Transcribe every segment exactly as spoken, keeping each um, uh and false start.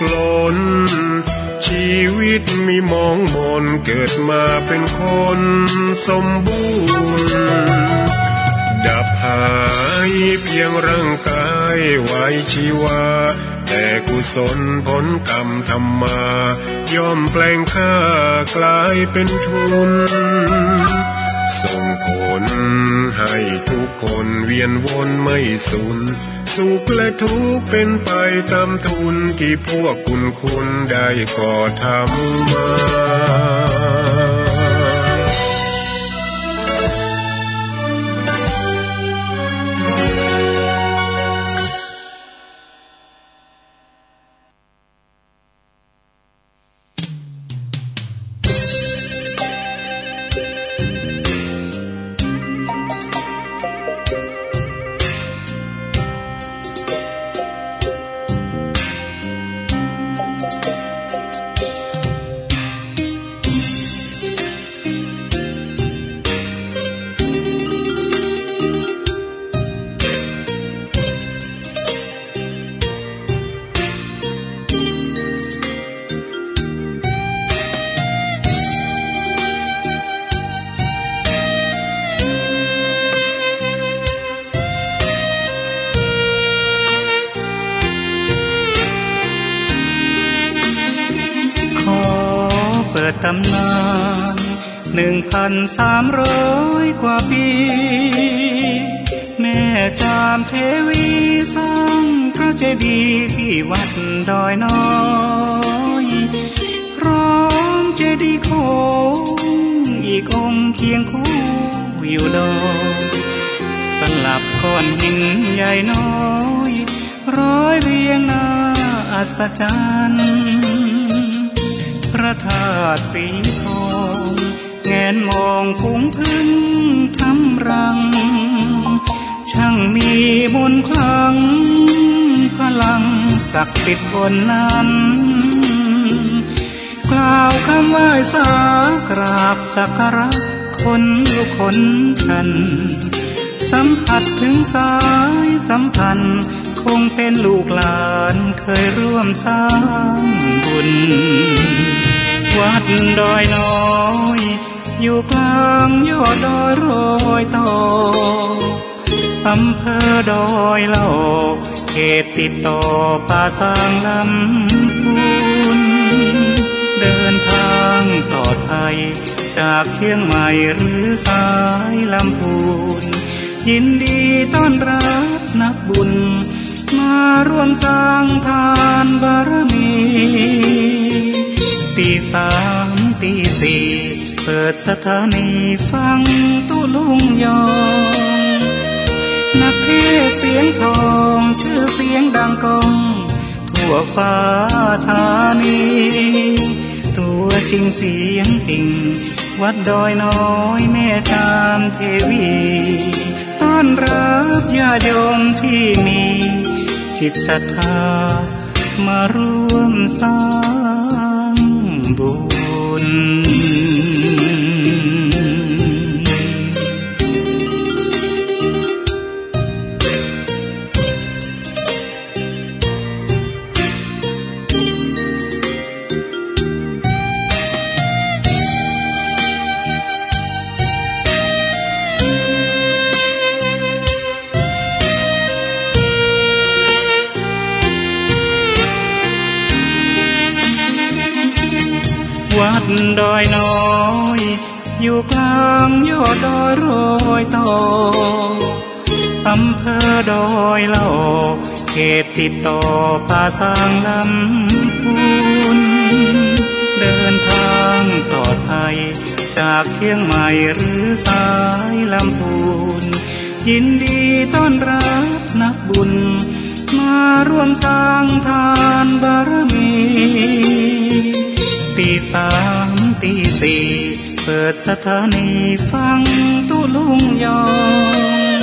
กลน ชีวิตมีหมองหม่น เกิดมาเป็นคนสมบูรณ์ ดับหายเพียงร่างกายไว้ชีวา แต่กุศลผลกรรมทำมา ย่อมแปลงข้ากลายเป็นทุน ส่งผลให้ทุกคนเวียนวนไม่สุน สุขและทุกข์เป็นไปตามทุนที่พวกคุณๆ ได้ก่อทำมา ขอเปิดต๋ำนาน หนึ่งพันสามร้อยกว่าปี๋ แม่จามเทวีสร้างพระเจดีย์ตี้วัดดอยน้อย พร้อมเจดีย์โขงอีกองค์เคียงคู่อยู่ดอย สลับก้อนหินใหญ่น้อย ร้อยเรียงน่าอัศจรรย์ พระธาตุสีทอง แงนมองฝูงผึ้งทำรัง ช่างมีมนต์ขลัง พลังศักดิ์สิทธิ์บนนั้น กล่าวคำไหว้สากราบสักการะ ขนลุกขนชัน สัมผัสถึงสายสัมพันธ์ คงเป็นลูกหลานเคยร่วมสร้างบุญ วัดดอยน้อย อยู่กลางยอดดอยรอยต่อ อำเภอดอยหล่อ เขตติดต่อป่าซางลำพูน เดินทางปลอดภัย จากเชียงใหม่หรือสายลำพูน ยินดีต้อนรับนักบุญ มาร่วมสร้างทานบารมี ตีสามตีสี่ เปิดสถานีฟังตุ๊ลุงยอง นักเทศน์เสียงทอง ชื่อเสียงดังก้อง ทั่วฟ้าธานี ตัวจริงเสียงจริง วัดดอยน้อยแม่จามเทวี ต้อนรับญาติโยมที่มีจิตศรัทธา มาร่วมสร้างบุญ วัดดอยน้อย อยู่กลางยอดดอยรอยต่อ อำเภอดอยหล่อ เขตติดต่อป่าซางลำพูน เดินทางปลอดภัย จากเชียงใหม่หรือสายลำพูน ยินดีต้อนรับนักบุญ มาร่วมสร้างทานบารมี ตีสามตีสี่ เปิดสถานีฟังตุ๊ลุงยอง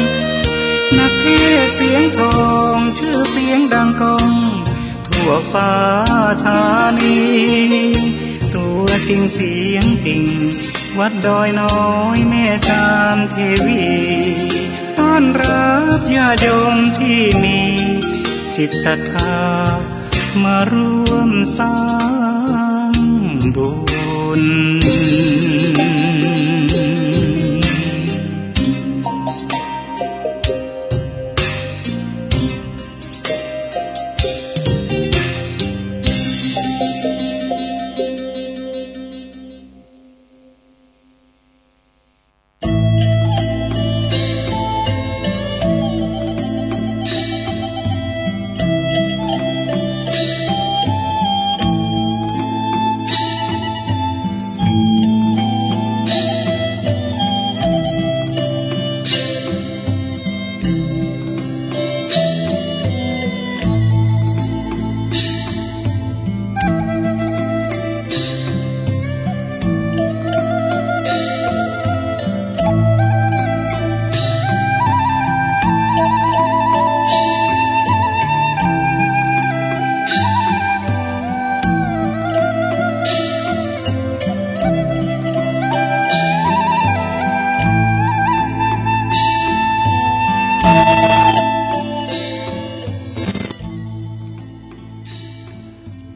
นักเทศน์เสียงทอง ชื่อเสียงดังก้อง ทั่วฟ้าธานี ตัวจริงเสียงจริง วัดดอยน้อยแม่จามเทวี ต้อนรับญาติโยมที่มีจิตศรัทธา มาร่วมสร้างบุญ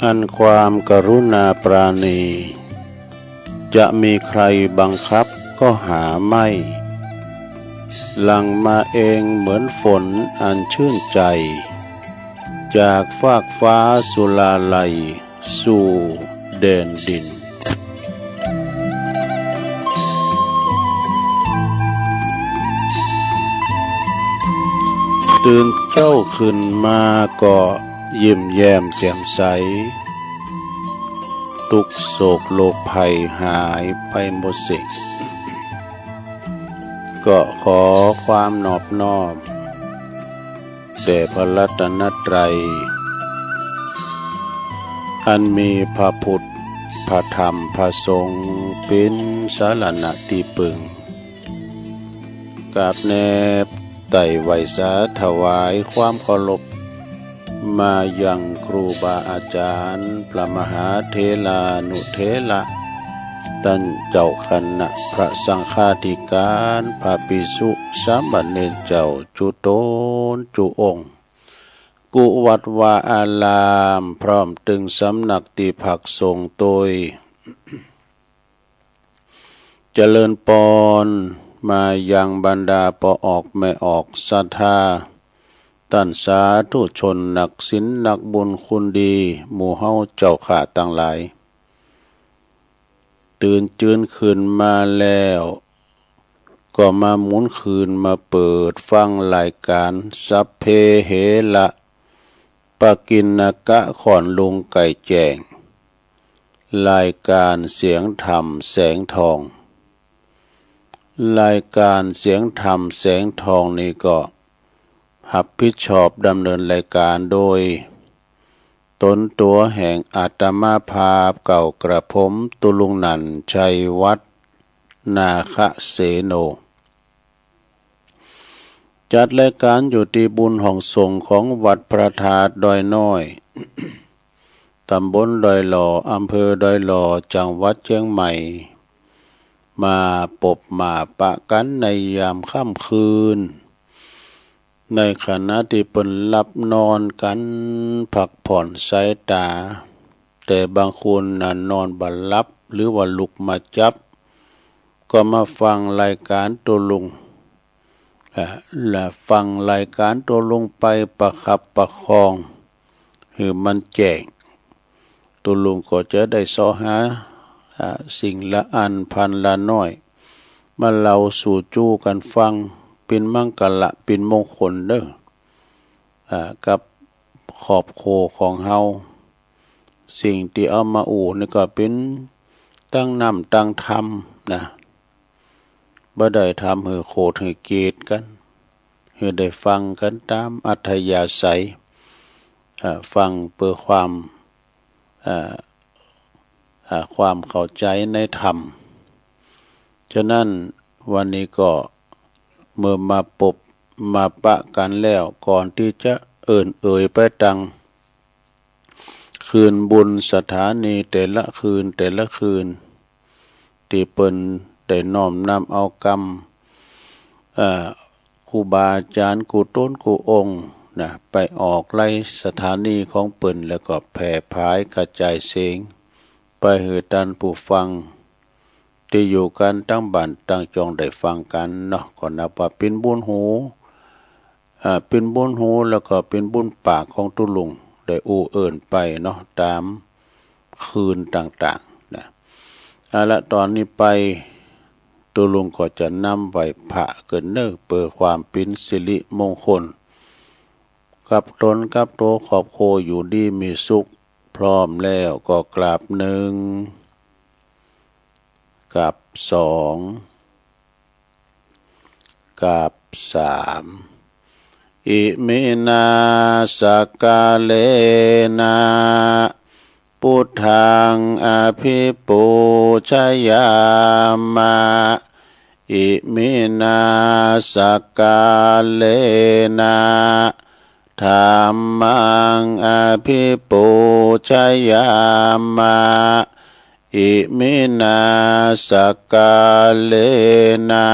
อันความกรุณาปราณี จะมีใครบังคับก็หาไม่ หลั่งมาเองเหมือนฝนอันชื่นใจ จากฟากฟ้าสุราลัย สู่แดนดิน ตื่นเจ๊าขึ้นมาก็ยิ้มแย้มแจ่มใส ตุ๊กข์โศกโรคภัยหายไปหมดสิ้น ก็ขอความนอบน้อม แด่พระรัตนตรัย อันมีพระพุทธ พระธรรม พระสงฆ์ เป๋นสรณะตี้เปิง กราบแนบไต่ไหว้สาถวายความเคารพ มายังครูบาอาจารย์ พระมหาเถรานุเถระ ต้านเจ้าคณะพระสังฆาธิการ พระภิกษุสามเณรเจ้า จุ๊ต๋นจุ๊องค์ กู้วัดวาอาราม พร้อมตึงสำนักตี้พักสงฆ์ตวย เจริญปอน มายังบรรดาป้อออกแม่ออกศรัทธา ต้านสาธุชนนักศีลนักบุญคุณดี หมู่เฮาเจ้าข้าตังหลาย ตื่นจื้นขึ้นมาแล้ว ก็มาหมุนคืนมาเปิดฟังรายก๋านสัพเพเหระ ปกิณณกะ ขอนลุงไก่แจ้ง รายก๋านเสียงธรรมแสงทอง รายก๋านเสียงธรรมแสงทองนี้ก็ ฮับผิดชอบดำเนินรายก๋านโดย ต๋นตั๋วแห่งอาตมาภาพเก่ากระผม ตุ๊ลุงหนั่น ชัยวัฒน์ นาคเสโน จัดรายก๋านอยู่ตี้บุญห้องสงฆ์ของวัดพระธาตุดอยน้อย ต๋ำบลดอยหล่อ อำเภอดอยหล่อ จังหวัดเจียงใหม่ มาปบมาปะกั๋นในยามค่ำคืน ในขณะตี้เปิ้นหลับนอนกั๋น พักผ่อนสายต๋า แต่บางคนน่ะนอนบ่หลับ หรือว่าลุกมาจั๊บ ก็มาฟังรายก๋านตุ๊ลุง อ่า และฟังรายก๋านตุ๊ลุงไปประคับประคอง หื้อมันแจ้ง ตุ๊ลุงก็จะได้เซาะหา อ่า สิ่งละอันพันละน้อย มาเล่าสู่จู้กั๋นฟัง เป๋นมังคละ เป๋นมงคลเน่อ อ่า กับครอบครัวของเฮา สิ่งตี้เอามาอู้นี่ก็เป๋นตังน้ำตังธรรมนะ บ่ได้ทำหื้อโขดหื้อเกลียดกั๋น หื้อได้ฟังกั๋นต๋ามอัธยาศัย อ่า ฟังเปื้อความ อ่า อ่า ความเข้าใจ๋ในธรรม ฉะนั้นวันนี้ก็เมื่อมาปบมาปะกั๋นแล้ว ก่อนตี้จะเอิ้นเอ่ยไปตัง คืนบุญสถานีแต่ละคืนแต่ละคืน ตี้เปิ้นได้น้อมนำเอากำ เอ่อ ครูบาอาจ๋ารย์กู้ต๋นกู้องค์ นะ ไปออกไลฟ์สถานีของเปิ้น แล้วก็แผ่ผายกระจายเสียงไปหื้อต้านผู้ฟัง ตี้อยู่กั๋นตังบ้านตังจ้องได้ฟังกั๋นเนาะ ก็นับว่าเป๋นบุญหู อ่า เป๋นบุญหู แล้วก็เป๋นบุญปากของตุ๊ลุง ได้อู้เอิ้นไปเนาะ ต๋ามคืนต่างๆ นะ เอาละ ต๋อนนี้ไป ตุ๊ลุงก็จะนำไหว้พระเกินเน่อ เปื้อความเป๋นสิริมงคล กับต๋นกับตั๋วครอบครัวอยู่ดีมีสุข พร้อมแล้วก็กราบหนึ่ง กราบสอง กราบสาม อิมินา สักกาเลนะ ปุทธัง อะภิปูชยามะ อิมินา สักกาเลนะ ธัมมัง อะภิปูชยามะ อิมินา สักกาเลนะ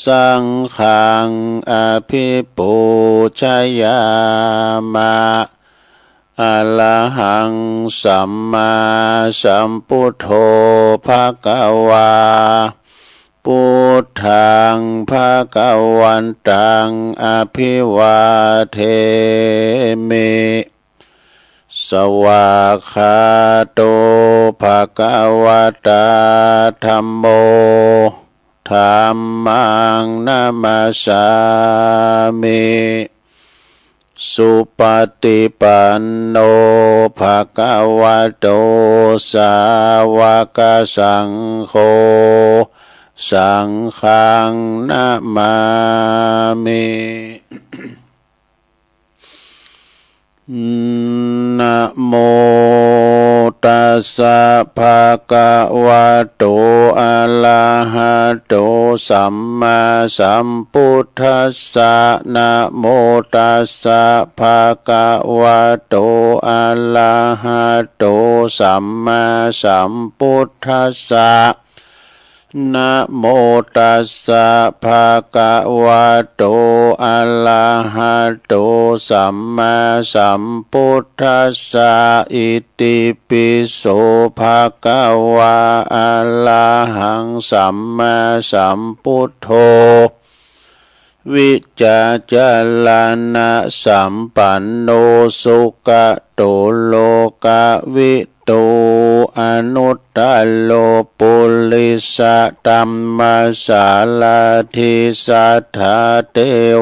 สังฆัง อะภิปูชยามะ อะระหัง สัมมาสัมพุทโธ ภะคะวา พุทธัง ภะคะวันตัง อะภิวาเทมิ สวากขาโต ภะคะวะตา ธัมโม ธัมมัง นะมัสสามิ สุปะฏิปันโน ภะคะวะโต สาวะกะสังโฆ สังฆัง นะมามิ นะโมตัสสะ ภะคะวะโต อะระหะโต สัมมาสัมพุทธัสสะ นะโมตัสสะ ภะคะวะโต อะระหะโต สัมมาสัมพุทธัสสะ นะโมตัสสะ ภะคะวะโต อะระหะโต สัมมาสัมพุทธัสสะ อิติปิโส ภะคะวา อะระหัง สัมมาสัมพุทโธ วิจจารณะสัมปันโน สุกะโต โลกะวิทู อนุตตโร ปุริสะธัมมะสาราธิ สัทธาเต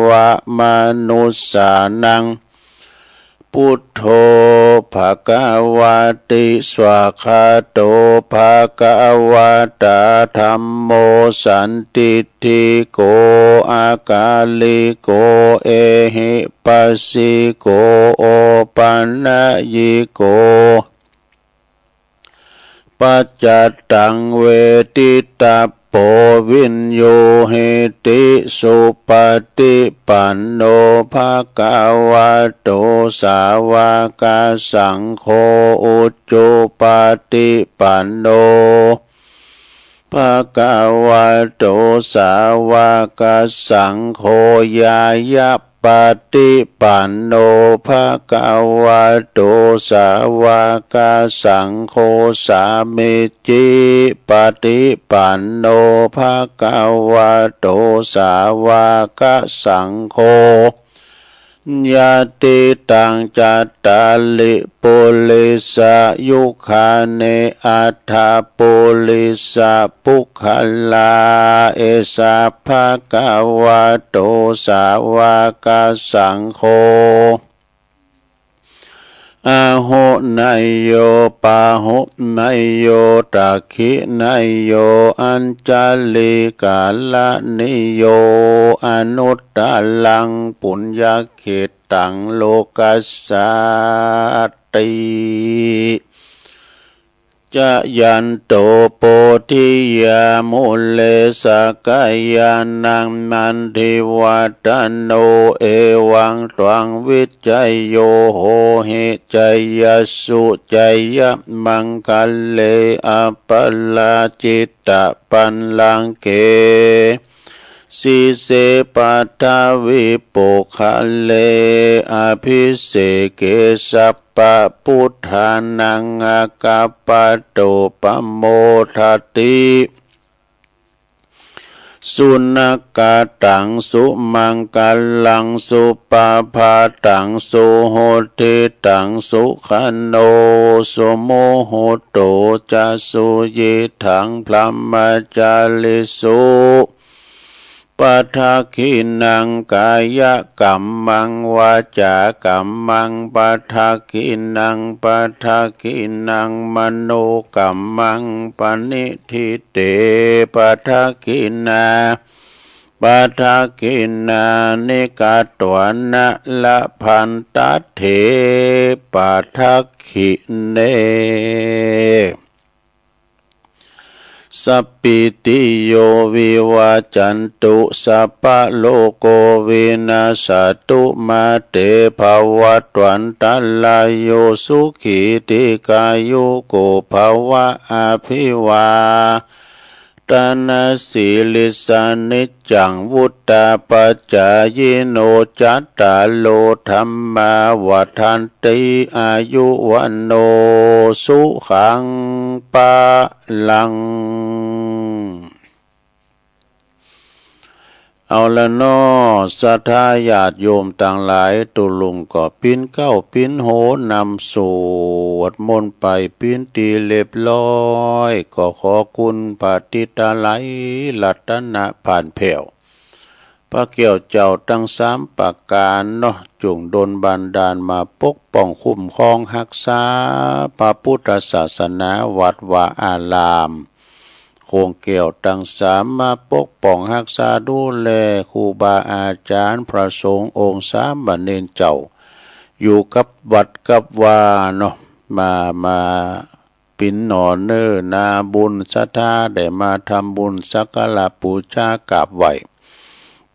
วะมนุสสานัง พุทโธ ภะคะวะติ สวากขาโต ภะคะวะตา ธัมโม สันติ ทิฏฐิโก อากาลิโก เอหิปัสสิโก โอปันนยิโก ปัจจัตตัง เวทิตะโป วินยูหิติ สุปะฏิปันโน ภะคะวะโต สาวะกะสังโฆ อุจุปะฏิปันโน ภะคะวะโต สาวะกะสังโฆ ญาญะปะฏิปันโน ภะคะวะโต สาวะกะสังโฆ สามิจฉิปะฏิปันโน ภะคะวะโต สาวะกะสังโฆ ยะติตัง จัตตาริ ปุริสะยุคานิ อัฏฐะปุริสะปุคคลา เอสะ ภะคะวะโต สาวะกะสังโฆ อาหุเนยโย ปาหุเนยโย ตักขิเนยโย อัญชะลีกะรณีโย อนุตตรัง ปุญญะเขตตัง โลกัสสาติ จะยันโต โพธิยา มูเล สักกายานัง นันทิวัฏฏะโน เอวังตวัง วิจโย โหหิ จยสสุ จยมังคะเล อัปปะราจิตตะปัลลังเก สีเส ปัทวิปุคคเล อภิเสเก สัพพะพุทธานัง อากัปปะโต ปะโมทะติ สุณะกะตัง สุมังคะลัง สุปะภาตัง สุหุตถิตัง สุขะโณ สุมุหุตโต จะ สุยิตถัง พรหมจาริสุ ปะทักขิณัง กายะกัมมัง วาจากัมมัง ปะทักขิณัง ปะทักขิณัง มโนกัมมัง ปะณิ ทิเต ปะทักขิณา ปะทักขิณานิ กัตวานะ ละพันตะเถ ปะทักขิเณ สัพพีติโย วิวัจจันตุ สัพพะโรโค วินัสสะตุ มา เต ภะวัตวันตะราโย สุขี ทีฆายุโก ภะวะ อะภิวา ตะนะสีลิสสะ นิจจัง วุฑฒาปะจายิโน จัตตาโร ธัมมา วัฑฒันติ อายุ วัณโณ สุขัง พะลัง เอาละเนาะ ศรัทธาญาติโยมตังหลาย ตุ๊ลุงก็ปิ๊นเก๊าปิ๊นโหนำสวดมนต์ไปปิ๊นตี้เรียบร้อย ก็ขอคุณพระติตะไลยรัตนพานแผ้ว พระแก้วเจ้าตังสามประก๋านเนาะ จุ่งดลบันดาลมาปกป้องคุ้มครองฮักษาพระพุทธศาสนา วัดวาอาราม โขงแก้วตังสามมาปกป้องฮักษาดูแลครูบาอาจ๋ารย์ พระสงฆ์องค์สามเณรเจ้า อยู่กับวัดกับวาเนาะ มา มา ปิ๊นหน่อเน่อนาบุญศรัทธา ได้มาทำบุญสักการะปู๋จากราบไหว้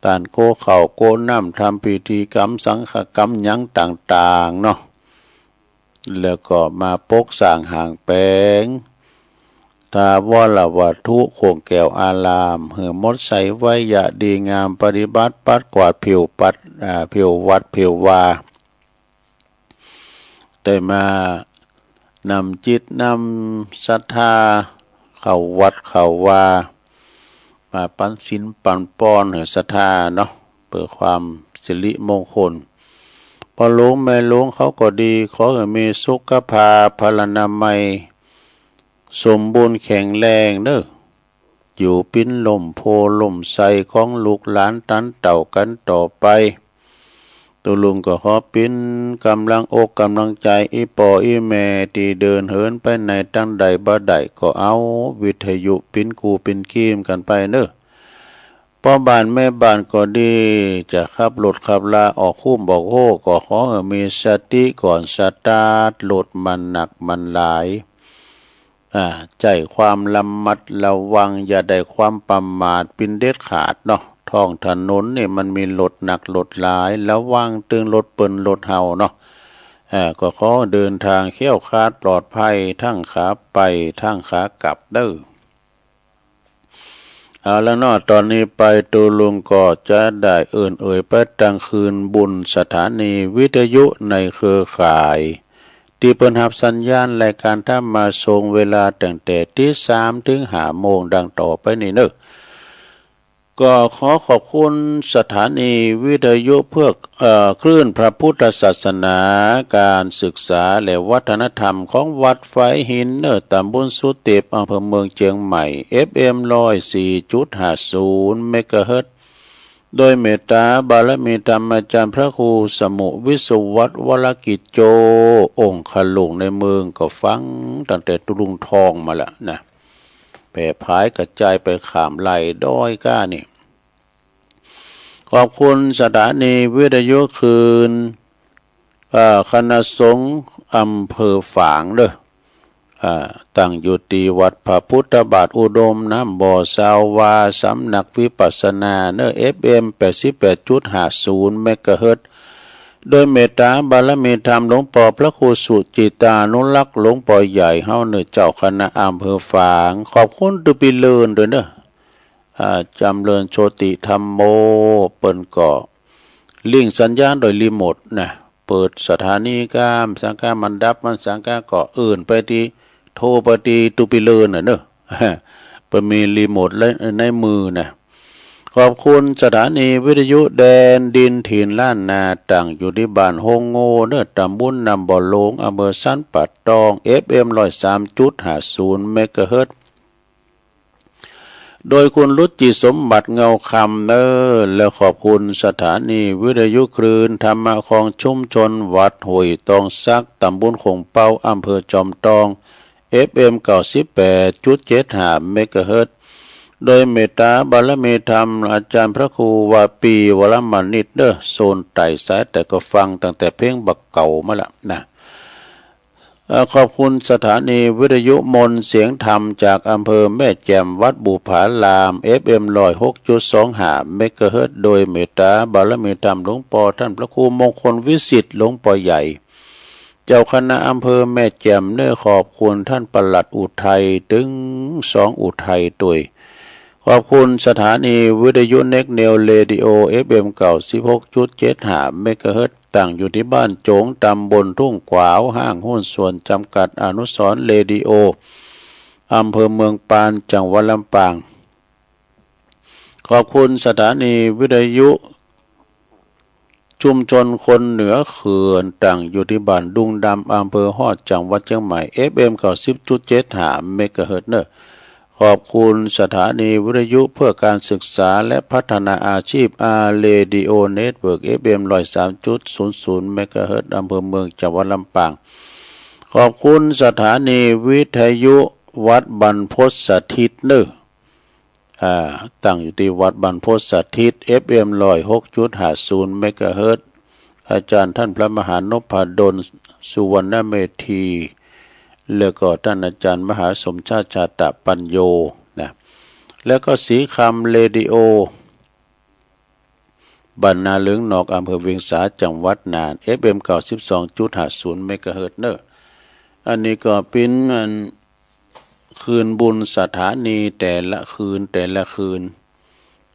ต้านโกข้าวโกน้ำ ทำพิธีกรรมสังฆกรรมหยังต่างๆ เนาะ แล้วก็มาปกสร้างห้างแป๋ง ถาวรวัตถุโขงแก้วอาราม หื้อหมดใสไว้อย่างดีงาม ปฏิบัติปัดกวาดผิวปัด อ่า ผิววัดผิววา ได้มานำจิตนำศรัทธาเข้าวัดเข้าวา มาปันศีลปันปอนหื้อศรัทธาเนาะ เปื้อความสิริมงคล พ่อหลวงแม่หลวงเขาก็ดี ขอหื้อมีสุขภาพพลานามัย สมบูรณ์แข็งแรงเน่อ อยู่ปิ๊นล่มโพธิ์ล่มไทรของลูกหลานตันเต้ากั๋นต่อไป ตุ๊ลุงก็ขอปิ๊นก๋ำลังอกก๋ำลังใจ๋ อี่ป้ออี่แม่ตี้เดินเหินไปไหนตางใดบ่ได้ก็เอาวิทยุปิ๊นกู้ปิ๊นกีมกั๋นไปเน่อ ป้อบ้านแม่บ้านก็ดี จะขับรถขับลาออกคุ้มออกโฮ่ ก็ขอหื้อมีสติก่อนสตาร์ทรถ มันหนักมันหลาย อ่า ใจ๊ความระมัดระวัง อย่าได้ความประมาทเป๋นเด็ดขาดเนาะ ท้องถนนนี่มันมีรถหนักรถหลาย ระวังตึงรถเปิ้นรถเฮาเนาะ อ่า ก็ขอเดินทางแคล้วคลาดปลอดภัย ทั้งขาไปทั้งขากลับเน่อ เอาละเนาะ ต๋อนนี้ไปตุ๊ลุงก็จะได้เอิ้นเอ่ยไปตังคืนบุญสถานีวิทยุในเครือข่าย ตี้เปิ้นฮับสัญญาณรายก๋านธรรมะส่ง เวลาตั้งแต่ตีสามเถิงห้าโมง ดังต่อไปนี้เน่อ ก็ขอขอบคุณสถานีวิทยุเพื่อ เอ่อ คลื่นพระพุทธศาสนา ก๋านศึกษาและวัฒนธรรมของวัดฝายหินเน่อ ต๋ำบลสุเต็ป อำเภอเมืองเจียงใหม่ เอฟเอ็ม ร้อยสี่จุดห้าศูนย์ เมกะเฮิรตซ์ โดยเมตต๋าบารมีธรรมอาจ๋ารย์พระครูสมุห์ วิศวัฒน์ วรกิจโจ องค์คลุงในเมือง ก็ฟังตั้งแต่ตุ๊ลุงท้องมาละนะ แผ่ผายกระจายไปข้ามไร่ดอยก้านี่ ขอบคุณสถานีวิทยุคลื่น เอ่อ คณะสงฆ์อำเภอฝางเน่อ อ่า ตั้งอยู่ตี้วัดพระพุทธบาทอุดมน้ำบ่อ ซาววา สำนักวิปัสสนาเน่อ เอฟเอ็ม แปดสิบแปดจุดห้าศูนย์ เมกะเฮิรตซ์ โดยเมตต๋าบารมีธรรมหลวงป้อพระครูสุจิตตานุรักษ์ หลวงป้อใหญ่เฮาเน่อ เจ้าคณะอำเภอฝาง ขอบคุณตุ๊ปี้เลินด้วยเน่อ อ่า จำเริญโชติธัมโม เปิ้นก็เล่งสัญญาณโดยรีโมทนะ เปิดสถานีก้า สังก้ามันดับ มันสังก้าก็อื่นไปตี้ โทรไปตี้ตุปิเลินน่ะเนอะ เปิ้นมีรีโมทในมือนะ ขอบคุณสถานีวิทยุแดนดินถิ่นล้านนา ตั้งอยู่ตี้บ้านโฮงโง่เนอะ ตำบลน้ำบ่อหลง อำเภอสันป่าตอง เอฟเอ็ม ร้อยสามจุดห้าศูนย์ เมกะเฮิรตซ์ โดยคุณรุจิสมบัติเงาคำเนอะ และขอบคุณสถานีวิทยุคลื่นธรรมะของชุมชนวัดห้วยตองสัก ตำบลโข่งเป๊า อำเภอจอมตอง เอฟเอ็ม เก้าสิบแปดจุดเจ็ดห้า เมกะเฮิรตซ์ โดยเมตตาบารมีธรรมอาจารย์พระครูวาปี วรมณิตเนอะ โซนใต้สายใต้ก็ฟังตั้งแต่เพลงบ่าเก่ามาละนะ เอ่อ ขอบคุณสถานีวิทยุมนต์เสียงธรรมจากอำเภอแม่แจ่ม วัดบุพาราม เอฟเอ็ม ร้อยหกจุดสองห้า เมกะเฮิรตซ์ โดยเมตตาบารมีธรรมหลวงป้อท่านพระครูมงคลวิสิทธิ์ หลวงป้อใหญ่ เจ้าคณะอำเภอแม่แจ่มเนอะ ขอบคุณท่านปลัดอุทัย ตึงสองอุทัยตวย ขอบคุณสถานีวิทยุเน็กเนวเรดิโอ เอฟเอ็ม เก้าสิบหกจุดเจ็ดห้า เมกะเฮิรตซ์ ตั้งอยู่ตี้บ้านโจ๋ง ตำบลทุ่งขวาว ห้างหุ้นส่วนจำกัดอนุสรณ์เรดิโอ อำเภอเมืองปาน จังหวัดลำปาง ขอบคุณสถานีวิทยุชุมชนคนเหนือเขื่อน ตั้งอยู่ตี้บ้านดุงดำ อำเภอฮอด จังหวัดเชียงใหม่ เอฟเอ็ม เก้าสิบจุดเจ็ดห้า เมกะเฮิรตซ์เนอะ ขอบคุณสถานีวิทยุเพื่อการศึกษาและพัฒนาอาชีพ อาร์ เรดิโอ เน็ตเวิร์ก เอฟเอ็ม ร้อยสามจุดศูนย์ศูนย์ เมกะเฮิรตซ์ อำเภอเมือง จังหวัดลำปาง ขอบคุณสถานีวิทยุวัดบรรพตสถิตเนอะ อ่า ตั้งอยู่ตี้วัดบรรพตสถิต เอฟเอ็ม ร้อยหกจุดห้าศูนย์ เมกะเฮิรตซ์ อาจารย์ท่านพระมหานพดล สุวรรณเมธี แล้วก็ท่านอาจารย์มหาสมชาติ ชาตะปัญโญ นะ แล้วก็ศรีคำเรดิโอ บ้านนาเหลืองนอก อำเภอเวียงสา จังหวัดน่าน เอฟเอ็ม เก้าสิบสองจุดห้าศูนย์ เมกะเฮิรตซ์เนอะ อันนี้ก็เป๋นอัน คืนบุญสถานีแต่ละคืน แต่ละคืน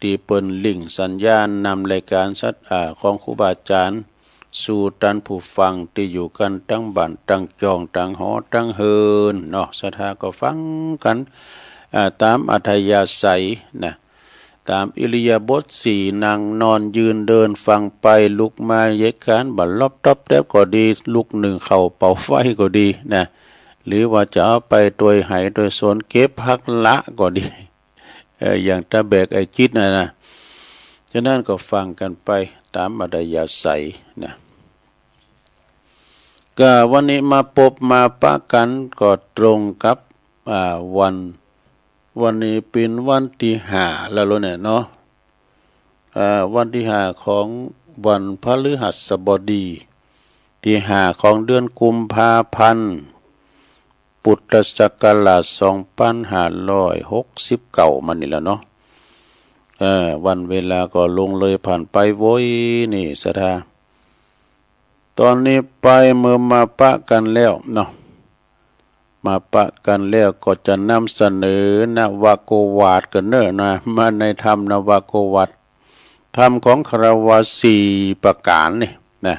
ตี้เปิ้นเล่งสัญญาณนำรายการศรัทธาของครูบาอาจารย์ สู่ต้านผู้ฟังตี้อยู่กั๋นตังบ้านตังจ่องตังหอตังเฮือนเนาะ ศรัทธาก็ฟังกั๋น อ่า ต๋ามอัธยาศัยนะ ต๋ามอิริยาบถสี่ นั่งนอนยืนเดินฟังไป ลุกมาเหยียดก๋านบ่าลอบต๊อบแต๊บก็ดี ลุกนึ่งข้าวเป่าไฟก็ดีนะ หรือว่าจะเอาไปตวยไฮ่ตวยสวนเก็บผักหละก็ดี เอ่อ อย่างตาแบกไอ้จิ๊ดน่ะนะ ฉะนั้นก็ฟังกั๋นไปต๋ามอัธยาศัยนะ ก็วันนี้มาปบมาปะกั๋นก็ตรงกับ อ่า วัน วันนี้เป๋นวันตี้ห้าแล้วเนี่ยเนาะ อ่า วันตี้ห้าของวันพฤหัสบดี ตี้ห้าของเดือนกุมภาพันธ์ พุทธศักราชสองปันห้าร้อยหกสิบเก้ามานี่แหละเนาะ เอ่อ วันเวลาก็ล่วงเลยผ่านไปโว้ยนี่ศรัทธา ต๋อนนี้ไปเมื่อมาปะกั๋นแล้วเนาะ มาปะกั๋นแล้วก็จะนำเสนอนวโกวาทกั๋นเน่อนะ มาในธรรมนวโกวาท ธรรมของคฤหัสถ์สี่ประก๋านนี่นะ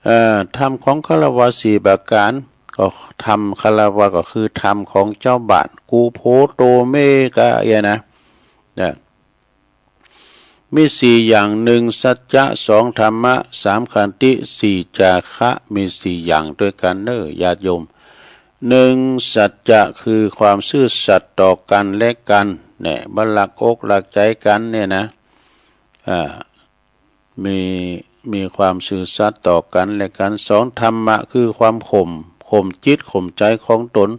เอ่อ ธรรมของคฤหัสถ์สี่ประก๋าน ก็ธรรมคฤหัสถ์ก็คือธรรมของจาวบ้าน กูโผโตเมกะเอียนะ นะ มีสี่อย่าง หนึ่ง สัจจะ สอง ธรรมะ สาม ขันติ สี่ จาคะ มีสี่อย่างตวยกั๋นเน่อญาติโยม หนึ่ง สัจจะคือความซื่อสัตย์ต่อกั๋นและกั๋น เนี่ย บ่ลักอกลักใจ๋กั๋นเนี่ยนะ อ่า มี มีความซื่อสัตย์ต่อกั๋นและกั๋น สอง ธรรมะคือความข่ม ข่มจิตข่มใจ๋ของต๋น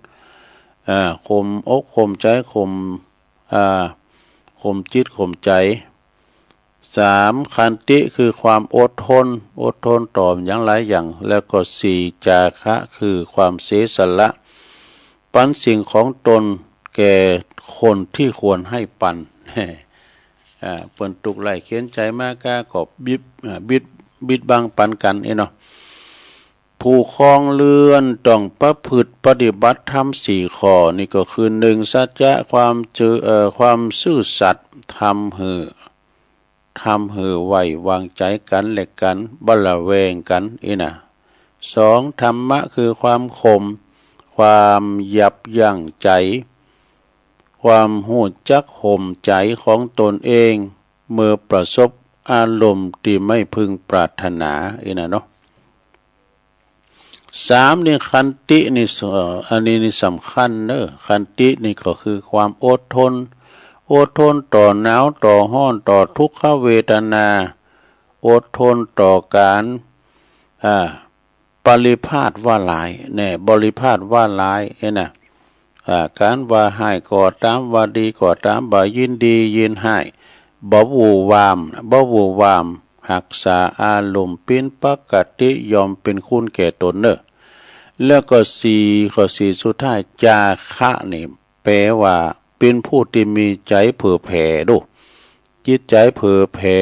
อ่า ข่มอกข่มใจ๋ ข่ม อ่า ข่มจิตข่มใจ๋ สาม ขันติคือความอดทน อดทนต่ออย่างหลายอย่าง แล้วก็ สี่ จาคะคือความเสียสละ ปันสิ่งของต๋นแก่คนที่ควรให้ปัน อ่า เปิ้นตุ๊กข์ไร้เข็ญใจ๋มาก้าก็บิด อ่า บิด บิดบังปันกั๋นเอ้เนาะ ผู้ครองเรือนต้องประพฤติปฏิบัติธรรมสี่ข้อ นี่ก็คือ นึ่ง สัจจะ ความจือ เอ่อ ความซื่อสัตย์ ทำหื้อ ทำหื้อไว้วางใจ๋กั๋นและกั๋น บ่ระแวงกั๋น อี้นะ สอง ธรรมะ คือความข่ม ความยับยั้งใจ๋ ความฮู้จักข่มใจ๋ของตนเอง เมื่อประสบอารมณ์ตี้ไม่พึงปรารถนา อี้นะเนาะ สาม นี่ ขันติ นี่ เอ่อ อันนี้นี่สำคัญเน้อ ขันตินี่ก็คือความอดทน อดทนต่อหนาว ต่อฮ้อน ต่อทุกขเวทนา อดทนต่อก๋าน อ่า ปริพาทว่าร้าย แน่ ปริพาทว่าร้าย เอ้ยนะ อ่า ก๋านว่าฮ้ายก็ต๋าม ว่าดีก็ต๋าม บ่ยินดียินฮ้าย บ่วู่วาม บ่วู่วาม ฮักษาอารมณ์เป๋นปกติ ย่อมเป๋นคุณแก่ตนเน้อ แล้วก็สี่ ข้อสี่สุดท้าย จาคะ นี่ แปลว่าเป๋นผู้ตี้มีใจ๋เผื่อแผ่ดู จิตใจ๋เผื่อแผ่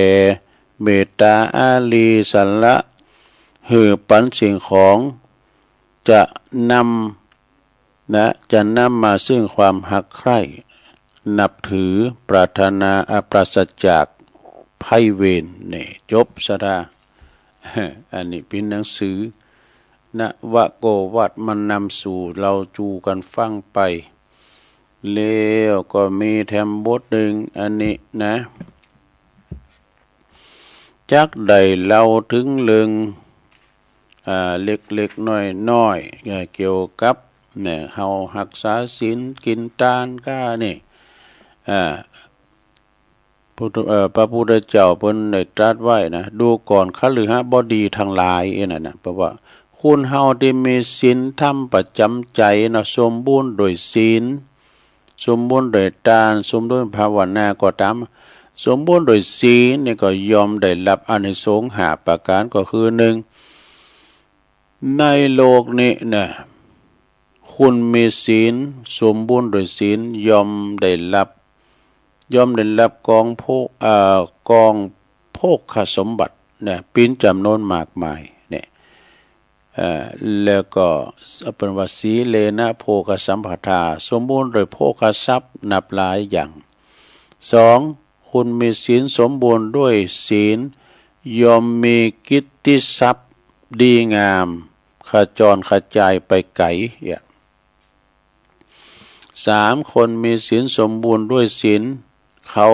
เมตตา อารี สละ หื้อปันสิ่งของ จะนำ นะ จะนำมาซึ่งความฮักใคร่ นับถือ ปรารถนา อันปราศจากภัยเวร นี่ จบ ศรัทธา อันนี้เป๋นหนังสือ นวโกวาท มานำสู่เฮาจู๋กั๋นฟังไป แล้วก็มีแถมบทนึ่ง อันนี้นะ จักได้เล่าเถิงเรื่อง อ่า เล็กๆ น้อยๆ เอ่อ เกี่ยวกับ เนี่ย เฮาฮักษาศีล กิ๋นตานก้านี่ อ่า พุทธ เอ่อ พระพุทธเจ้าเปิ้นได้ตรัสไว้นะ ดูก่อนคฤหบดีทั้งหลาย อี้นะนะ แปลว่า คนเฮาตี้มีศีลธรรมประจ๋ำใจ๋นะ สมบูรณ์โดยศีล สมบูรณ์โดยตาน สมบูรณ์ภาวนาก็ต๋าม สมบูรณ์โดยศีลนี่ก็ย่อมได้ฮับอานิสงส์ห้าประก๋าน ก็คือ นึ่ง ในโลกนี้นะ คนมีศีล สมบูรณ์โดยศีล ย่อมได้ฮับ ย่อมได้ฮับกองโภ เอ่อ กองโภคสมบัตินะ เป๋นจ๋ำนวนมากมายเนี่ย เอ่อ แล้วก็เปิ้นว่า สีเลนะโภคสัมปทา สมบูรณ์โดยโภคทรัพย์นับหลายอย่าง สอง คนมีศีลสมบูรณ์ด้วยศีล ย่อมมีกิตติศัพท์ดีงาม ขจรกระจายไปไก๋ เนี่ย สาม คนมีศีลสมบูรณ์ด้วยศีล เขา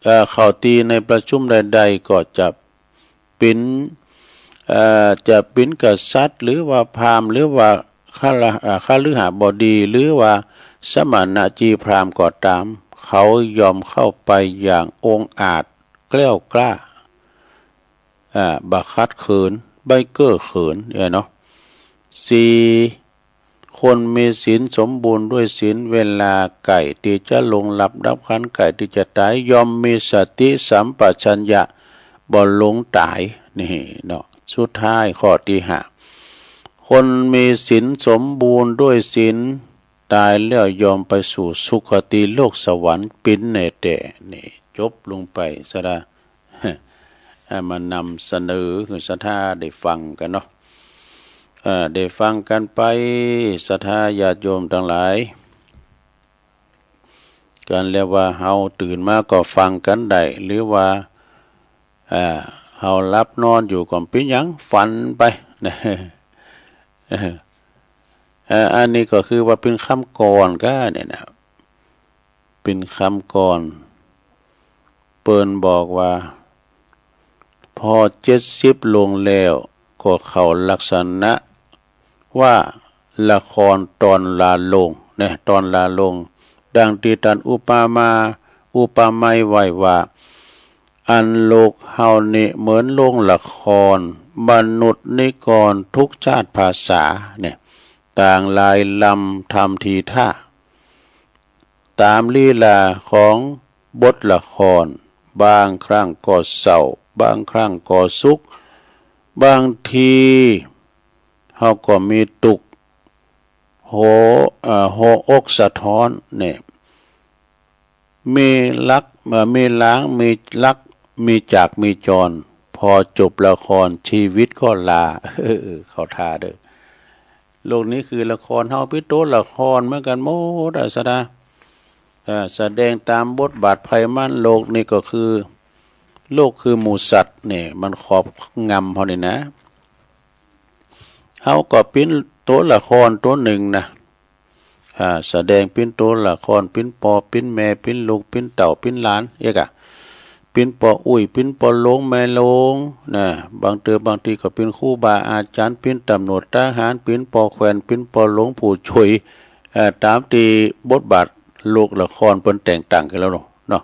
เอ่อ เขาตี้ในประชุมใดๆ ก็จะเป๋น เอ่อ จะเป๋นกษัตริย์ หรือว่าพราหมณ์ หรือว่าคฤ เอ่อ คฤหบดี หรือว่าสมณะจีพราหมณ์ก็ต๋าม เขาย่อมเข้าไปอย่างองอาจ แกล้วกล้า อ่า บ่ขัดเขิน บ่เก้อเขิน เนี่ยเนาะ สี่ คนมีศีลสมบูรณ์ด้วยศีล เวลาใก๋ตี้จะล่วงลับดับขันธ์ ใก๋ตี้จะต๋าย ย่อมมีสติสัมปชัญญะ บ่หลงต๋าย นี่เนาะ สุดท้ายข้อตี้ห้า คนมีศีลสมบูรณ์ด้วยศีล ต๋ายแล้วย่อมไปสู่สุคติโลกสวรรค์เป๋นแน่แต๊ นี่ จบลงไป ศรัทธา เอามานำเสนอหื้อศรัทธาได้ฟังกั๋นเนาะ เอ่อ ได้ฟังกั๋นไป ศรัทธาญาติโยมตังหลาย กั๋นแล้วว่าเฮาตื่นมาก็ฟังกั๋นได้ หรือว่า เอ่อ เฮาหลับนอนอยู่ก็บ่เป๋นหยัง ฝันไปนะ เอ่อ อันนี้ก็คือว่าเป๋นกำก่อนก้าเนี่ยนะ เป๋นกำก่อน เปิ้นบอกว่า พอเจ็ดสิบลงแล้ว ก็เข้าลักษณะว่าละครตอนลาลงนะ ตอนลาลง ดังตี้ต้านอุปมา อุปไมยไว้ว่า อันโลกเฮานี้เหมือนโรงละคร มนุษย์นิกรทุกชาติภาษาเนี่ย ต่างลายลำทำทีท่า ต๋ามลีลาของบทละคร บางครั้งก็เศร้า บางครั้งก็สุข บางทีเฮาก็มีตุ๊ก หัว เอ่อ หัวอกสะท้อนเนี่ย มีหลัก เอ่อ มีหลาง มีหลัก มีจาก มีจร พ พอจบละครชีวิตก็ลา เออ เข้าท่าเด้อ โลกนี้คือละคร เฮาเป๋นตั๋วละครเหมือนกั๋นหมดอะ ศรัทธา เอ่อ แสดงต๋ามบทบาทใผมัน โลกนี้ก็คือ โลกคือหมู่สัตว์เนี่ย มันครอบงำเฮานี่นะ เฮาก็เป๋นตั๋วละครตั๋วนึ่งนะ อ่า แสดงเป๋นตั๋วละคร เป๋นป้อ เป๋นแม่ เป๋นลูก เป๋นเต้า เป๋นหลาน เอ๊ะกะ เป๋นป้ออุ๊ย เป๋นป้อหลวง แม่หลวง นะ บางเตื้อบางทีก็เป๋นครูบาอาจ๋ารย์ เป๋นต๋ำรวจ ทหาร เป๋นป้อแขวน เป๋นป้อหลวง ผู้ช่วย เอ่อ ต๋ามตี้บทบาทโลกละครเปิ้นแต่งตั้งกั๋นแล้วเนาะ เนาะ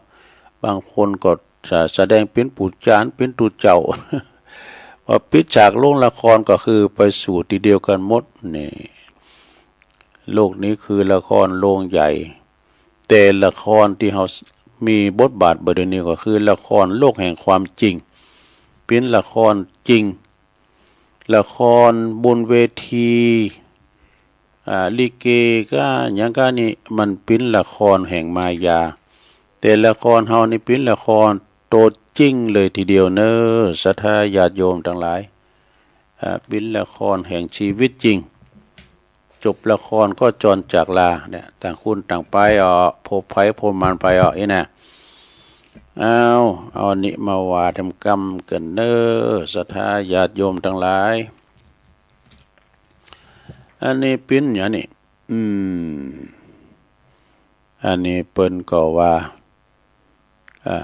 บางคนก็สะ แสดงเป๋นปู่จ๋ารย์ เป๋นตุ๊เจ้า พอปิดฉากโรงละครก็คือไปสู่ตี้เดียวกั๋นหมด นี่ โลกนี้คือละครโรงใหญ่ แต่ละครตี้เฮามีบทบาทบ่าเดี่ยวนี้ก็คือละครโลกแห่งความจริง เป๋นละครจริง ละครบนเวที อ่า ลิเกก้าหยังก้านี่ มันเป๋นละครแห่งมายา แต่ละครเฮานี่เป๋นละครตั๋วจริงเลยทีเดียวเน่อ ศรัทธาญาติโยมตังหลาย อ่า เป๋นละครแห่งชีวิตจริง จบละครก็จรจากลา เนี่ย ต่างคนต่างไปอ้อ พบใผพบมันไปอ้อ อี้นะ เอา เอาอันนี้มาว่าทำกำกั๋นเน่อ ศรัทธาญาติโยมตังหลาย อันนี้เป๋นหยังนี่ อืม อันนี้เปิ้นก็ว่า อ่า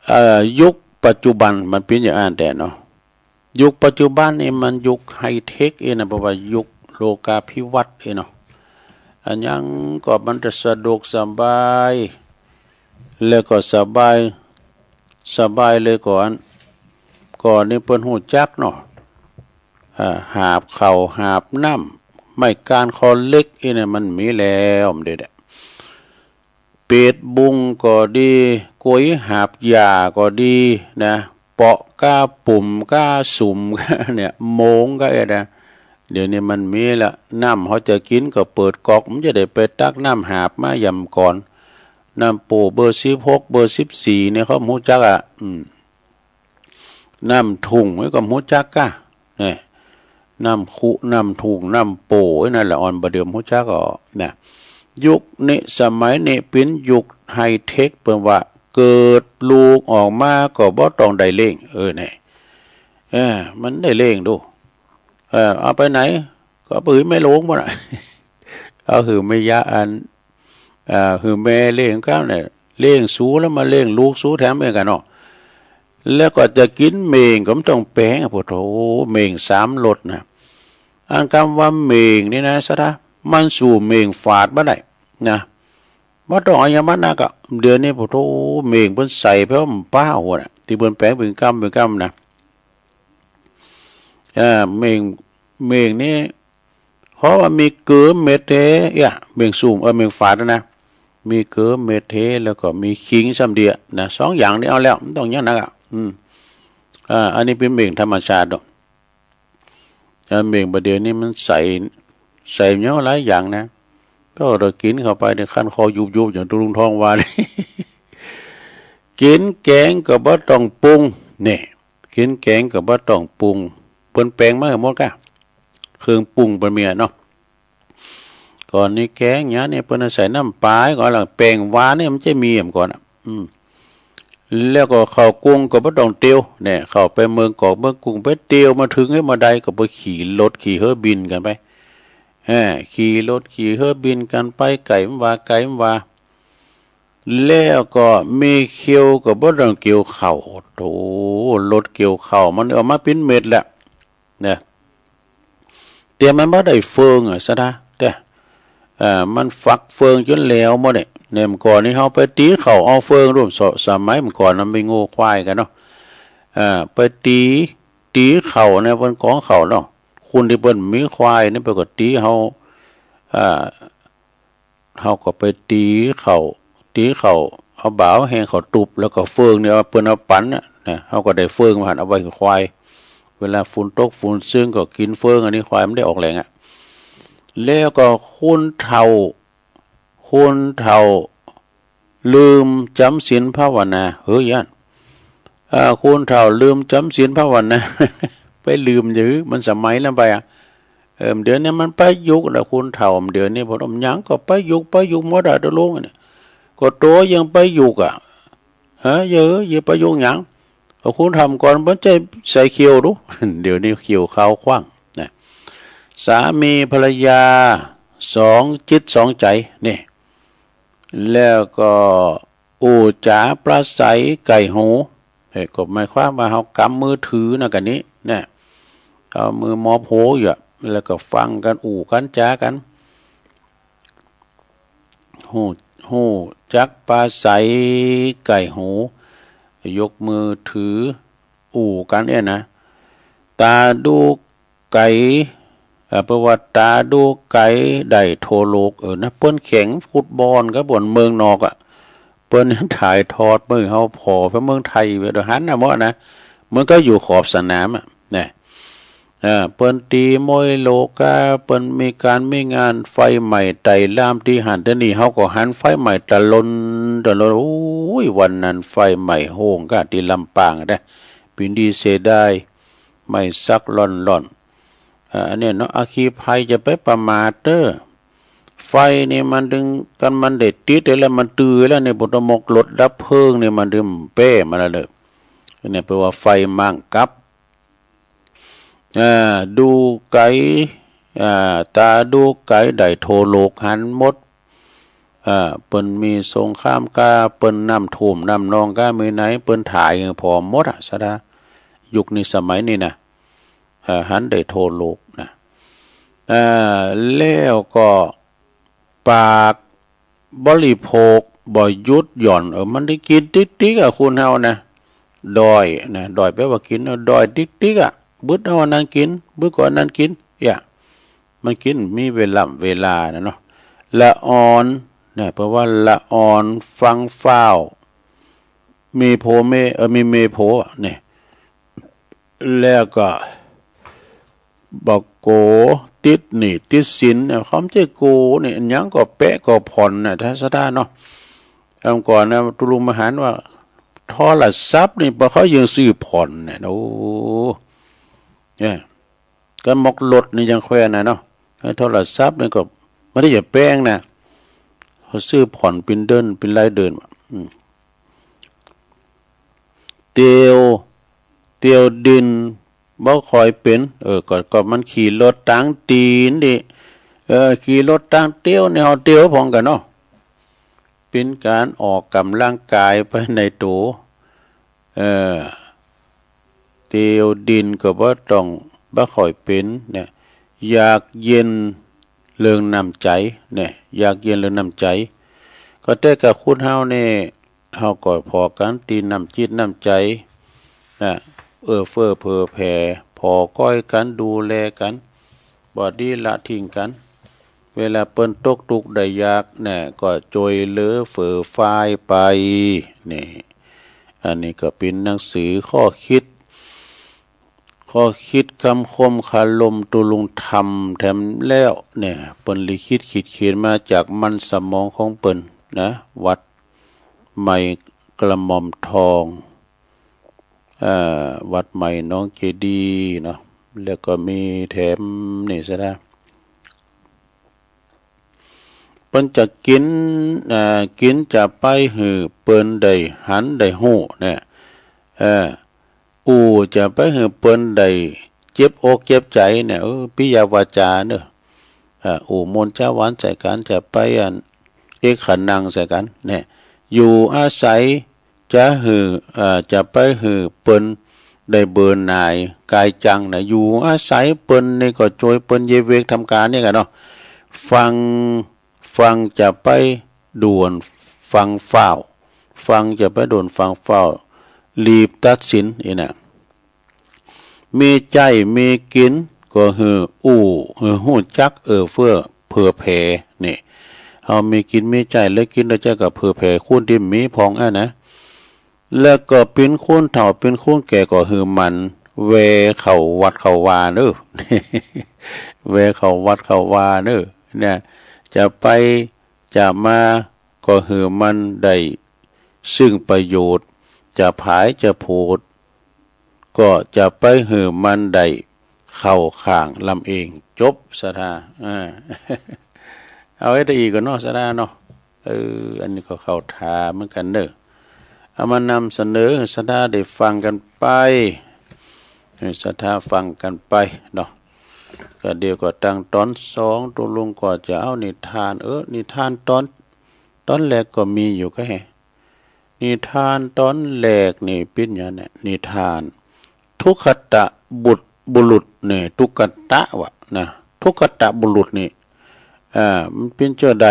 เอ่อ ยุคปัจจุบันมันเป๋นอย่างอั้นแต๊เนาะ ยุคปัจจุบันนี่มันยุคไฮเทคเองนะ เพราะว่ายุคโลกาภิวัตน์เองเนาะ อะหยังก็มันจะสะดวกสบาย แล้วก็สบาย สบายเลยก่อน ก่อนนี่เปิ้นฮู้จักเนาะ อ่า หาบข้าวหาบน้ำ ไม้ก้านคอเหล็กอี้เนี่ยมันมีแล้ว มันเดี๋ยวเนี่ย เปดบุงก็ดี ก๋วยหาบหญ้าก็ดีนะ เปาะก้าปุ่มก้าสุมเนี่ย โมงก็เอ็ดนะ เดี๋ยวนี้มันมีละ น้ำเฮาจะกิ๋นก็เปิดก๊อก มันจะได้ไปตักน้ำหาบมาอย่างก่อน น้ำโป้เบอร์สิบหก เบอร์สิบสี่เนี่ยเขาฮู้จักอะ อืม น้ำถุงนี่ก็ฮู้จักกะ เนี่ย น้ำคุ น้ำถุง น้ำโป้ นั่นแหละ อ่อนบ่าเดี่ยวฮู้จักก็ นะ ยุคนี้สมัยนี้เป๋นยุคไฮเทค เปิ้นว่าเกิดลูกออกมาก็บ่ต้องได้เลี้ยง เออ เนี่ย เออ มันได้เลี้ยงดู เออ เอาไปไหน ก็เอาไปหื้อแม่หลวงหมดอะ เอาหื้อแม่ยาอัน อ่า หื้อแม่เลี้ยงก้าเนี่ย เลี้ยงสูแล้วมาเลี้ยงลูกสูแถมเองกั๋นเนาะ แล้วก็จะกิ๋นเม่งก็บ่ต้องแป๋งอะ โอ้โธ่ เม่งสามรสนะ อันกำว่าเม่งนี่นะ ศรัทธา มันสู้เม่งฝาดบ่ได้นะ บ่ต้องเอาหยังมานักอะ เดี๋ยวนี้ โอ้โธ่ เม่งเปิ้นใส่แผวป้าหั้นน่ะ ตี้เปิ้นแป๋งเป๋นกำเป๋นกำนะ อ่า เม่ง เม่งนี่ เพราะว่ามีเกลือเม็ดแต๊ เอี้ย เม่งสุม เออ เม่งฝาดนะ มีเกลือเม็ดแต๊ แล้วก็มีขิงซ้ำเดียวนะ สองอย่างนี้เอาแล้ว บ่ต้องหยังนักอะ อืม อ่า อันนี้เป๋นเม่งธรรมชาติเนาะ อ่า เม่งบ่าเดี่ยวนี้มันใส่ ใส่หยังหลายอย่างนะ ก็เฮากิ๋นเข้าไปเนี่ยคันคอยุบๆ อย่างตุ๊ลุงทองว่า กิ๋นแก๋งก็บ่ต้องปรุง เนี่ย กิ๋นแก๋งก็บ่ต้องปรุง เปิ้นแป๋งมาหื้อหมดกะ เครื่องปรุงเปิ้นมีอะเนาะ ก่อนนี้แก๋งหยังเนี่ยเปิ้นใส่น้ำปลาก่อนละ แป้งหวานเนี่ยมันจะมีอะก่อนอะ อืม แล้วก็ข้าวกุ้งก็บ่ต้องเตียว เนี่ย เข้าไปเมืองกอกเมืองกุ้งไปเตียวมาเถิงหื้อบ่าใด ก็ไปขี่รถขี่เฮอบินกั๋นไป เออ ขี่รถขี่เฮอบินกั๋นไป ไก๋บ่า ไก๋บ่า แล้วก็มีเขียวก็บ่ต้องเกี่ยวข้าว โอ้โธ่ รถเกี่ยวข้าวมันออกมาเป๋นเม็ดแล้ว นะ แต่มันบ่ได้เฟืองอะ ศรัทธา แต่ เอ่อ มันฝักเฟืองจ๋นแหลวหมดเนี่ย เนี่ย เมื่อก่อนนี้เฮาไปตี๋ข้าวเอาเฟืองดู ส- สมัยเมื่อก่อนมันมีงัวควายกั๋นเนาะ เอ่อ ไปตี๋ ตี๋ข้าวเนี่ย เปิ้นก๋องข้าวเนาะ คนตี้เปิ้นมีควายเนี่ย เปิ้นก็ตี๋เฮา เอ่อ เฮาก็ไปตี๋ข้าว ตี๋ข้าว เอาบ่าแหงข้าวตุ๊บ แล้วก็เฟืองเนี่ย เปิ้นเอาปั๋นน่ะ นะ เฮาก็ได้เฟืองมาหั้น เอาไว้หื้อควาย เวลาฝนตกฝนตึงก็กิ๋นเฟือง อันนี้ควายมันได้ออกแหล่งอะ แล้วก็คนเฒ่า คนเฒ่าลืมจ๋ำศีลภาวนา เฮ้ย ย่าน อ่า คนเฒ่าลืมจ๋ำศีลภาวนา ไปลืมจื้อ มันสมัยนั้นไปอะ เออ เดี๋ยวนี้มันประยุกต์แล้ว คนเฒ่าเดี๋ยวนี้ พอหยังก็ประยุกต์ ประยุกต์หมดอะ ตกลงเนี่ย ก็ตั๋วยังประยุกต์อะ ฮะ เยอะ เยอะประยุกต์หยัง ก็คนเฒ่าก่อนเปิ้นใจ๊ใส่เขียวดู เดี๋ยวนี้เขียวขาวขว้างนะ สามีภรรยาสองจิตสองใจ๋ นี่ แล้วก็ อู้จ๋าปราศรัยไก่หู เอ้ย ก็หมายความว่าเฮากำมือถือนะ กะนี้นะ เอามือมอบหูอยู่อะ แล้วก็ฟังกั๋น อู้กั๋น จ๋ากั๋น ฮู้ ฮู้จักปราศรัยไก่หู ยกมือถือ อู้กั๋นเนี่ยนะ ต๋าดูไก๋ เอ่อ เปิ้นว่าต๋าดูไก๋ได้ทั่วโลก เออ นะ เปิ้นแข่งฟุตบอลกั๋นบ่อนเมืองนอกอะ เปิ้นถ่ายทอดมาหื้อเฮาผ่อไปเมืองไทย ไปหันน่ะหมดนะ มันก็อยู่ขอบสนามอะ นะ เออ เปิ้นตี๋มวยโลกา เปิ้นมีก๋านมีงาน ไฟไหม้ไต่ลามตี้หั้นตี้นี่ เฮาก็หันไฟไหม้ตะลอน ตะลอน โอ้ย วันนั้นไฟไหม้โฮงกาตี้ลำปางอะนะ เป๋นดีเสียดาย ไหม้สักล่อนๆ อ่า อันนี้เนาะ อัคคีภัยจะไปประมาทเต๊อะ ไฟนี่มันตึง คันมันได้ติดแล้วมันตื่นแล้วนี่ บ่ต้องมกรถดับเพลิงนี่มันตึงแป๊มาแล้วเน่อ เนี่ยเปิ้นว่าไฟมางกับ อ่า ดูไก๋ อ่า ต๋าดูไก๋ได้ทั่วโลกหันหมด อ่า เปิ้นมีสงครามกา เปิ้นน้ำท่วมน้ำนองกา มีไหน เปิ้นถ่ายผ่อหมดอะ สะดา ยุคนี้สมัยนี้นะ อ่า หันได้ทั่วโลกนะ อ่า แล้วก็ปากบริโภคบ่หยุดหย่อน เออ มันได้กิ๋นติ๊กๆ อะ คนเฮานะ ด้อยนะ ด้อยแปลว่ากิ๋น เออ ด้อยติ๊กๆ อะ บึดเอาอันนั้นกิ๋น บึดก็อันนั้นกิ๋น เนี่ย มันกิ๋นมีเวล่ำเวลานะเนาะ ละอ่อนเนี่ย เปิ้นว่าละอ่อนฟั่งฟ้าว มีผัวเมีย เออ มีเมียผัวเนี่ย แล้วก็บ่โก๋ติดหนี้ติดสินเนี่ย ความเจ๊โก๋เนี่ย หยังก็แปะก็ผ่อนน่ะ ท่านสะดาเนาะ เมื่อก่อนนะ ตุ๊ลุงมาหันว่า โทรศัพท์นี่ ปะเขายังซื้อผ่อนเนี่ย โอ้ เนี่ย ก็มกรถนี่ยังแคว่นน่ะเนาะ ไอ้โทรศัพท์นี่ก็บ่ได้จะแปงนะ เขาซื้อผ่อนเป๋นเดือน เป๋นรายเดือน อืม เตียว เตียวดินบ่ค่อยเป๋น เออ ก็ ก็มันขี่รถตางตี๋นนี่ เออ ขี่รถตางเตียวนี่ เฮาเตียวพ่องกั๋นเนาะ เป๋นก๋านออกก๋ำลังกายไปในตั๋ว เออ เตียวดินก็บ่ต้อง บ่ค่อยเป๋นเนี่ย อยากเย็นเรื่องน้ำใจ๋เนี่ย อยากเย็นเรื่องน้ำใจ๋ ก็แต่กับคนเฮานี่ เฮาก็ผ่อกั๋นตี้น้ำจิตน้ำใจ๋นะ เอื้อเฟื้อเผื่อแผ่ ผ่อก้อยกั๋น ดูแลกั๋น บ่ดีละทิ้งกั๋น เวลาเปิ้นตกตุ๊กข์ได้ยากเนี่ย ก็จ้วยเหลือเฟือฝ่ายไป นี่ อันนี้ก็เป๋นหนังสือข้อคิด ข้อคิดคำคมคารมตุ๊ลุงธรรมแถมแล้วเนี่ย เปิ้นลิขิตขีดเขียนมาจากมันสมองของเปิ้นนะ วัดใหม่กระหม่อมทอง เอ่อ วัดใหม่หนองเจดีย์เนาะ แล้วก็มีแถมนี่ซะนะ เปิ้นจะกิ๋น เอ่อ กิ๋นจะไปหื้อเปิ้นได้หันได้ฮู้เนี่ย เออ อู้จะไปหื้อเปิ้นได้เจ็บอกเจ็บใจ๋เนี่ย เออ ปิยวาจาเน่อ เอ่อ อู้มนต์จาหวานใส่กั๋น จะไปอัน เอกขนังใส่กั๋นเนี่ย อยู่อาศัย จะหื้อ เอ่อ จะไปหื้อเปิ้นได้เบื่อหน่ายกายจังนะ อยู่อาศัยเปิ้นนี่ก็จ้วยเปิ้นเยาะเวกทำก๋านเนี่ยกั๋นเนาะ ฟั่ง ฟั่งจะไปด่วนฟั่งฟ้าว ฟั่งจะไปด่วนฟั่งฟ้าว รีบตัดสิน อี้นะ มีใจ๊มีกิ๋นก็หื้ออู้ หื้อฮู้จักเอื้อเฟื้อเผื่อแผ่ นี่ เฮามีกิ๋นมีใจ๊ แล้วกิ๋นแล้วใจ๊ก็เผื่อแผ่คนตี้มีพ่องอะนะ แล้วก็เป๋นคนเฒ่าเป๋นคนแก่ก็หื้อหมั่นแวะเข้าวัดเข้าวาเน่อ แวะเข้าวัดเข้าวาเน่อ เนี่ย จะไปจะมาก็หื้อมันได้ ซึ่งประโยชน์ จะผายจะผูด ก็จะไปหื้อมันได้เข้าข้างลำเอง จบ ศรัทธา อ่า เอาไว้ได้อีกก่อเนาะ ศรัทธาเนาะ เออ อันนี้ก็เข้าท่าเหมือนกั๋นเนาะ เอามานำเสนอศรัทธาได้ฟังกั๋นไป ให้ศรัทธาฟังกั๋นไปเนาะ ก็เดี๋ยวก็ตั้งต๋อนสอง ตกลงก็จะเอานิทาน เออ นิทานต๋อน ต๋อนแรกก็มีอยู่ก็แฮะ นิทานต๋อนแรกนี่เป๋นหยังเนี่ย นิทาน ทุกขตบุตร บุรุษนี่ ทุกขตะวะนะ ทุกขตบุรุษนี่ อ่า มันเป๋นเจ้าใด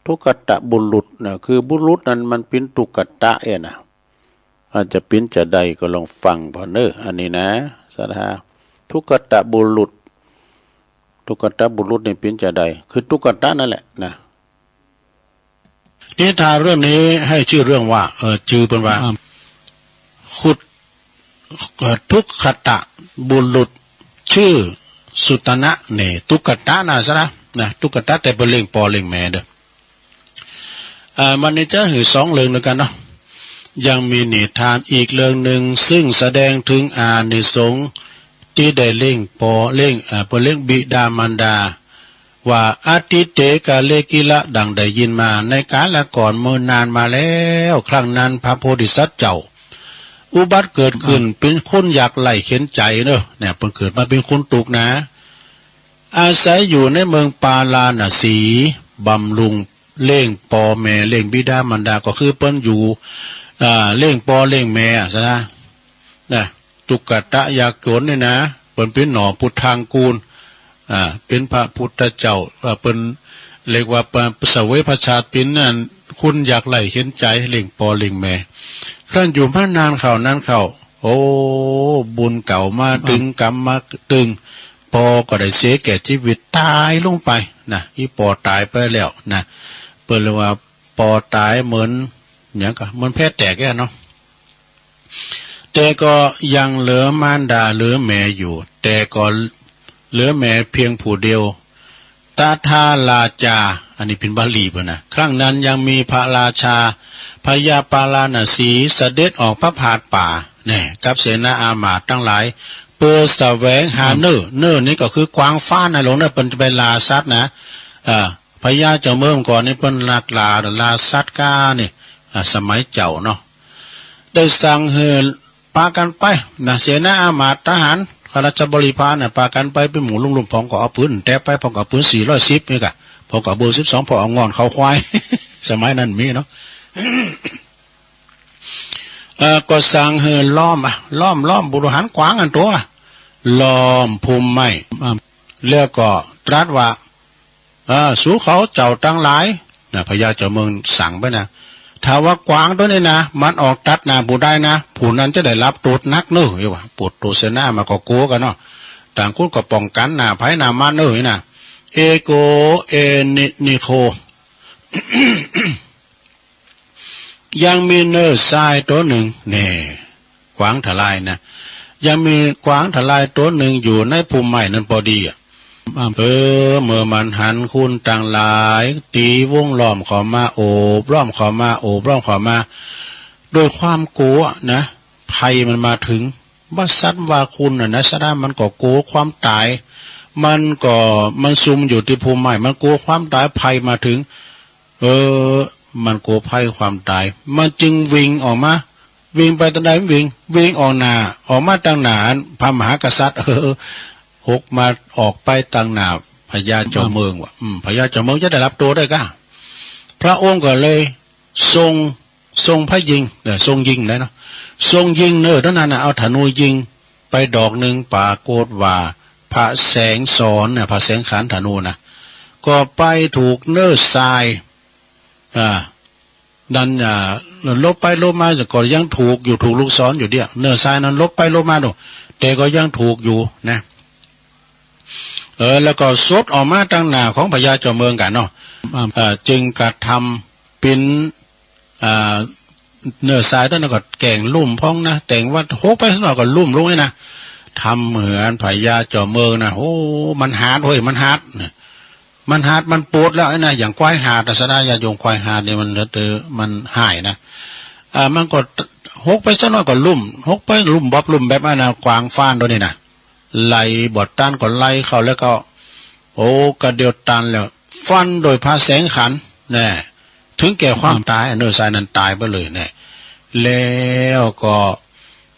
ทุกขตบุรุษนะ คือบุรุษนั้นมันเป๋นทุกขตะเอ้ยนะ อาจจะเป๋นเจ้าใดก็ลองฟังผ่อเน่อ อันนี้นะ ศรัทธา ทุกขตบุรุษ ทุกขตบุรุษนี่เป๋นเจ้าใด คือทุกขตะนั่นแหละนะ นิทานเรื่องนี้ให้ชื่อเรื่องว่า เอ่อ จื้อเปิ้นว่า อ่า ขุด เอ่อ ทุกขตบุรุษ จื้อสุตนะเนี่ย ทุกขตะนะ ศรัทธา นะ ทุกขตะ แต่เปิ้นเลี้ยงป้อเลี้ยงแม่เน่อ อ่า วันนี้จะหื้อสองเรื่องด้วยกั๋นเนาะ ยังมีนิทานอีกเรื่องนึ่ง ซึ่งแสดงเถิงอานิสงส์ตี้ได้เลี้ยงป้อเลี้ยง อ่า เปิ้นเลี้ยงบิดามารดา ว่า อตีเต กาเล กิละ ดังได้ยินมา ในกาลก่อนเมื่อนานมาแล้ว ครั้งนั้นพระโพธิสัตว์เจ้า อุบัติเกิดขึ้น อ่า เป๋นคนยากไร้เข็ญใจ๋เนาะ เนี่ย เปิ้นเกิดมาเป๋นคนตุ๊กข์นะ อาศัยอยู่ในเมืองปาราณสี บำรุงเลี้ยงป้อแม่ เลี้ยงบิดามารดา ก็คือเปิ้นอยู่ อ่า เลี้ยงป้อเลี้ยงแม่อะ ศรัทธา นะ ทุกขตะยากจ๋นนี่นะ เปิ้นเป๋นหน่อปุทธังกูร อ่า เป๋นพระพุทธเจ้า อ่า เปิ้นเรียกว่าเปิ้นเสวยพระชาติเป๋นอันคนยากไร้เข็ญใจ๋ เลี้ยงป้อเลี้ยงแม่ ครั้นอยู่มานานเข้านานเข้า โอ้ บุญเก่ามาตึง อ่า กรรมมาตึง ป้อก็ได้เสียแก่ชีวิตต๋ายลงไปนะ อี่ป้อต๋ายไปแล้วนะ เปิ้นเรียกว่าป้อต๋ายเหมือนหยังก่อ เหมือนแพแตกเนี่ยเนาะ แต่ก็ยังเหลือมารดาเหลือแม่อยู่ แต่ก็เหลือแม่เพียงผู้เดียว ตถาราชา อันนี้เป๋นบาลีเปิ้นนะ ครั้งนั้นยังมีพระราชา พญาปาราณสีเสด็จออกพระผาดป่า แน่ กับเสนาอามาตย์ตังหลาย เปื้อแสวงหา อืม เน่อ เน่อนี่ก็คือกวางฟ้านะ หลวงเน่อ เปิ้นจะไปล่าสัตว์นะ เอ่อ พญาเจ้าเมืองก่อนนี่เปิ้นลักล่า ล่าสัตว์ก้านี่ อ่า สมัยเจ้าเนาะ ได้สั่งหื้อปากั๋นไปนะ เสนาอามาตย์ทหาร ข้าราชบริพารเนี่ย ปากั๋นไปเป๋นหมู่ลุ่มๆ พ่องก็เอาปืนแต๊ไป พ่องก็เอาปืนสี่ร้อยสิบนี่ก่ะ พ่องก็เอาเบอร์สิบสอง พ่องเอาง่อนเขาควาย สมัยนั้นมีเนาะ เอ่อ ก็สั่งหื้อล้อมอะ ล้อม ล้อม บุรุษหันกวางอันตั๋ว ล้อมพุ่มไม้ อ่า แล้วก็ตรัสว่า เออ สูเขาเจ้าตังหลายนะ พญาเจ้าเมืองสั่งไปนะ ถ้าว่ากวางตั๋วนี้นะ มันออกตัดหน้าผู้ใดนะ ผู้นั้นจะได้รับโต้ษหนักเน่อ ว่า ปุตโตเสนามาก็กั๋วกั๋นเนาะ ต่างคนก็ป้องกั๋นหน้าใผหน้ามันเน่อนี่นะ เอโก เอนิ นิโค ยังมีเน่อทรายตั๋วนึ่ง แน่ กวางทลายนะ ยังมีกวางทลายตั๋วนึ่งอยู่ในพุ่มไม้นั้นปอดีอะ เออ เมื่อมันหันคนตังหลายตี๋วงล้อมเข้ามา โอบล้อมเข้ามา โอบล้อมเข้ามา ด้วยความกั๋วนะ ภัยมันมาเถิง บ่สัตว์ว่าคนน่ะนะ ศรัทธา มันก็กั๋วความต๋าย มันก็ มันซุ่มอยู่ตี้พุ่มไม้ มันกั๋วความต๋าย ภัยมาเถิง เออ มันกั๋วภัยความต๋าย มันจึงวิ่งออกมา วิ่งไปตางใดวิ่ง วิ่งออกหน้า ออกมาตางหน้าพระมหากษัตริย์ เออ หกมาออกไปตางหน้าพญาเจ้าเมืองว่า อืม พญาเจ้าเมืองจะได้รับโต้ษได้ก้า พระองค์ก็เลยทรง ทรงพระยิง เออ ทรงยิงได้เนาะ ทรงยิงเน่อ ต๋อนนั้นน่ะ เอาธนูยิงไปดอกนึ่ง ปรากฏว่าพระแสงสอนน่ะ พระแสงขันธนูนะ ก็ไปถูกเน่อทราย อ่า นั้น อ่า หลบไปหลบมาก็ยังถูกอยู่ ถูกลูกศรอยู่เดี่ย เน่อทรายนั้นหลบไปหลบมาดู แต่ก็ยังถูกอยู่นะ เออ แล้วก็สดออกมาตางหน้าของพญาเจ้าเมืองก้าเนาะ อ่า จึงกระทำเป๋น อ่า เน่อทรายต๋อนนั้นก็แก๋งลุ่มพ่องนะ แต่งว่าหกไปสักหน่อยก็ลุ่มลงนี่นะ ทำเหมือนพญาเจ้าเมืองนะ โอ้ มันหาดเฮ้ย มันหาดนะ มันหาด มันปวดแล้วนะ อย่างควายหาดนะ ศรัทธาญาติโยม ควายหาดนี่มัน เออ มันฮ้ายนะ อ่า มันก็หกไปสักหน้อยก็ลุ่ม หกไปลุ่มบับลุ่มแบ๋บอั้นนะ กวางฟ้านโตนี้นะ ไล่บ่ตันก็ไล่เข้าแล้วก็ โอ้ กะเดี่ยวตันแล้ว ฟันโดยพระแสงขันธ์ แน่ เถิงแก่ความต๋าย เนิวทรายนั้นต๋ายไปเลยแน่ แล้วก็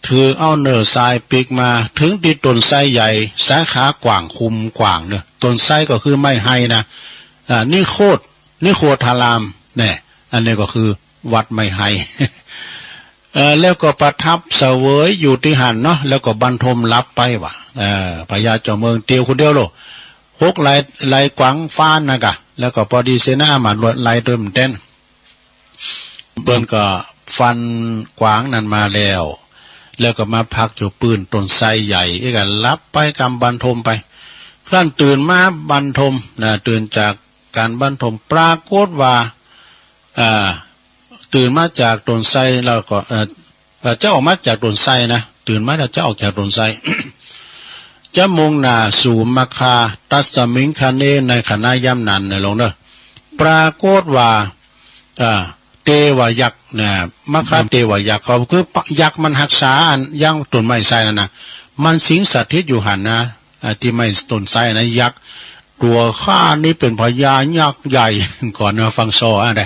ถือเอาเนิวทรายปิ๊กมา เถิงตี้ต้นไทรใหญ่ สาขากว้าง คุมกว้างเนาะ ต้นไทรก็คือไม้ไฮนะ อ่า นิโคธ นิโคธาราม แน่ อันนี้ก็คือวัดไม้ไฮ เอ่อ แล้วก็ประทับเสวยอยู่ตี้หั้นเนาะ แล้วก็บรรทมหลับไปว่ะ เอ่อ พญาเจ้าเมืองเตียวคนเดียวโลด หกไล่ ไล่กวางฟ้านนะกะ แล้วก็ปอดีเสนาอามาตย์ลวดไล่ตวยแต๊น เปิ้นก็ฟันกวางนั้นมาแล้ว แล้วก็มาพักอยู่ปื้นต้นไทรใหญ่ อี้ก็หลับไปกำบรรทมไป ครั้นตื่นมาบรรทมนะ ตื่นจากก๋านบรรทม ปรากฏว่า อ่า ตื่นมาจากต้นไทรแล้วก็ เอ่อ เอ่อ จะออกมาจากต้นไทรนะ ตื่นมาแล้วจะออกจากต้นไทร จะมุ่งหน้าสู่มัคคา ตัสมิงคเณ ในขณะยามนั้นนะหลวงเนาะ ปรากฏว่า อ่า เตวยักษ์นะ มัคคเตวยักษ์ ก็คือยักษ์มันฮักษาอันยังต้นไม้ไทรนั่นนะ มันสิงสถิตอยู่หั้นนะ อ่า ตี้ไม้ต้นไทรนะ ยักษ์ ตั๋วข้านี้เป๋นพญายักษ์ใหญ่ ก่อนนะ ฟังซออันใด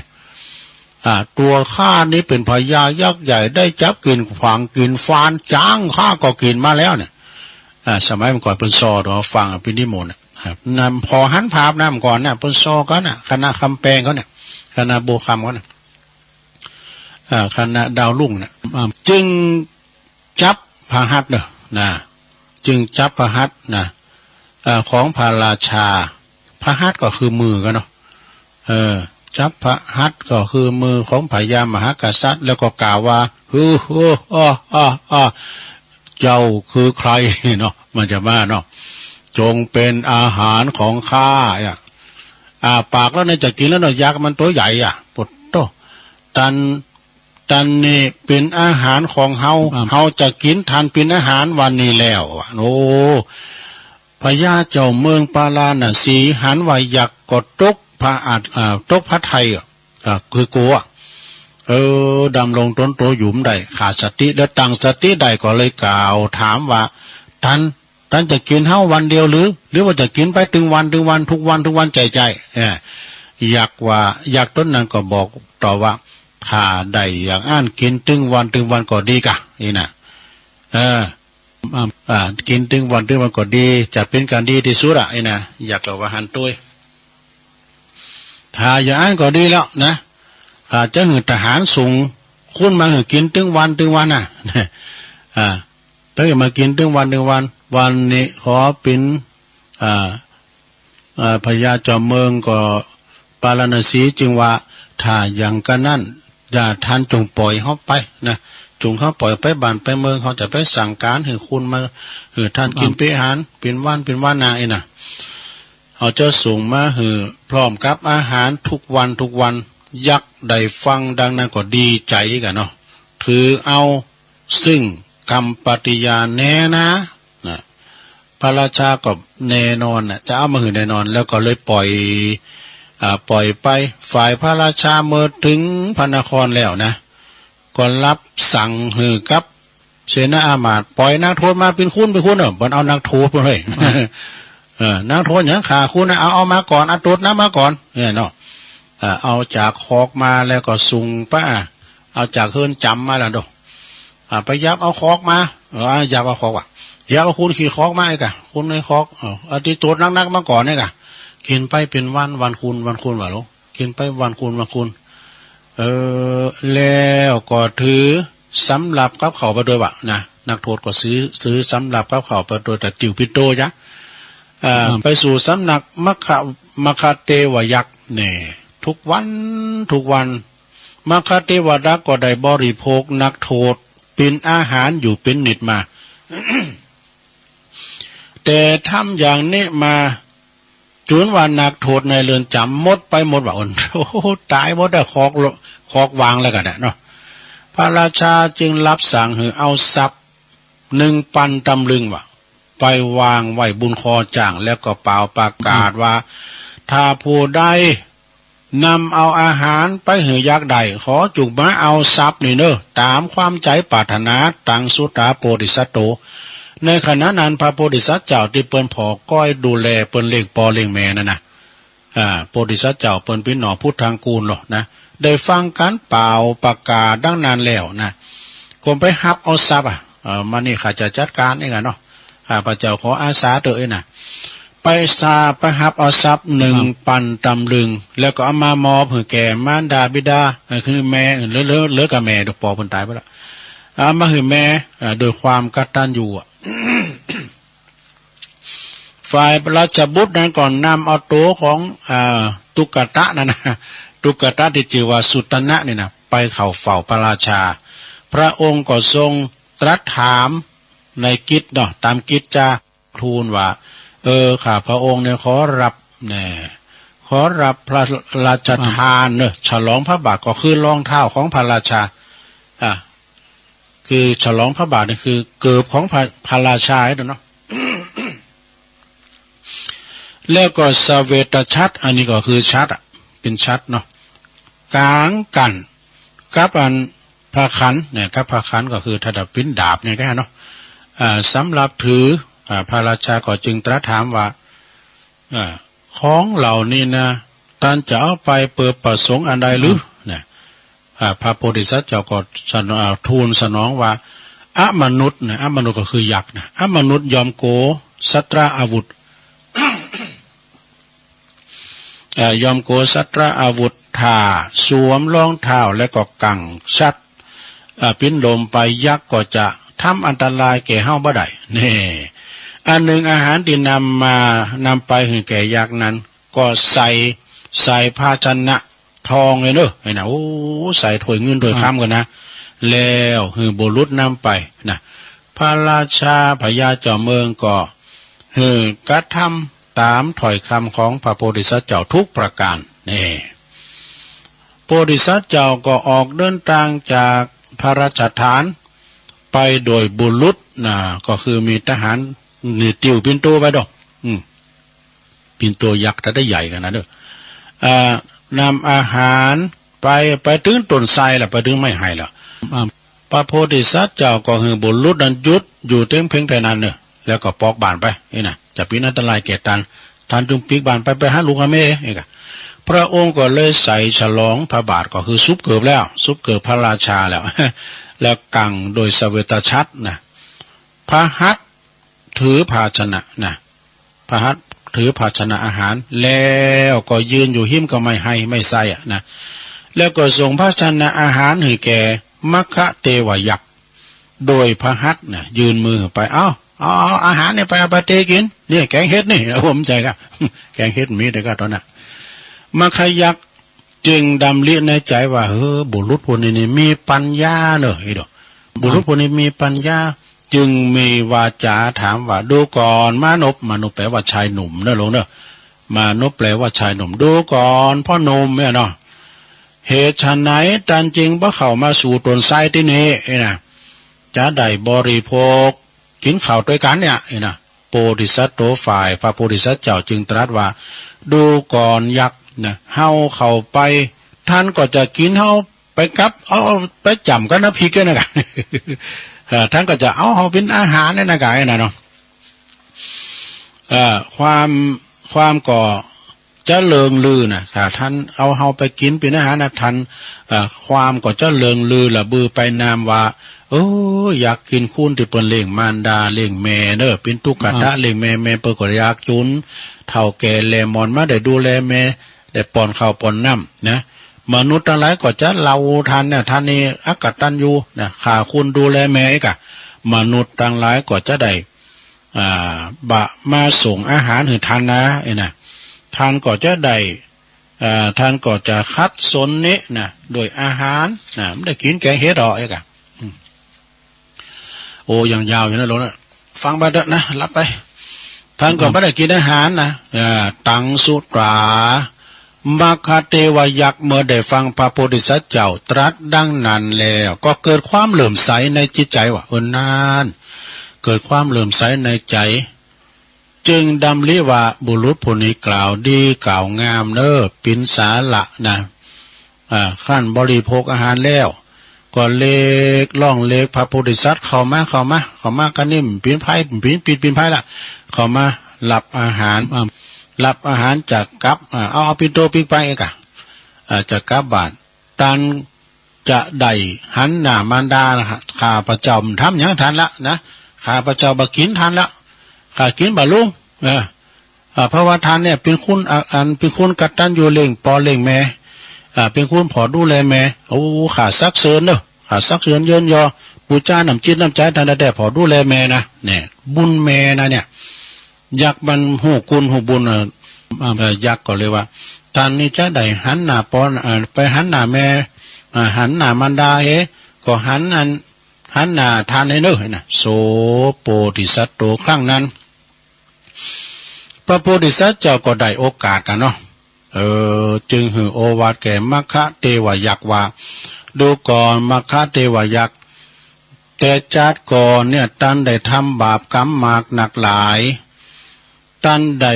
อ่า ตั๋วข้านี้เป๋นพญายักษ์ใหญ่ ได้จับกิ๋นขวางกิ๋นฟ้าน จ๊างข้าก็กิ๋นมาแล้วเนี่ย อ่า สมัยเมื่อก่อนเปิ้นซอต๋อนฟังอภินิมนต์น่ะ ครับ นำพอหันภาพนะเมื่อก่อนนะเปิ้นซอกั๋นนะ คณะคำแปงเขาเนี่ย คณะบัวคำเขาเนี่ย อ่า คณะดาวรุ่งเนี่ย อ่า จึงจับพระหัตถ์เนาะนะ จึงจับพระหัตถ์นะ เอ่อ ของพระราชา พระหัตถ์ก็คือมือกั๋นเนาะ เออ จับพระหัตถ์ก็คือมือของพญามหากษัตริย์ แล้วก็กล่าวว่า "ฮือ ฮือ อ้อ อ้อ อ้อ เจ้าคือใคร" เนาะ มันจะว่าเนาะ "จงเป๋นอาหารของข้า" อ่ะ อ้าปากแล้วเนี่ยจะกิ๋นแล้วเนาะ ยักษ์มันตั๋วใหญ่อ่ะ ปะโต้ ตัน ตันนี้เป๋นอาหารของเฮา อ่า เฮาจะกิ๋นตันเป๋นอาหารวันนี้แล้วอะ โอ้ พญาเจ้าเมืองปาราณสีหันว่ายักษ์ก็ตกพระอัต อ่า ตกพระทัยอะ อ่า คือกั๋ว เออ ดำรงต๋นโตอยู่บ่ได้ ขาดสติ แล้วตั้งสติได้ก็เลยกล่าวถามว่า ตัน ตันจะกิ๋นเฮาวันเดียวหรือ หรือว่าจะกิ๋นไปตึงวัน ตึงวัน ทุกวัน ทุกวัน ใจ้ ใจ้ เออ ยักษ์ว่า ยักษ์ต๋นนั้นก็บอกตอบว่า ถ้าได้อย่างอั้นกิ๋นตึงวัน ตึงวันก็ดีก่ะ นี่นะ เออ อ่า อ่า กิ๋นตึงวัน ตึงวันก็ดี จะเป๋นก๋านดีตี้สุดอะ นี่นะ ยักษ์ก็ว่าหั้นตวย ถ้าอย่างอั้นก็ดีแล้วนะ อ่า จะหื้อทหารส่งคนมาหื้อกิ๋นตึงวัน ตึงวันน่ะ อ่า ตึงมากิ๋นตึงวัน ตึงวัน วันนี้ขอเป๋น อ่า อ่า พญาจอมเมืองก็ปาราณสีจึงว่า ถ้าอย่างกะนั้น อย่าตันจงป่อยเฮาไปนะ จงเฮาป่อยไปบ้านไปเมือง เฮาจะไปสั่งก๋านหื้อคนมา หื้อตันกิ๋นเป๋นอาหาร เป๋นวัน เป๋นวันนา นี่นะ เฮาจะส่งมาหื้อพร้อมกับอาหารทุกวันทุกวัน ยักษ์ได้ฟังดังนั้นก็ดีใจ๋ก่ะเนาะ ถือเอาซึ่งกำปฏิญาณแน่นา นะ พระราชาก็แน่นอนน่ะ จะเอามาหื้อแน่นอน แล้วก็เลยป่อย อ่า ป่อยไป ฝ่ายพระราชาเมื่อเถิงพระนครแล้วนะ ก็รับสั่งหื้อกับเสนาอามาตย์ ป่อยนักโทษมาเป๋นคน เป๋นคนเนาะ บ่เอานักโทษเปิ้นเฮ้ย เออ นักโทษหยัง ข้าคนนะ เอา เอามาก่อน เอาตดน้ำมาก่อน เนี่ยเนาะ เออ เอาจากคอกมาแล้วก็ส่งไป เอาจากเฮือนจ๋ำมาแล้วเนาะ อ่า ไปหยับเอาคอกมา เออ หยับเอาคอกว่ะ หยับเอาคนขี่คอกมาอีกอะ คนในคอก เออ เอาตี้ตดนักๆ มาก่อนเนี่ยกะ กิ๋นไปเป๋นวัน วันคุณ วันคุณว่ะลูก กิ๋นไปวันคุณ วันคุณ เออ แล้วก็ถือสำรับกับเขาไปตวยว่ะนะ นักโทษก็ถือ ถือสำรับกับเขาไปตวย แต่ติวปิโตจ้ะ อ่า อ่า ไปสู่สำนักมัคคะ มัคคะเตวยักษ์เนี่ย ทุกวัน ทุกวัน มัคคะเตวยักษ์ก็ได้บริโภคนักโทษเป๋นอาหารอยู่เป๋นนิดมา แต่ทำอย่างนี้มา จ๋นว่านักโทษในเรือนจ๋ำหมดไปหมดว่ะ โอ้โห ต๋ายหมดอะ คอก คอกวางแล้วกั๋นน่ะเนาะ พระราชาจึงรับสั่งหื้อเอาทรัพย์หนึ่งปันตำลึงว่ะ ไปวางไว้บุนคอจ้าง แล้วก็เป่าประกาศว่า ถ้าผู้ใด นำเอาอาหารไปหื้อยักษ์ได้ ขอจุ่งมาเอาทรัพย์นี่เน่อ ต๋ามความใจ๋ปรารถนา ตังสุตาโพธิสัตโต ในขณะนั้นพระโพธิสัตว์เจ้าตี้เปิ้นผ่อก้อยดูแลเปิ้นเลี้ยงป้อเลี้ยงแม่นั่นนะ อ่า โพธิสัตว์เจ้าเปิ้นปี้หนอพุทธังกูลโลนะ ได้ฟังก๋านเป่าประกาศดังนั้นแล้วนะ ก็ไปฮับเอาทรัพย์อะ เอ่อ มานี่ข้าจะจัดก๋านเองอะเนาะ ข้าพเจ้าขออาสาเต๊อะเอ้ยนะ ไปซา ไปฮับเอาทรัพย์หนึ่งปันตำลึง แล้วก็เอามามอบหื้อแก่มารดาบิดา เอ่อ คือแม่ เหลือ เหลือ เหลือกับแม่ ป้อเปิ้นต๋ายไปแล้ว เอามาหื้อแม่ เอ่อ โดยความกตัญญูอะ ฝ่ายราชบุตรนั้นก็นำเอาตั๋วของ เอ่อ ตุ๊กตะนั่นนะ ตุ๊กตะตี้จื้อว่าสุตนะนี่นะ ไปเข้าเฝ้าพระราชา พระองค์ก็ทรงตรัสถามในกิจเนาะ ต๋ามกิจจา ทูลว่า เออ ข้าพระองค์เนี่ยขอรับ แน่ ขอรับพระราชทานเน่อ ฉลองพระบาท ก็คือรองเท้าของพระราชา อ่ะ คือฉลองพระบาทนี่คือเกิบของพระ พระราชาไอ้นั่นเนาะ แล้วก็สเวตฉัตร อันนี้ก็คือฉัตรอะ เป๋นฉัตรเนาะ ก๋างกั๋นกับอันพระขันเนี่ย กับพระขันก็คือถ้าจะเป๋นดาบเนี่ยก็เนาะ อ่า สำหรับถือ อ่า พระราชาก็จึงตรัสถามว่า อ่า ของเหล่านี้นะ ต้านจะเอาไปเปื้อประสงค์อันใดหรือ นะ อ่า พระโพธิสัตว์เจ้าก็สน- อ่า ทูลสนองว่า อมนุษย์นะ อมนุษย์ก็คือยักษ์นะ อมนุษย์ย่อมโกสัตราอาวุธ เอ่อ ย่อมโกสัตราอาวุธ ถ้าสวมรองเท้าแล้วก็กั๋งฉัตร เอ่อ ปิ้นลมไป ยักษ์ก็จะทำอันตรายแก่เฮาบ่ได้ แน่ อันหนึ่งอาหารตี้นำมา นำไปหื้อแก่ยักษ์นั้น ก็ใส่ ใส่ภาชนะทองเลยเนอะ ไอ้น่ะ โอ้ ใส่ถ้วยเงินถ้วยคำกั๋นนะ แล้วหื้อบุรุษนำไปนะ พระราชาพญาจอมเมืองก็หื้อกระทำต๋ามถ้อยคำของพระโพธิสัตว์เจ้าทุกประก๋าน แน่ โพธิสัตว์เจ้าก็ออกเดินตางจากพระราชฐานไปโดยบุรุษนะ ก็คือมีทหารนี่ติวปิ่นโตไปดอก อืม ปิ่นโตยักษ์ถ้าได้ใหญ่ขนาดนั้นเนอะ อ่า นำอาหารไป ไปเถิงต้นไทรแล้ว ไปเถิงไม้ไผ่แล้ว อ่า พระโพธิสัตว์เจ้าก็หื้อบุรุษนั้นหยุดอยู่เตียงเพ็งแต่นั้นเนอะ แล้วก็ปอกบานไป นี่นะ จะเป๋นอันตรายแก่ต้าน ต้านจึงปีกบานไป ไปหาลูกหาเมีย นี่กะ พระองค์ก็เลยใส่ฉลองพระบาท ก็คือสุบเกิบแล้ว สุบเกิบพระราชาแล้ว แล้วกั๋งโดยสเวตฉัตรนะ พระหัตถ์ถือภาชนะนะ พระหัตถ์ถือภาชนะอาหาร แล้วก็ยืนอยู่ฮิ้มกับไม้ไผ่ไม้ไทรอะนะ แล้วก็ส่งภาชนะอาหารหื้อแก่มัคคเทวยักษ์ โดยพระหัตถ์นะ ยื่นมือไป เอา เอา เอาอาหารเนี่ยไป เอาไปเต๋กิ๋น เนี่ยแกงเห็ดนี่ ผมใจ๋กะ แกงเห็ดมีแต่กะต๋อนนั้น มัคคยักษ์จึงดำริในใจ๋ว่า เออ บุรุษผู้นี้นี่มีปัญญาเนอะ อีโด บุรุษผู้นี้มีปัญญา จึงมีวาจาถามว่า ดูก่อนมานพ มานพแปลว่าชายหนุ่มเนอะโลมเนอะ มานพแปลว่าชายหนุ่ม ดูก่อนพ่อหนุ่มเนี่ยเนาะ เหตุไฉนต้านจึงบ่เข้ามาสู่ต้นไทรตี้นี่ เอ้ยนะ จะได้บริโภคกิ๋นข้าวตวยกั๋นเนี่ย เอ้ยนะ โพธิสัตว์โตฝ่ายพระโพธิสัตว์เจ้าจึงตรัสว่า ดูก่อนยักษ์นะ เฮาเข้าไป ต้านก็จะกิ๋นเฮาไปกับ เอา เอาไปจ๋ำกับน้ำพริกเนี่ยนะกะ เอ่อ ต้านก็จะเอาเฮาเป๋นอาหารเนี่ยนะกะ ไอ้น่ะเนาะ เอ่อ ความ ความก็จะเลิงลือนะ ถ้าต้านเอาเฮาไปกิ๋นเป๋นอาหารนะ ต้าน เอ่อ ความก็จะเลิงลือระบือไปนามว่า เออ ยักษ์กินคูนตี้เปิ้นเลี้ยงมารดาเลี้ยงแม่เนอะ เป๋นตุ๊กตะ อ่า เลี้ยงแม่ แม่เปิ้นก็ยากจ๋น เฒ่าแก่แหล่หมอนมาได้ดูแลแม่ ได้ป้อนข้าวป้อนน้ำนะ มนุษย์ตังหลายก็จะเล่าต้านเนี่ย ต้านนี่อกตัญญูนะ ฆ่าคูนดูแลแม่กะ มนุษย์ตังหลายก็จะได้ อ่า บ่มาส่งอาหารหื้อต้านนะ เอ้ยนะ ต้านก็จะได้ อ่า ต้านก็จะขัดสนนี่นะ โดยอาหารนะ บ่ได้กิ๋นแกงเห็ดอ๋อ เอ้ยกะ อืม โอ้ ยังยาวอยู่นะโลมนะ ฟังไปเต๊อะนะ หลับไป ต้านก็บ่ได้กิ๋นอาหารนะ เอ่อ ตังสุตรา มัคคเทวยักษ์เมื่อได้ฟังพระโพธิสัตว์เจ้าตรัสดังนั้นแล้ว ก็เกิดความเหลื่อมใสในจิตใจ๋ว่า เออ นั่น เกิดความเหลื่อมใสในใจ๋ จึงดำริว่าบุรุษผู้นี้กล่าวดีกล่าวงามเน่อ ปิ๋นสาหละนะ อ่า ครั้นบริโภคอาหารแล้ว ก็เรียกร้องเรียกพระโพธิสัตว์ เข้ามา เข้ามา เข้ามา กานี้ปิ๋นไพร่ ปิ๋น ปิ๋น ปิ๋นไพร่ละ เข้ามารับอาหาร อ่า รับอาหารจากกั๋ป อ่า เอา เอาปิ่นโตปิงไปเอกะ อ่า จากกั๋ปบาตร ต้านจะได้หันหน้ามารดานะ ข้าพเจ้าบ่ทำหยังต้านละนะ ข้าพเจ้าบ่กิ๋นต้านละ ข้ากิ๋นบ่ลง เออ อ่า เพราะว่าต้านเนี่ยเป๋นคน อ่า อันเป๋นคนกตัญญูเลี้ยงป้อเลี้ยงแม่ อ่า เป๋นคนผ่อดูแลแม่ โอ้ ข้าสรรเสริญเน่อ ข้าสรรเสริญเยินยอ ปู๋จาน้ำจิตน้ำใจ๋ต้านแต๊ๆ ผ่อดูแลแม่นะ เนี่ย บุญแม่นะเนี่ย ยักษ์มันฮู้คุณฮู้บุญ เอ่อ เอ่อ ยักษ์ก็เลยว่า ต้านนี้จะได้หันหน้าป้อ เอ่อ ไปหันหน้าแม่ อ่า หันหน้ามารดาเฮ ก็หันอัน หันหน้าต้านเฮเน่อนะ โส โพธิสัตโต ครั้งนั้น พระโพธิสัตว์เจ้าก็ได้โอกาสกั๋นเนาะ เออ จึงหื้อโอวาทแก่มัคคะเทวยักษ์ว่า ดูก่อนมัคคะเทวยักษ์ แต่จาติก่อนเนี่ย ต้านได้ทำบาปกรรมมากนักหลาย ต้านได้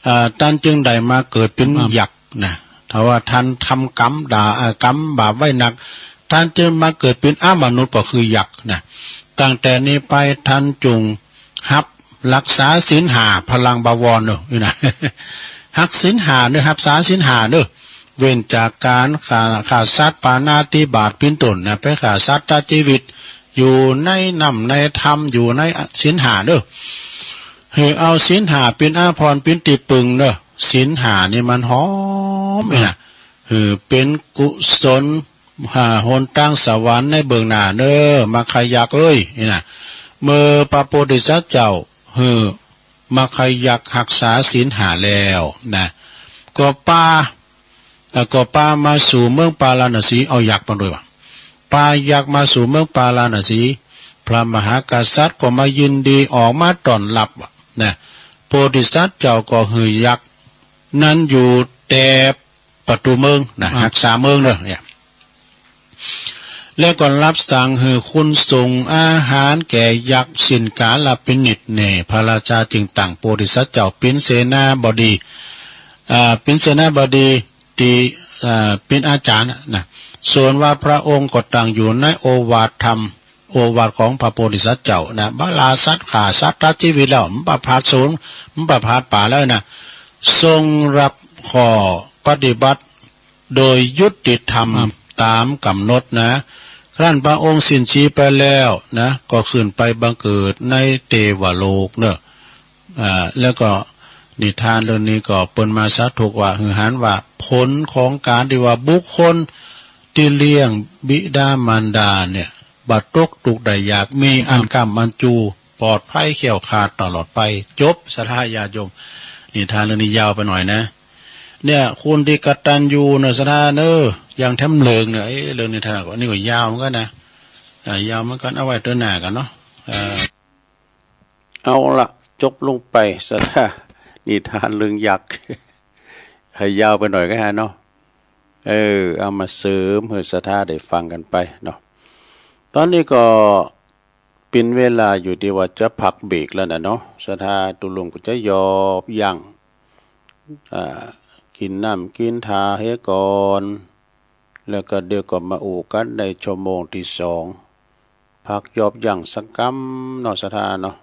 เอ่อ ต้านจึงได้มาเกิดเป๋นยักษ์นะ ถ้าว่าต้านทำกรรมด่า เอ่อ กรรมบาปไว้นัก ต้านจึงมาเกิดเป๋นอมนุษย์ก็คือยักษ์นะ ตั้งแต่นี้ไปต้านจงฮักษาศีลห้า พลังบวรเน่อ นี่นะ ฮักศีลห้าเน่อ ฮักษาศีลห้าเน่อ เว้นจากก๋านฆ่า ฆ่าสัตว์ ปาณาติบาตเป๋นต้นนะ ไปฆ่าสัตว์ตัดจีวิต อยู่ในน้ำในธรรม อยู่ในศีลห้าเน่อ หื้อเอาศีลห้าเป๋นอาภรณ์เป๋นตี้ปึงเน่อ ศีลห้านี่มันหอมนี่นะ หื้อเป๋นกุศล หาหนตางสวรรค์ในเบื้องหน้าเน่อ มัคคยักษ์เอ้ย นี่นะ เมื่อพระโพธิสัตว์เจ้าหื้อมัคคยักษ์ฮักษาศีลห้าแล้วนะ ก็ปา เอ่อ ก็ปามาสู่เมืองปาราณสี เอายักษ์มาด้วยวะ ปายักษ์มาสู่เมืองปาราณสี พระมหากษัตริย์ก็มายินดีออกมาต้อนฮับนะ โพธิสัตว์เจ้าก็หื้อยักษ์นั้นอยู่แต่ ประตู๋เมืองนะ อ่า ฮักษาเมืองเน่อเนี่ย แล้วก็รับสั่งหื้อคนส่งอาหารแก่ยักษ์สิ้นกาลพินิจ แน่ พระราชาจึงตั้งโพธิสัตว์เจ้าเป๋นเสนาบดี อ่า เป๋นเสนาบดีตี้ อ่า เป๋นอาจ๋ารย์นะ ส่วนว่าพระองค์ก็ตั้งอยู่ในโอวาทธรรม โอวาทของพระโพธิสัตว์เจ้านะ บ่ฆ่าสัตว์ ฆ่าสัตว์ตัดจีวิตแล้ว บ่ประพาสสวน บ่ประพาสป่าแล้วนะ ทรงรับข้อปฏิบัติโดยยุติธรรม อ่า ต๋ามก๋ำหนดนะ ครั้นพระองค์สิ้นชีพไปแล้วนะ ก็ขึ้นไปบังเกิดในเตวโลกเน่อ อ่า แล้วก็นิทานเรื่องนี้ก็เปิ้นมาสาธกว่า หื้อหันว่าผลของก๋านตี้ว่าบุคคลตี้เลี้ยงบิดามารดาเนี่ย บ่ตกตุ๊กข์ได้ยาก มีอันก้ำอันจู ปลอดภัยแคล้วคลาดตลอดไป จบ ศรัทธาญาติโยม นิทานเรื่องนี้ยาวไปหน่อยนะ เนี่ย คนตี้กตัญญูเน่อ ศรัทธาเน่อ อย่างแถมเลิงเนี่ย เอ๊ะ เรื่องนิทานก็ อันนี้ก็ยาวเหมือนกั๋นนะ อ่า ยาวเหมือนกั๋น เอาไว้เตื้อหน้ากั๋นเนาะ อ่า เอาละ จบลงไป ศรัทธา นิทานเรื่องยักษ์ หื้อยาวไปหน่อยก็ได้เนาะ เออ เอามาเสริมหื้อศรัทธาได้ฟังกั๋นไปเนาะ ต๋อนนี้ก็เป๋นเวลาอยู่ตี้ว่าจะพักเบรกแล้วนะเนาะ ศรัทธาตุ๊ลุงก็จะยอบยั้ง อ่า กิ๋นน้ำกิ๋นทาเหียก่อน แล้วก็เดี๋ยวก็มาอู้กั๋นในชั่วโมงตี้สอง พักยอบยั้งสักกำเนาะ ศรัทธาเนาะ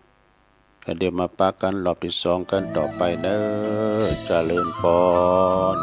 ก็เดี๋ยวมาปะกั๋นรอบตี้สองกั๋นต่อไปเน่อ เจริญปอน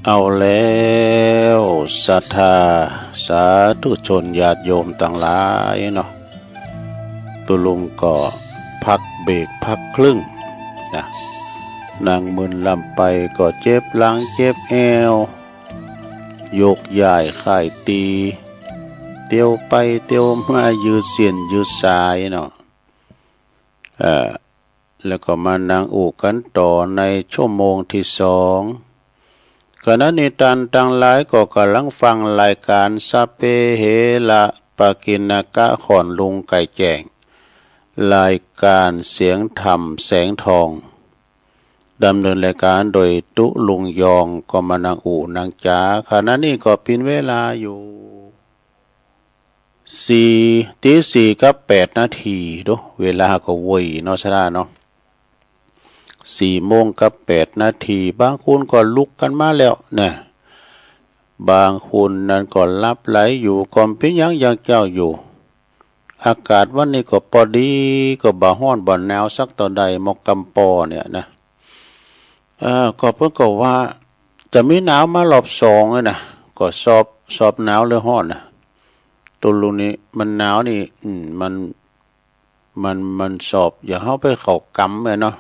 เอาแล้ว ศรัทธาสาธุชนญาติโยมตังหลายเนาะ ตุ๊ลุงก็พักเบรกพักครึ่งนะ นั่งมึนลำไปก็เจ็บหลังเจ็บแอว โยกย้ายค่ายตี๋ เตียวไปเตียวมายืดเส้นยืดสายเนาะ เอ่อ แล้วก็มานั่งอู้กั๋นต่อในชั่วโมงตี้สอง ขณะนี้ต้านตังหลายก็ก่ำลังฟังรายก๋านสัพเพเหระปะกิณณกะ ของลุงไก่แจ้ง รายก๋านเสียงธรรมแสงทอง ดำเนินรายก๋านโดยตุ๊ลุงยอง ก็มานั่งอู้นั่งจ๋า ขณะนี้ก็เป๋นเวลาอยู่ สี่ ตี๋สี่กับแปดนาที ดู เวลาก็ไวเนาะ ศรัทธาเนาะ สี่โมงกับแปดนาที บางคนก็ลุกกั๋นมาแล้วนะ บางคนนั้นก็หลับไหลอยู่ ก็บ่เป๋นหยัง ยังเจ๊าอยู่ อากาศวันนี้ก็ปอดี ก็บ่ฮ้อนบ่หนาวสักเต้าใด หมอกก๋ำปอเนี่ยนะ เอ่อ ก็เปิ้นก็ว่าจะมีหนาวมารอบสองเลยนะ ก็สอบ สอบหนาวหรือฮ้อนนะ ตุ๊ลุงนี่มันหนาวนี่ อืม มัน มัน มันสอบ อย่างเฮาไปเข้าก๊ำเนี่ยเนาะ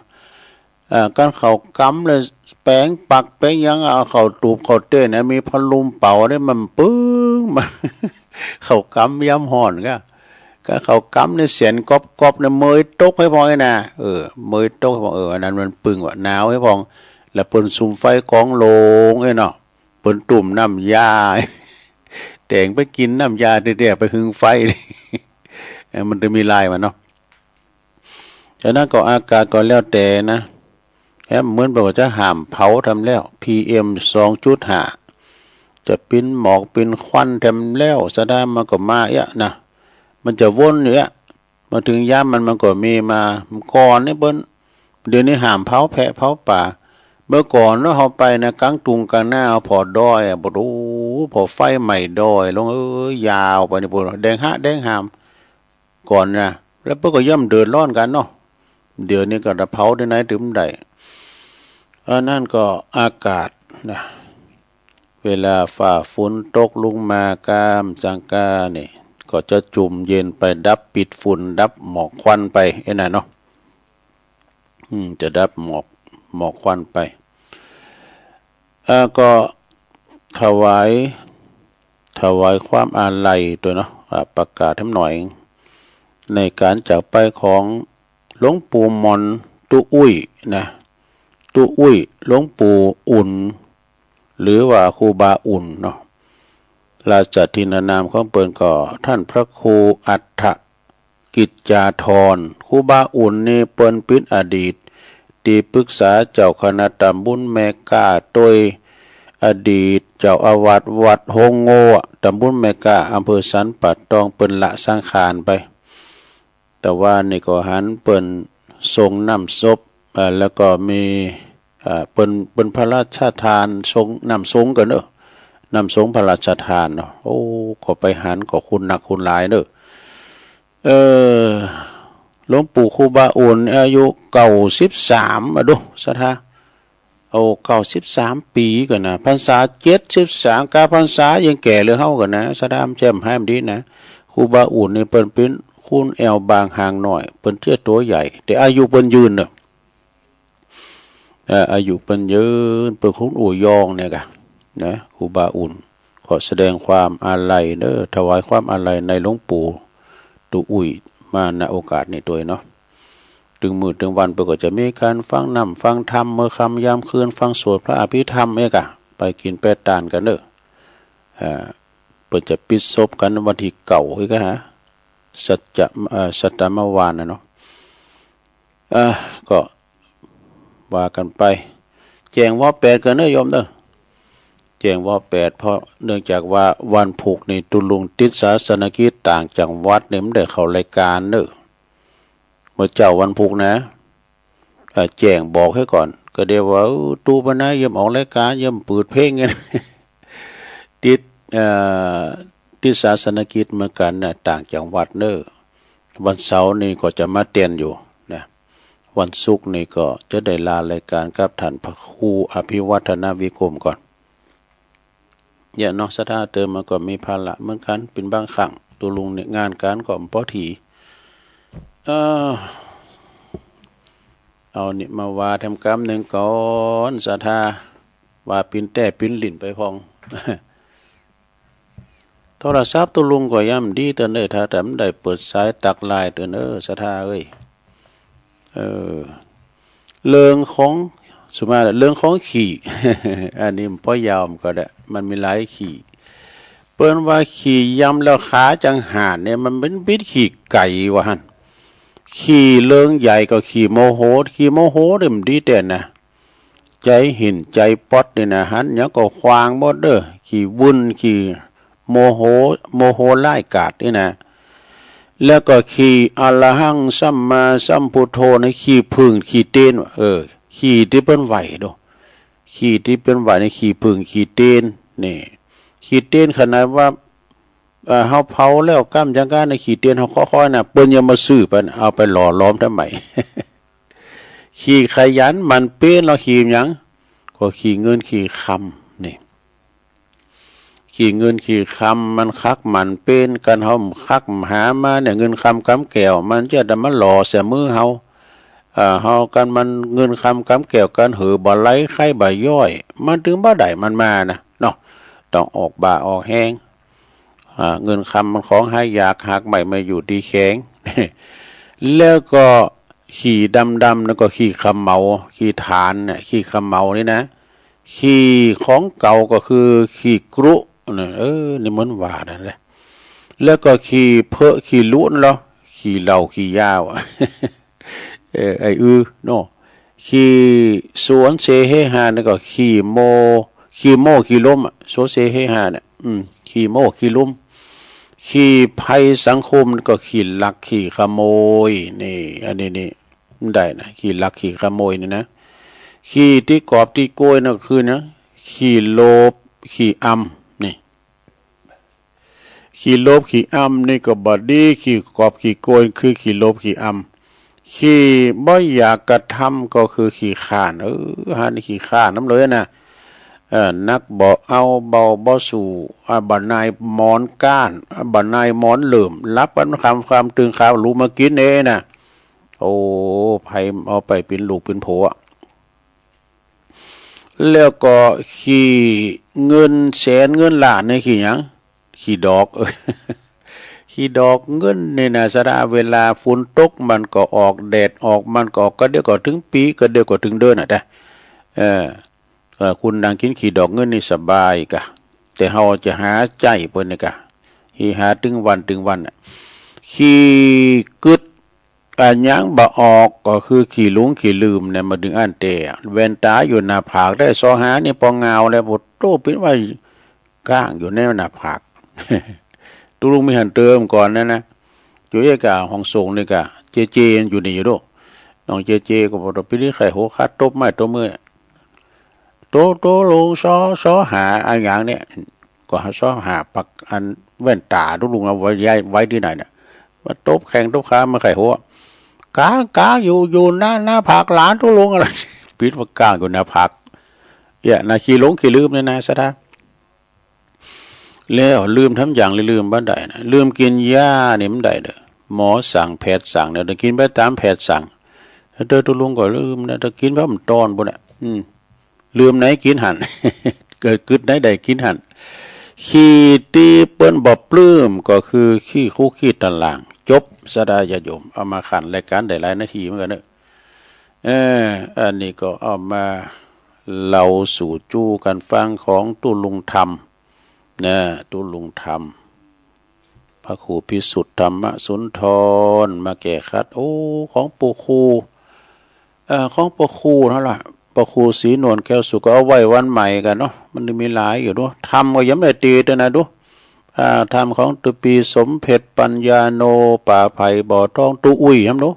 เอ่อ ก๋านเข้าก๊ำเลย แป๋งปักแป๋งหยัง เอาเข้าตูบเข้าเต๊นะ มีผ้าลุ่มเป๋าเนี่ย มันปึ้ง มัน เข้าก๊ำยามฮ้อนก็ ก๋านเข้าก๊ำนี่เสียนก๊อบๆ เนี่ย เมยตกหื้อพ่องนะ เออ เมยตกหื้อพ่อง เออ อันนั้นมันปึ้งว่าหนาวหื้อพ่อง แล้วเปิ้นสุมไฟก๋องโล่งเอ้ยเนาะ เปิ้นตุ้มน้ำยา แต๋งไปกิ๋นน้ำยาแต๊ๆ ไปหึงไฟ เออ มันจะมีลายมันเนาะ ฉะนั้นก็อากาศก็แล้วแต่นะ แหมเหมือนแบบว่าจะห้ามเผาแถมแล้ว พีเอ็ม สองจุดห้า จะเป๋นหมอกเป๋นควันแถมแล้ว ศรัทธา มันก็มาเอี้ยนะ มันจะวนอยู่เอี้ย มาเถิงยามมัน มันก็มีมา ก่อนนี่เปิ้น เดี๋ยวนี้ห้ามเผาแพะเผาป๋า เมื่อก่อนเนาะ เฮาไปนะ ก๋างตุงก๋างนา ผ่อดอยอะ บ่ดู ผ่อไฟไหม้ดอย ลงเอ้ย ยาวไปนี่ บ่ดู แดงฮะแดงหาม ก่อนนะ แล้วเปิ้นก็ย่อมเดือดร้อนกั๋นเนาะ เดี๋ยวนี้ก็จะเผาได้ไหนตึงได้ อันนั้นก็อากาศนะ เวลาฟ้าฝนตกลงมาก้ามจังก้านี่ ก็จะจุ่มเย็นไป ดับปิดฝุ่น ดับหมอกควันไป ไอ้นั่นเนาะ อืม จะดับหมอก หมอกควันไป เอ่อ ก็ถวาย ถวายความอาลัยตวยเนาะ อ่า ประกาศแถมหน่อย ในก๋านจากไปของหลวงปู่หม่อนตุ๊อุ้ยนะ ตุ๊อุ้ย หลวงปู่อุ่น หรือว่าครูบาอุ่นเนาะ ราชทินนามของเปิ้นก็ต้านพระครูอัฏฐกิจจาธร ครูบาอุ่นนี่เปิ้นเป๋นอดีตตี้ปรึกษาเจ้าคณะต๋ำบุญแม่ก้า ตวยอดีตเจ้าอาวาสวัดโฮงโง่ ต๋ำบุญแม่ก้า อำเภอสันป่าตอง เปิ้นละสังขารไป แต่ว่านี่ก็หันเปิ้นสรงน้ำศพ เอ่อ แล้วก็มี เอ่อ เปิ้น เปิ้นพระราชทานสรงน้ำสรงกั๋นเนาะ น้ำสรงพระราชทานเนาะ โอ้ ก็ไปหันก็คนนักคนหลายเนาะ เอ่อ หลวงปู่ครูบาอุ่นอายุเก้าสิบสาม อะดู ศรัทธา โอ้ เก้าสิบสามปี๋กั๋นนะ พรรษาเจ็ดสิบสาม กาพรรษายังแก่เหลือเฮากั๋นนะ ศรัทธา แจ่มแฮมดีนะ ครูบาอุ่นนี่เปิ้นเป๋นคนแอ่วบางหางน้อย เปิ้นเตี้ยตั๋วใหญ่ แต่อายุเปิ้นยืนเนาะ เอ่อ อายุเปิ้นยืน เปิ้นคนอู่ยองเนี่ยกะ นะ ครูบาอุ่น ขอแสดงความอาลัยเนาะ ถวายความอาลัยในหลวงปู่ตุ๊อุ้ยมา ณ โอกาสนี้ตวยเนาะ ตึงมื้อตึงวันเปิ้นก็จะมีก๋านฟังน้ำฟังธรรม เมื่อค่ำยามคืนฟังสวดพระอภิธรรมเอกะ ไปกิ๋นไปตานกั๋นเนาะ อ่า เปิ้นจะปิดศพกั๋นวันตี้เก้าเอกะฮะ สัจจะ เอ่อ สัตตมวานน่ะเนาะ อ่า ก็ว่ากั๋นไป แจ้งวอแปดกั๋นเนาะโยมเนาะ แจ้งวอแปด เพราะเนื่องจากว่าวันพุธนี่ตุ๊ลุงติดศาสนกิจต่างจังหวัดนี่ บ่ได้เข้ารายก๋านเนาะ เมื่อเจ๊าวันพุธนะ เอ่อ แจ้งบอกหื้อก่อน ก็เดี๋ยวว่า เออ ตุ๊ปะนะ เยียมออกรายก๋าน เยียมเปิดเพลง ติด เอ่อ ติดศาสนกิจเหมือนกั๋นนะ ต่างจังหวัดเนาะ วันเสาร์นี่ก็จะมาแตนอยู่นะ วันศุกร์นี่ก็จะได้ลารายก๋านกับต้านพระครูอภิวัฒนวิกรมก่อน เนี่ยเนาะ ศรัทธาเติมมันก็มีภาระเหมือนกั๋น เป๋นบางครั้ง ตุ๊ลุงเนี่ยงานก๋านก็บ่พอดี เออ เอานี่มาว่าแถมกำนึ่งก่อน ศรัทธา ว่าปิ้นแต้ปิ้นลิ้นไปพ่อง โทรศัพท์ตุ๊ลุงก็ยังดีเตื้อเน่อ ถ้าแต่มันได้เปิดสายตั๊กไลน์เตื้อเน่อ ศรัทธาเอ้ย เออ เรื่องของ สุมาเรื่องของขี้ อันนี้มันบ่ยาวมันก็ได้ มันมีหลายขี้ เปิ้นว่าขี้ยำแล้วขาจั่งหานเนี่ย มันเป๋นบิดขี้ไก่ว่าหั้น ขี้เรื่องใหญ่ก็ขี้โมโห ขี้โมโหเนี่ยมันดีแต๊นะ ใจ๋หินใจ๋ป๊อดนี่นะ หันหยังก็ขว้างหมดเน่อ ขี้วุ่น ขี้โมโห โมโหร้ายกาจนี่นะ แล้วก็ขี้อะระหังสัมมาสัมพุทโธนะ ขี้ผึ้งขี้เตน เออ ขี้ตี้เปิ้นไหว้โด ขี้ตี้เปิ้นไหว้นี่ขี้ผึ้งขี้เตน นี่ ขี้เตนขนาดว่า เอ่อ เฮาเผาแล้วก้ำจังก้าในขี้เตนเฮาค่อยๆ นะ เปิ้นยังมาซื้อไปนะ เอาไปหล่อหลอมทำไม ขี้ขยันหมั่นเป๊น แล้วขี้หยัง ก็ขี้เงินขี้คำ นี่ ขี้เงินขี้คำมันคักหมั่นเป๊น กั๋นเฮาคักหามาเนี่ย เงินคำกำแก้ว มันจะได้มาหล่อใส่มือเฮา เอ่อ เฮากั๋นมันเงินคำกำแก้วกั๋นหื้อบ่ไหลใค่บ่ย่อย มันตึงบ่ได้มันมานะเนาะ ต้องออกบ่าออกแฮง อ่า เงินคำมันของหายาก หากไม้มาอยู่ตี้แขง แล้วก็ขี้ดำๆ นั่นก็ขี้เขม๋า ขี้ฐานเนี่ย ขี้เขม๋านี่นะ ขี้ของเก่าก็คือขี้กรุนะ เออ นี่เหมือนว่านั่นแหละ แล้วก็ขี้เผอะขี้ลุนั่นเหรอ ขี้เหล้าขี้ยาอะ เออ ไอ้อื้อเนาะ ขี้สวนเสเฮฮานี่ก็ขี้โม ขี้โม้ขี้ล้มอะ สวนเสเฮฮาเนี่ย อืม ขี้โม้ขี้ล้ม ขี้ภัยสังคมก็ขี้ลักขี้ขโมย นี่ อันนี้นี่ มันได้นะ ขี้ลักขี้ขโมยนี่นะ ขี้ตี้กอบตี้โกยนั่นก็คือนะ ขี้โลภขี้อำ นี่ ขี้โลภขี้อำนี่ก็บ่ดี ขี้กอบขี้โกยคือขี้โลภขี้อำ ขี้บ่อยากกระทำก็คือขี้คร้าน เออ หันขี้คร้านนำเลยนะ เออ นักบ่เอา เบาบ่สู้ อ่ะ บ่นายหมอนก้าน อ่ะ บ่นายหมอนเหลื่อม หลับกั๋นค่ำๆ ตื่นค่ำลุกมากิ๋นเองนะ โอ้ ใผเอาไปเป๋นลูกเป๋นผัว แล้วก็ขี้เงินแสนเงินล้านนี่ขี้หยัง ขี้ดอก ขี้ดอกเงินนี่นะ ศรัทธา เวลาฝนตกมันก็ออก แดดออกมันก็ออก ก็เดี๋ยวก็เถิงปี๋ ก็เดี๋ยวก็เถิงเดือนน่ะ เออ เออ คุณนั่งกิ๋นขี้ดอกเงินนี่สบายกะ แต่เฮาจะหาใจ๊เปิ้นนี่กะ หาตึงวันตึงวันน่ะ ขี้กึ๊ด อันยังบ่ออกก็คือขี้หลงขี้ลืมเนี่ย มาดึงอั้นแต่ แว่นต๋าอยู่หน้าผากได้ ซอหานี่ปองงาวแล้ว โอ้โธ่ เป๋นว่าก้างอยู่ในหน้าผาก ตุ๊ลุงมีหันเติมก่อนนะนะ อยู่เอกาห้องส่งนี่กะ เจเจอยู่นี่อยู่โด น้องเจเจก็บอกว่า ปี๋นี้ใค่หัวข้าตบไม้ตบมือ โต โตลุง ซอ ซอหาอะหยังเนี่ย ก็ซอหาปากอันแว่นต๋าตุ๊ลุงเอาไว้ย้ายไว้ตี้ไหนเนี่ย มาตบแข้งตบขามาใค่หัว กาง กางอยู่ อยู่หน้า หน้าผากหลานตุ๊ลุงอะไร ปิ๊ดว่ากางอยู่หน้าผาก เนี่ยนะ ขี้หลงขี้ลืมเนี่ยนะ ศรัทธา แล้วลืมทำอย่างลืมบ่ได้นะ ลืมกิ๋นยานี่มันได้เด้อ หมอสั่งแพทย์สั่งเนี่ย ต้องกิ๋นไปต๋ามแพทย์สั่ง แต่ตุ๊ลุงก็ลืมนะ แต่กิ๋นไปมันต้อนปุ้นน่ะ อืม ลืมไหนกิ๋นหั้น เกิดกึ๊ดไหนได้กิ๋นหั้น ขี้ตี้เปิ้นบ่ปลื้มก็คือขี้คุกขี้ตาราง จบ ศรัทธาญาติโยม เอามาขันรายก๋านได้หลายนาทีเหมือนกั๋นเนอะ เออ อันนี้ก็เอามาเล่าสู่จู้กั๋นฟังของตุ๊ลุงธรรม นะ ตุ๊ลุงธรรม พระครูพิสุทธิ์ธรรมสุนทร มาแก้ขัด โอ้ ของปู่ครู เอ่อ ของปู่ครูนั่นแหละ ปู่ครูศรีนวลแก้วสุข ก็เอาไว้วันใหม่กั๋นเนาะ มันมีหลายอยู่เนาะ ธรรมก็ยังได้ตีด้วยนะดู อ่า ธรรมของตุ๊ปี๋สมเพ็ญปัญญาโน ป่าไผ่บ่อทอง ตุ๊อุ้ยครับดู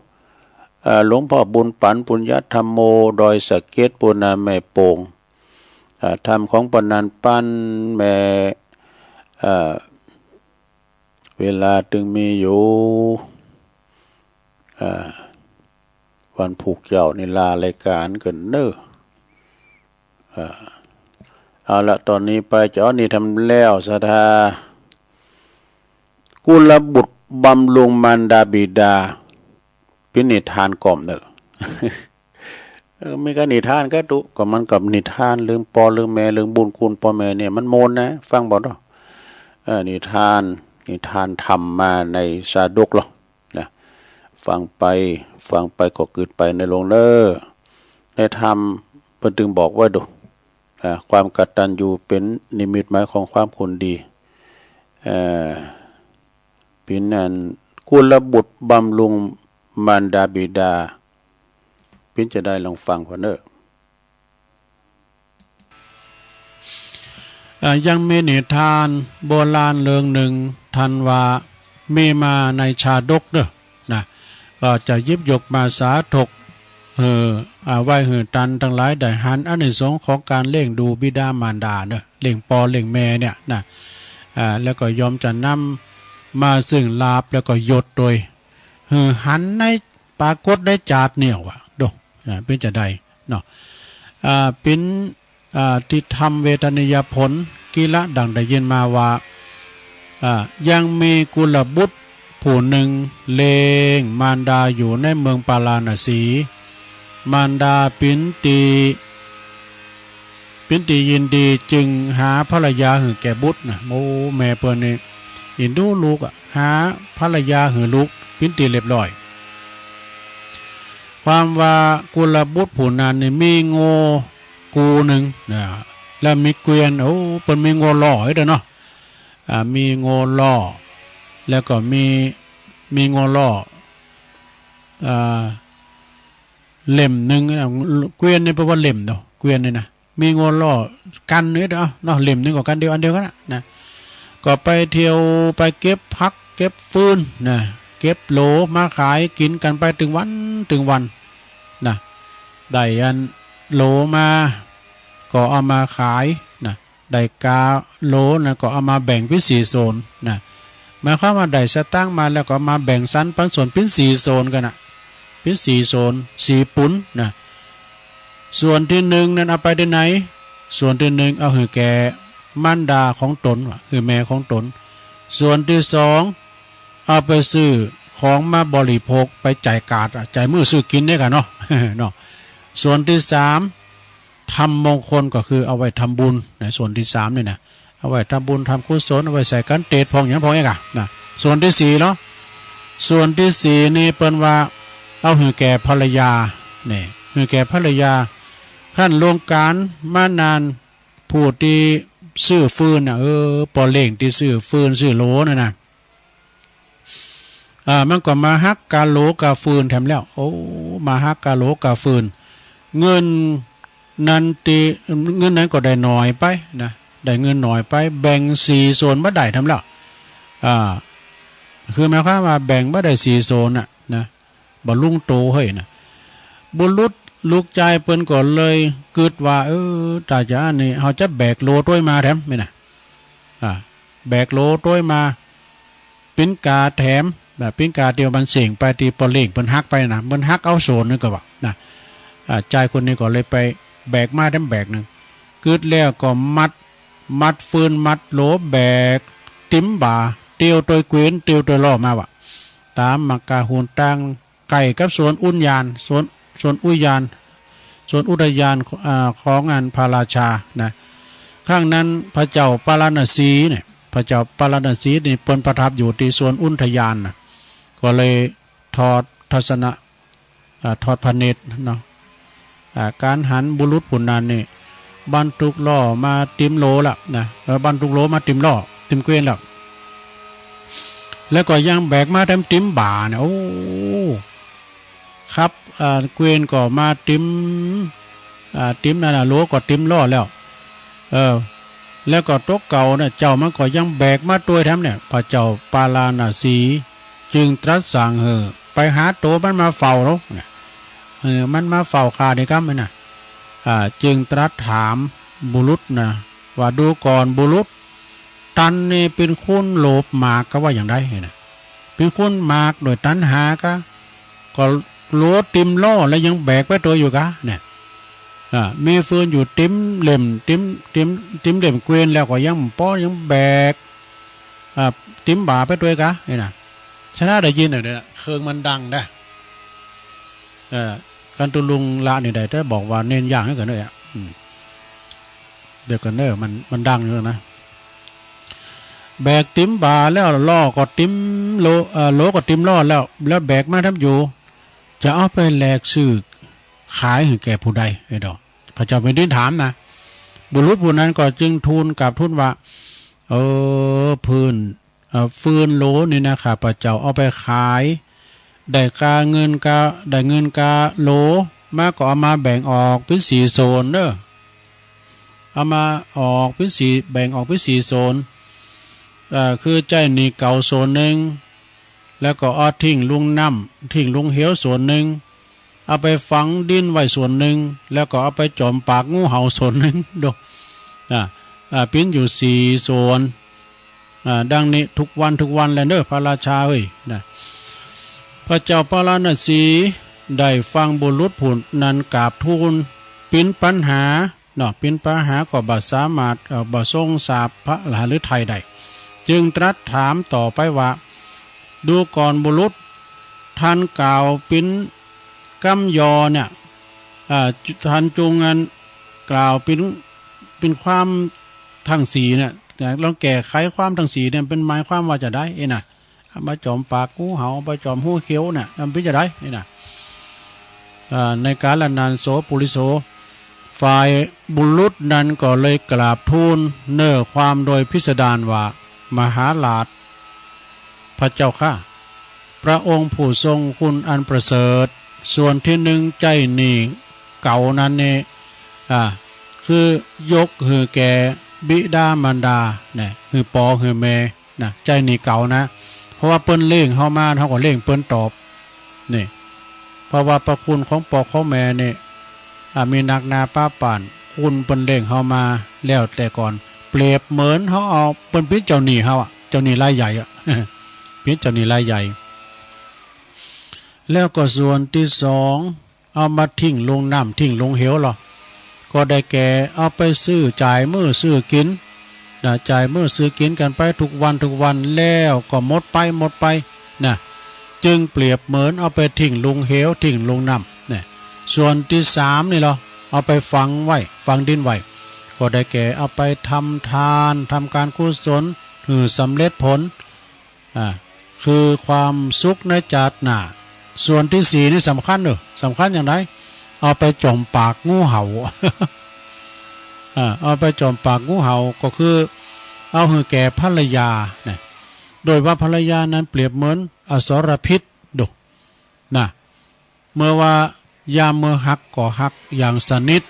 อ่า หลวงพ่อบุญปั๋น ปุญญธัมโม ดอยสะเก็ด ปุ้นนาแม่โป่ง อ่า ธรรมของป้อนันปัน แม่ อ่า เวลาตึงมีอยู่ อ่า วันพูกเจ้านี่ลารายก๋านกั๋นเนอะ อ่า เอาละ ต๋อนนี้ไปจะเอานิทานแล้ว ศรัทธา กุลบุตรบำรุงมารดาบิดา เป๋นนิทานก่อมเน่อ เออ มีก้านิทานก้าตุ๊ ก็มันกับนิทานเรื่องป้อเรื่องแม่ เรื่องบุญคุณป้อแม่เนี่ยมันม่วนนะ ฟังบ่เนาะ เออ นิทาน นิทานธรรมมาในชาดกเหรอ นะ ฟังไป ฟังไปก็กึ๊ดไปในหลวงเน่อ ในธรรมเปิ้นตึงบอกไว้ดู อ่า ความกตัญญูเป๋นนิมิตหมายของความคนดี เอ่อ เป๋นอันกุลบุตรบำรุงมารดาบิดา เป๋นจาใดลองฟังผ่อเน่อ อ่า ยังมีนิทานโบราณเรื่องนึ่ง ตันว่ามีมาในชาดกเน่อ นะ ก็จะหยิบยกมาสาธก เอ่อ อ่า ไว้หื้อตันตังหลายได้หันอานิสงส์ของก๋านเลี้ยงดูบิดามารดาเน่อ เลี้ยงป้อเลี้ยงแม่เนี่ยนะ อ่า แล้วก็ย่อมจะนำมาซึ่งลาภแล้วก็ยศโตย หื้อหันในปรากฏในจาติเนี่ยว่า โด อ่า เป๋นจาใดเนาะ อ่า เป๋น อ่า ตี้ทำเวทนิยผล กิละดังได้ยินมาว่า อ่า ยังมีกุลบุตรผู้นึ่งเลี้ยงมารดาอยู่ในเมืองปาราณสี มารดาเป๋นตี้ เป๋นตี้ยินดีจึงหาภรรยาหื้อแก่บุตรนะ โอ้ แม่เปิ้นนี่เอ็นดูลูกอะ หาภรรยาหื้อลูกเป๋นตี้เรียบร้อย ความว่ากุลบุตรผู้นั้นนี่มีงัวกู้นึ่งนะ แล้วมีเกวียน โอ้ เปิ้นมีงัวล่อไว้เด้อเนาะ อ่า มีงัวล่อ แล้วก็มี มีงัวล่อ อ่า เล่มนึ่งนะ เกวียนนี่แปลว่าเล่มเนาะ เกวียนนี่นะ มีงัวล่อกั๋นเดียวเนาะ เล่มนึ่งก็กั๋นเดียว อันเดียวกั๋นน่ะนะ ก็ไปเที่ยว ไปเก็บผักเก็บฟืนนะ เก็บโหลมาขายกิ๋นกั๋นไปตึงวันตึงวันนะ ได้อันโหลมาก็เอามาขายนะ ได้ก๋าโหลนะก็เอามาแบ่งเป๋นสี่ส่วนนะ หมายความว่าได้สตางค์มาแล้วก็เอามาแบ่งสรรปันส่วนเป๋นสี่ส่วนกั๋นน่ะ เป๋นสี่ส่วน สี่ปุนนะ ส่วนตี้นึ่งนั้นเอาไปตี้ไหน ส่วนตี้นึ่งเอาหื้อแก่มารดาของตน ว่าหื้อแม่ของตน ส่วนตี้สองเอาไปซื้อของมาบริโภค ไปจ่ายก๋าดอะ จ่ายมื้อซื้อกิ๋นเนี่ยกั๋นเนาะ เนาะ ส่วนตี้สาม ทำมงคลก็คือเอาไว้ทำบุญนะ ส่วนตี้สามนี่นะ เอาไว้ทำบุญทำกุศล เอาไว้ใส่ขันเตศพ่องหยังพ่องเอี้ยก่ะนะ ส่วนตี้สี่เนาะ ส่วนตี้สี่นี่เปิ้นว่าเอาหื้อแก่ภรรยา นี่ หื้อแก่ภรรยา คันล่วงก๋านมานาน ผู้ตี้ซื้อฟืนน่ะ เออ ป้อเลี้ยงตี้ซื้อฟืนซื้อโหลนั่นน่ะ อ่า มันก็มาหักก๋าโหลก๋าฟืนแถมแล้ว โอ้ มาหักก๋าโหลก๋าฟืน เงินนั้นตี้ เงินนั้นก็ได้น้อยไปนะ ได้เงินน้อยไป แบ่งสี่ส่วนบ่ได้แถมแล้ว อ่า คือหมายความว่าแบ่งบ่ได้สี่ส่วนน่ะนะ บ่ลุงโตเฮ้ยนะ บุรุษลูกจายเปิ้นก็เลยกึ๊ดว่า เออ ถ้าจะอันนี้ เฮาจะแบกโหลตวยมาแถม นี่นะ อ่า แบกโหลตวยมา เป๋นก๋าแถม แบบเป๋นก๋าตี้มันเสี้ยงไปตี้ป้อเลี้ยงเปิ้นหักไปนะ เปิ้นหักเอาส่วนนึ่งก็ว่านะ อ่า จายคนนี้ก็เลยไปแบกมาแถมแบกนึ่ง กึ๊ดแล้วก็มัด มัดฟืนมัดโหลแบกติ๋มบ่า เตียวตวยเกวียน เตียวตวยล่อมาว่า ต๋ามหมากก๋าหุนตาง ใก้กับสวนอุทยาน สวน สวนอุทยาน สวนอุทยาน อ่า ของอันพระราชานะ ครั้งนั้นพระเจ้าปาราณสีเนี่ย พระเจ้าปาราณสีนี่เปิ้นประทับอยู่ตี้สวนอุทยานนะ ก็เลยทอดทัศนะ อ่า ทอดพระเนตรเนาะ อ่า ก๋านหันบุรุษผู้นั้นนี่ บรรทุกล่อมาติ๋มโหลแล้วนะ เออ บรรทุกโหลมาติ๋มล่อ ติ๋มเกวียนแล้ว แล้วก็ยังแบกมาแถมติ๋มบ่าเนี่ย โอ้ ครับ อ่า เกวียนก็มาติ๋ม อ่า ติ๋มนั่นน่ะ โหลก็ติ๋มล่อแล้ว เออ แล้วก็ตั๋วเก่าเนี่ย เจ้ามันก็ยังแบกมาตวยแถมเนี่ย พระเจ้าปาราณสีจึงตรัสสั่งหื้อไปหาตั๋วมันมาเฝ้าเนาะ เนี่ย เออ มันมาเฝ้าข้านี่กำนี่นะ อ่า จึงตรัสถามบุรุษนะ ว่า ดูก่อนบุรุษ ตันนี่เป๋นคนโลภมาก ก็ว่าอย่างใดนะ เป๋นคนมากโดยตัณหาก็ ก็โหลติ่มล่อแล้วยังแบกไปตวยอยู่กา เนี่ย อ่า มีฟืนอยู่ติมเล่ม ติม ติม ติมเล่มเกวียนแล้วก็ยังบ่ปอ ยังแบก อ่า ติมบ่าไปตวยกา นี่นะ ฉะนั้นได้ยินเน่อ เดี๋ยวนะเคิงมันดังนะ เออ กันตุลุงละนี่ได้แต่บอกว่าเน้นอย่างให้กันด้วยอ่ะ อืม เดี๋ยวก่อนเน่อ มัน มันดังอยู่นะ แบกติมบ่าแล้ว ล้อก็ติมโล เอ่อ โลก็ติมล้อแล้ว แล้วแบกมาทำอยู่ จะเอาไปแลกซื้อขายหื้อแก่ผู้ใด ไอ้ดอก พระเจ้าแผ่นดินถามนะ บุรุษผู้นั้นก็จึงทูลกราบทูลว่า เออ ฟืน เอ่อ ฟืนโลนี่นะ ข้าพเจ้าเอาไปขาย ได้กาเงินกา ได้เงินกาโลมา ก็เอามาแบ่งออกเป๋นสี่ส่วนเน่อ เอามาออกเป๋นสี่ แบ่งออกเป๋นสี่ส่วน เอ่อ คือใจ๊หนี้เก่าส่วนนึ่ง แล้วก็เอาทิ้งลุงน้ำ ทิ้งลุงเหวส่วนนึ่ง เอาไปฝังดินไว้ส่วนนึ่ง แล้วก็เอาไปจ๋อมปากงูเห่าส่วนนึ่ง ดู อ่า อ่า ปิ้นอยู่สี่ส่วน อ่า ดังนี้ทุกวันทุกวันแลเน่อ พระราชาเอ้ย นะ พระเจ้าปาราณสีได้ฟังบุรุษผู้นั้นกราบทูล ปิ้นปัญหา เนาะ ปิ้นปัญหาก็บ่สามารถ เอ่อ บ่ทรงทราบพระหฤทัยได้ จึงตรัสถามต่อไปว่า ดูก่อนบุรุษ ท่านกล่าวปิ้นกำยอเนี่ย อ่า ท่านจงอันกล่าวปิ้น ปิ้นความตังสี่เนี่ย ลองแก้ไขความตังสี่เนี่ย เป๋นหมายความว่าจาใดเอ้ยนะ เอาไปจ๋อมปากงูเห่า เอาไปจ๋อมหูเขียวน่ะ มันเป๋นจาใดนี่นะ อ่า ในกาลนั้นโสปุริโส ฝ่ายบุรุษนั้นก็เลยกราบทูลเน่อความโดยพิสดารว่า มหาราช พระเจ้าข้า พระองค์ผู้ทรงคุณอันประเสริฐ ส่วนที่นึ่งใจ๊หนี้เก่านั้นนี้ อ่า คือยกหื้อแก่บิดามารดา นะ หื้อปอหื้อแม่ นะ ใจ๊หนี้เก่านะ เพราะว่าเปิ้นเลี้ยงเฮามา เฮาก็เลี้ยงเปิ้นตอบ นี่ เพราะว่าพระคุณของปอของแม่นี่ อ่า มีนักหนาปาปาน คุณเปิ้นเลี้ยงเฮามาแล้วแต่ก่อน เปรียบเหมือนเฮาเอา เปิ้นเป๋นเจ้าหนี้เฮาอะ เจ้าหนี้รายใหญ่อะ เป๋นเจ้าหนี้รายใหญ่ แล้วก็ส่วนตี้สอง เอามาทิ้งลงน้ำทิ้งลงเหวลอ ก็ได้แก่เอาไปซื้อจ่ายมื้อซื้อกิ๋น นะ จ่ายมื้อซื้อกิ๋นกั๋นไปทุกวันทุกวัน แล้วก็หมดไปหมดไป นะ จึงเปรียบเหมือนเอาไปทิ้งลงเหวทิ้งลงน้ำ นะ ส่วนตี้สามนี่ลอ เอาไปฝังไว้ ฝังดินไว้ ก็ได้แก่เอาไปทำทาน ทำก๋านกุศล หื้อสำเร็จผล อ่า คือความสุขในจาติหน้า ส่วนตี้สี่นี่สำคัญเน่อ สำคัญจาใด เอาไปจ๋อมปากงูเห่า อ่า เอาไปจ๋อมปากงูเห่า ก็คือเอาหื้อแก่ภรรยา นะ โดยว่าภรรยานั้นเปรียบเหมือนอสรพิษ ดู นะ เมื่อว่ายามเมื่อฮักก็ฮักอย่างสนิท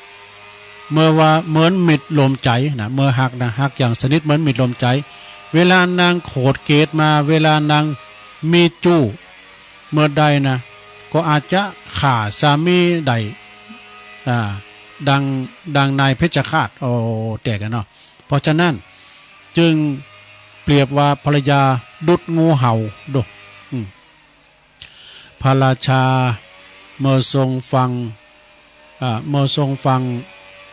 เมื่อว่าเหมือนมิตรร่วมใจ๋นะ เมื่อฮักนะ ฮักอย่างสนิทเหมือนมิตรร่วมใจ๋ เวลานางโขดเกลียดมา เวลานางมีจู้เมื่อใดนะ ก็อาจจะฆ่าสามีได้ อ่า ดัง ดังนายเพชฌฆาต โอ้ แตกกั๋นเนาะ เพราะฉะนั้นจึงเปรียบว่าภรรยาดุจงูเห่า ดู อืม พระราชาเมื่อทรงฟัง อ่า เมื่อทรงฟัง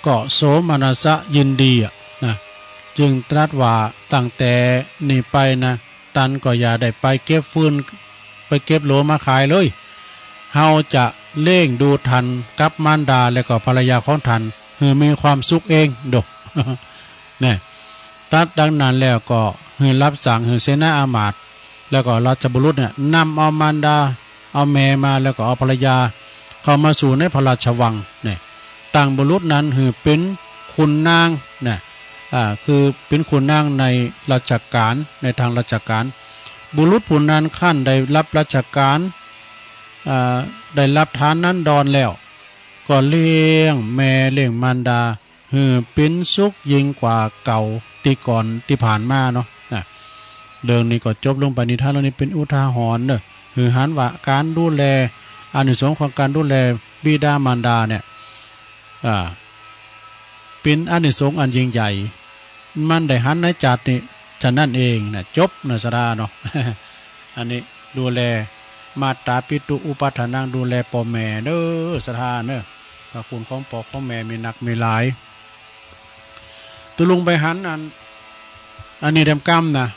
ก็โสมนัสยินดีอะนะ จึงตรัสว่า ตั้งแต่นี้ไปนะ ต้านก็อย่าได้ไปเก็บฟืน ไปเก็บโลมาขายเลย เฮาจะเลี้ยงดูต้านกับมารดาและก็ภรรยาของต้าน หื้อมีความสุขเอง ดู เนี่ย ตรัสดังนั้นแล้วก็หื้อรับสั่งหื้อเสนาอามาตย์ แล้วก็ราชบุรุษเนี่ย นำเอามารดา เอาแม่มา แล้วก็เอาภรรยาเข้ามาสู่ในพระราชวัง เนี่ย ตั้งบุรุษนั้นหื้อเป๋นขุนนาง เนี่ย อ่า คือเป๋นขุนนางในราชก๋าน ในตางราชก๋าน บุรุษผู้นั้นครั้นได้รับราชก๋าน อ่า ได้รับฐานันดรแล้ว ก็เลี้ยงแม่เลี้ยงมารดา หื้อเป๋นสุขยิ่งกว่าเก่าตี้ก่อนตี้ผ่านมาเนาะ นะ เรื่องนี้ก็จบลงไป นิทานเรื่องนี้เป๋นอุทาหรณ์เน่อ หื้อหันว่าก๋านดูแล อานิสงส์ของก๋านดูแลบิดามารดาเนี่ย อ่า เป๋นอานิสงส์อันยิ่งใหญ่ มันได้หันในจาตินี้เท่านั้นเองนะ จบเน่อ ศรัทธาเนาะ อันนี้ดูแล มาตาปิตุอุปัฏฐานัง ดูแลป้อแม่เน่อ ศรัทธาเน่อ พระคุณของป้อของแม่มีนักมีหลาย ตุ๊ลุงไปหันอัน อันนี้แดมก้ำนะ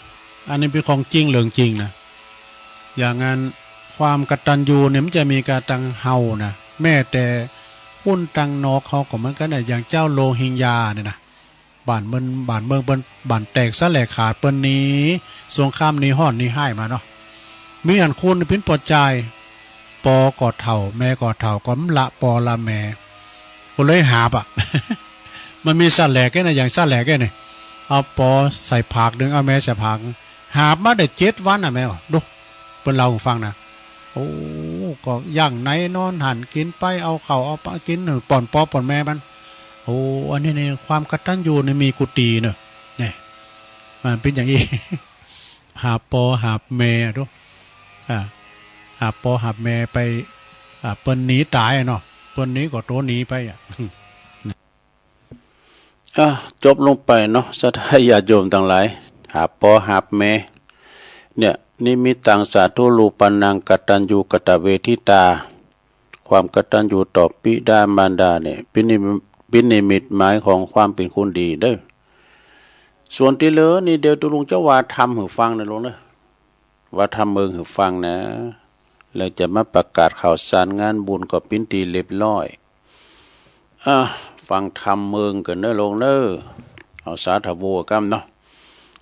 อันนี้เป๋นของจริงเรื่องจริงนะ อย่างอันความกตัญญูเนี่ยมันจะมีกาตังเฮานะ แม้แต่คนตังนอกเขาก็เหมือนกั๋นนะ อย่างจาวโรฮิงญาเนี่ยนะ บ้านเมือง บ้านเมืองเปิ้น บ้านแตกสาแหรกขาด เปิ้นหนีสงคราม หนีฮ้อนหนีฮ้ายมาเนาะ มีอันคนเป๋นป้อจาย ป้อก็เฒ่า แม่ก็เฒ่า ก็บ่ละป้อละแม่ ก็เลยหาบอะ มันมีสาแหรกแก่นะ อย่างสาแหรกแก่นี่ เอาป้อใส่ผากนึ่ง เอาแม่ใส่ผากนึ่ง หาบมาได้เจ็ดวันน่ะแม่ ดู เปิ้นเล่าหื้อฟังนะ โอ้ ก็ย่างไหนนอนหั้น กิ๋นไป เอาข้าวเอาป๋ากิ๋น ป้อนป้อป้อนแม่มัน โอ้ อันนี้นี่ ความกตัญญูนี่มีกู้ตี้เนาะ เนี่ย มันเป๋นอย่างอี้ หาบป้อหาบแม่ดู อ่า หาบป้อหาบแม่ไป อ่า เปิ้นหนีต๋ายอะเนาะ เปิ้นหนีก็ตั๋วหนีไปอะ อ่ะ จบลงไปเนาะ ศรัทธาญาติโยมตังหลาย หาบป้อหาบแม่ เนี่ย นิมิตตังสาธุรูปานังกตัญญูกตเวทิตา ความกตัญญูต่อบิดามารดาเนี่ย เป๋นนิมิต เป๋นนิมิตหมายของความเป๋นคนดีเด้อ ส่วนตี้เหลือนี่ เดี๋ยวตุ๊ลุงจะว่าธรรมหื้อฟังนะลุงเนาะ ว่าธรรมเมิงหื้อฟังนะ แล้วจะมาประกาศข่าวสารงานบุญก็เป๋นตี้เรียบร้อย อ่ะ ฟังธรรมเมิงกั๋นเนาะลุงเนาะ เอาสาธโวก้ำเนาะ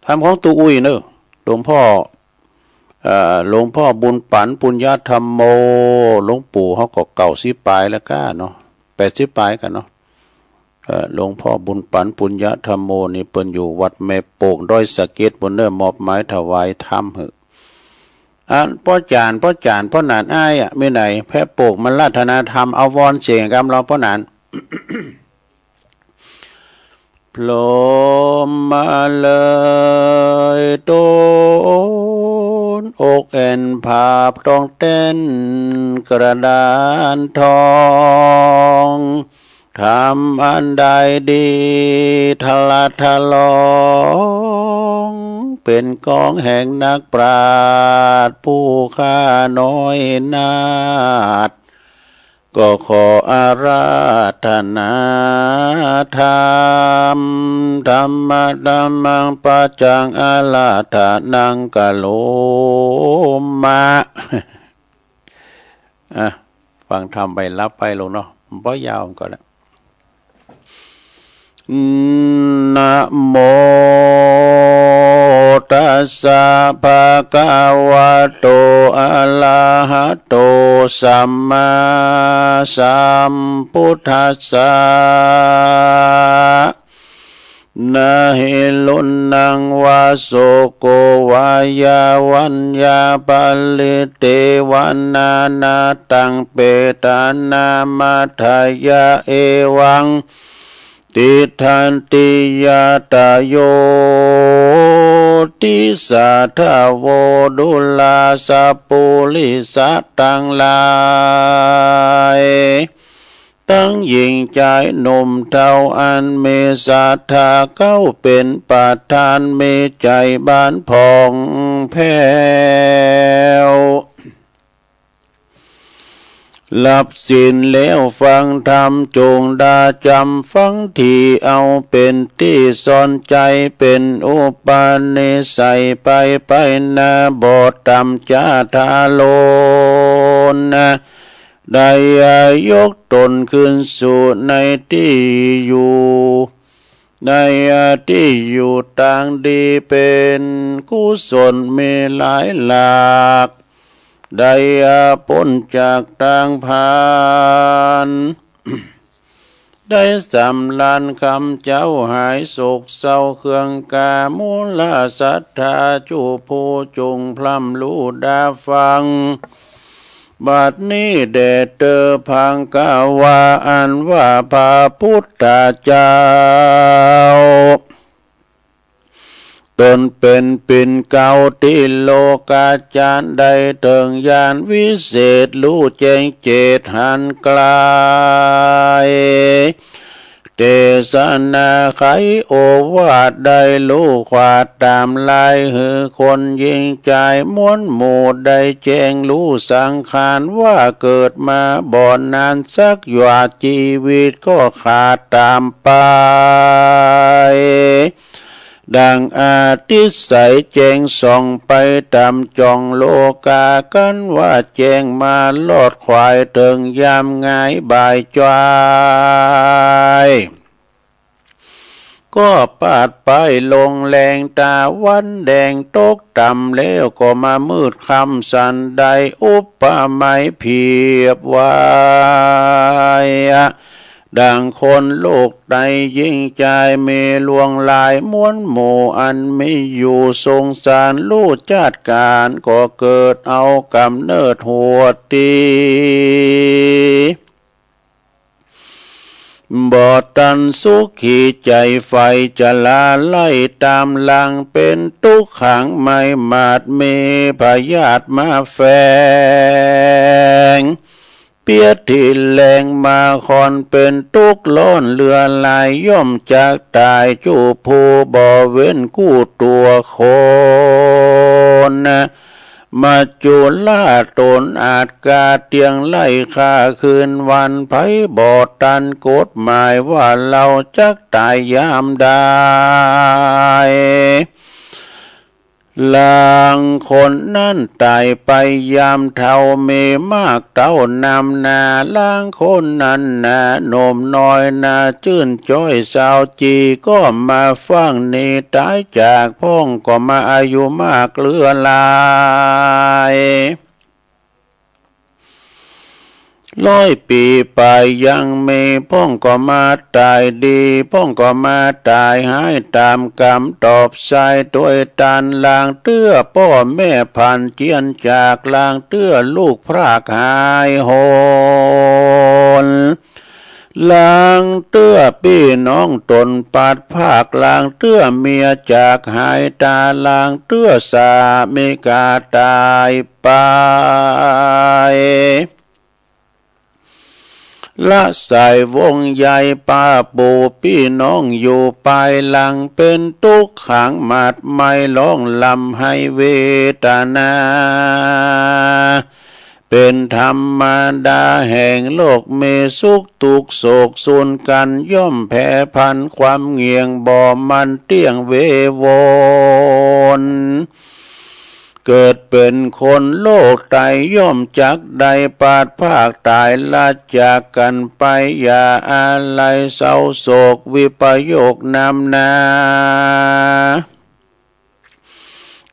ธรรมของตุ๊อุ้ยเนาะ หลวงพ่อ เอ่อ หลวงพ่อบุญปั๋นปุญญธัมโม หลวงปู่เขาก็เก้าสิบป๋ายแล้วก้าเนาะ แปดสิบป๋ายกั๋นเนาะ เอ่อ หลวงพ่อบุญปั๋นปุญญธัมโมนี่เปิ้นอยู่วัดแม่โป่งดอยสะเก็ดปู๊นเนาะ มอบหมายถวายธรรมหื้อ อันป้อจ๋ารย์ ป้อจ๋ารย์ ป้อหนานอ้ายอะ มีไหน แพะโป่งมาราธนาธรรม เอาวอนเสียงกำลองป้อหนาน พรหมมาเลย โตนอกแอ่นผาบต้องแต้นกระดานทอง ธรรมอันใดดีทะละทะลอง เป๋นกองแห่งนักปราชญ์ผู้ข้าน้อยนาถ ก็ขออาราธนาธรรม ธัมมะธัมมัง ปัจจัง อาราธนัง กะโรมะ อ่ะ ฟังธรรมไปหลับไปลุงเนาะ มันบ่ยาวมันก็แล้ว นะโม ตัสสะ ภะคะวะโต อะระหะโต สัมมาสัมพุทธัสสะ นะหิรุณัง วาโสโก วายาวัญญา ปริเตวะนา นาตัง เปตานามาทายะ เอวัง ติฏฐันติ ญาตาโย ติสสะ ทะโว ดูราสะปุริสะตังหลาย ตังหญิงจายหนุ่มเฒ่า อันมีศรัทธาเข้าเป๋นประธาน มีใจ๋บานผ่องแผ้ว ฮับศีลแล้วฟังธรรม จุ่งดาจ๋ำฟังดี เอาเป๋นตี้สอนใจ๋ เป๋นอุปนิสัยไปไปหน้า บ่ต่ำจ๊าทาโลนะ ได้ยกตนขึ้นสู่ในตี้อยู่ ในตี้อยู่ตางดีเป๋นกุศลมีหลายหลาก ได้ป๊นจากตางพาน ได้สำราญคำเจ๊า หายโศกเศร้าเครื่องกา มูลศรัทธาจุผู้จุ่งพร่ำฮู้ดาฟัง บัดนี้แด่เตอ ภะคะวา อันว่าพระพุทธเจ้า ตนเป๋นปิ่นเกล้าตี้โลกาจารย์ ได้เถิงญาณวิเศษ ฮู้แจ้งเจตหันไกล เตสนาไขโอวาทได้ฮู้ความต๋ามลาย หื้อคนญิงจายมวลหมู่ได้แจ้งฮู้สังขารว่าเกิดมาบ่นานสักหยาด จีวิตก็ขาดต๋ามไป ดังอาทิตย์ใสแจ้งส่องไปต๋ามจ๋องโลกา กันว่าแจ้งมาลอดขวายเถิงยามงายบ่ายจาย ก็ปาดไปลงแลง ต๋าวันแดงตกต่ำแล้ว ก็มามืดค่ำสันใด อุปไมยเปรียบไว้ ดังคนโลกไตหญิงจาย มีลวงหลายมวลหมู่อันมีอยู่ สงสารฮู้จัดก๋าน ก็เกิดเอาก๋ำเนิดหวดตี้ บ่ตันสุขี ใจ๋ใฝ่จะลาไล่ต๋ามหลัง เป๋นตุ๊กข์ขังไมยหมาด มีพยาธิมาแฝง เปียดตี้แลงมาคอน เป๋นตุ๊กข์ร้อนเลือดหลาย ย่อมจักต๋ายจุผู้บ่เว้นกู้ตั๋วคน มัจจุราชต๋นอาจกล้าเตียงไล่ฆ่าคืนวัน ใผบ่ตันกฎหมายว่าเฮาจักต๋ายยามใด ลางคนนั้นต๋ายไปยามเฒ่า มีมากเต้านำหน้า ลางคนนั้นนาหนุ่มน้อยนาจื้นจ้อย สาวจี๋ก็มาฟังนี้ ต๋ายจากพ่องก็มาอายุมากเหลือหลาย ร้อยปี๋ไปยังมี พ่องก็มาต๋ายดี พ่องก็มาต๋ายหายต๋ามกรรม ตอบสายตวยตัน ลางเตื้อป้อแม่ผันเจียนจาก ลางเตื้อลูกพรากหายโหน ลางเตื้อปี้น้องต๋นปัดพราก ลางเตื้อเมียจากหายต๋า ลางเตื้อสามิกาต๋ายไป ละสายวงใยป้าปู่ปี้น้องอยู่ปายหลัง เป๋นตุ๊กข์ขังหมาดไมย ร้องร่ำไห้เวทนา เป๋นธรรมดาแห่งโลก มีสุขตุ๊กข์โศกสูนกั๋น ย่อมแผรผันความเงี่ยง บ่มั่นเตี้ยงเววร เกิดเป๋นคนโลกไต ย่อมจักได้ปาดพรากต๋าย ละจากกั๋นไป อย่าอาลัยเศร้าโศก วิปโยคนำหน้า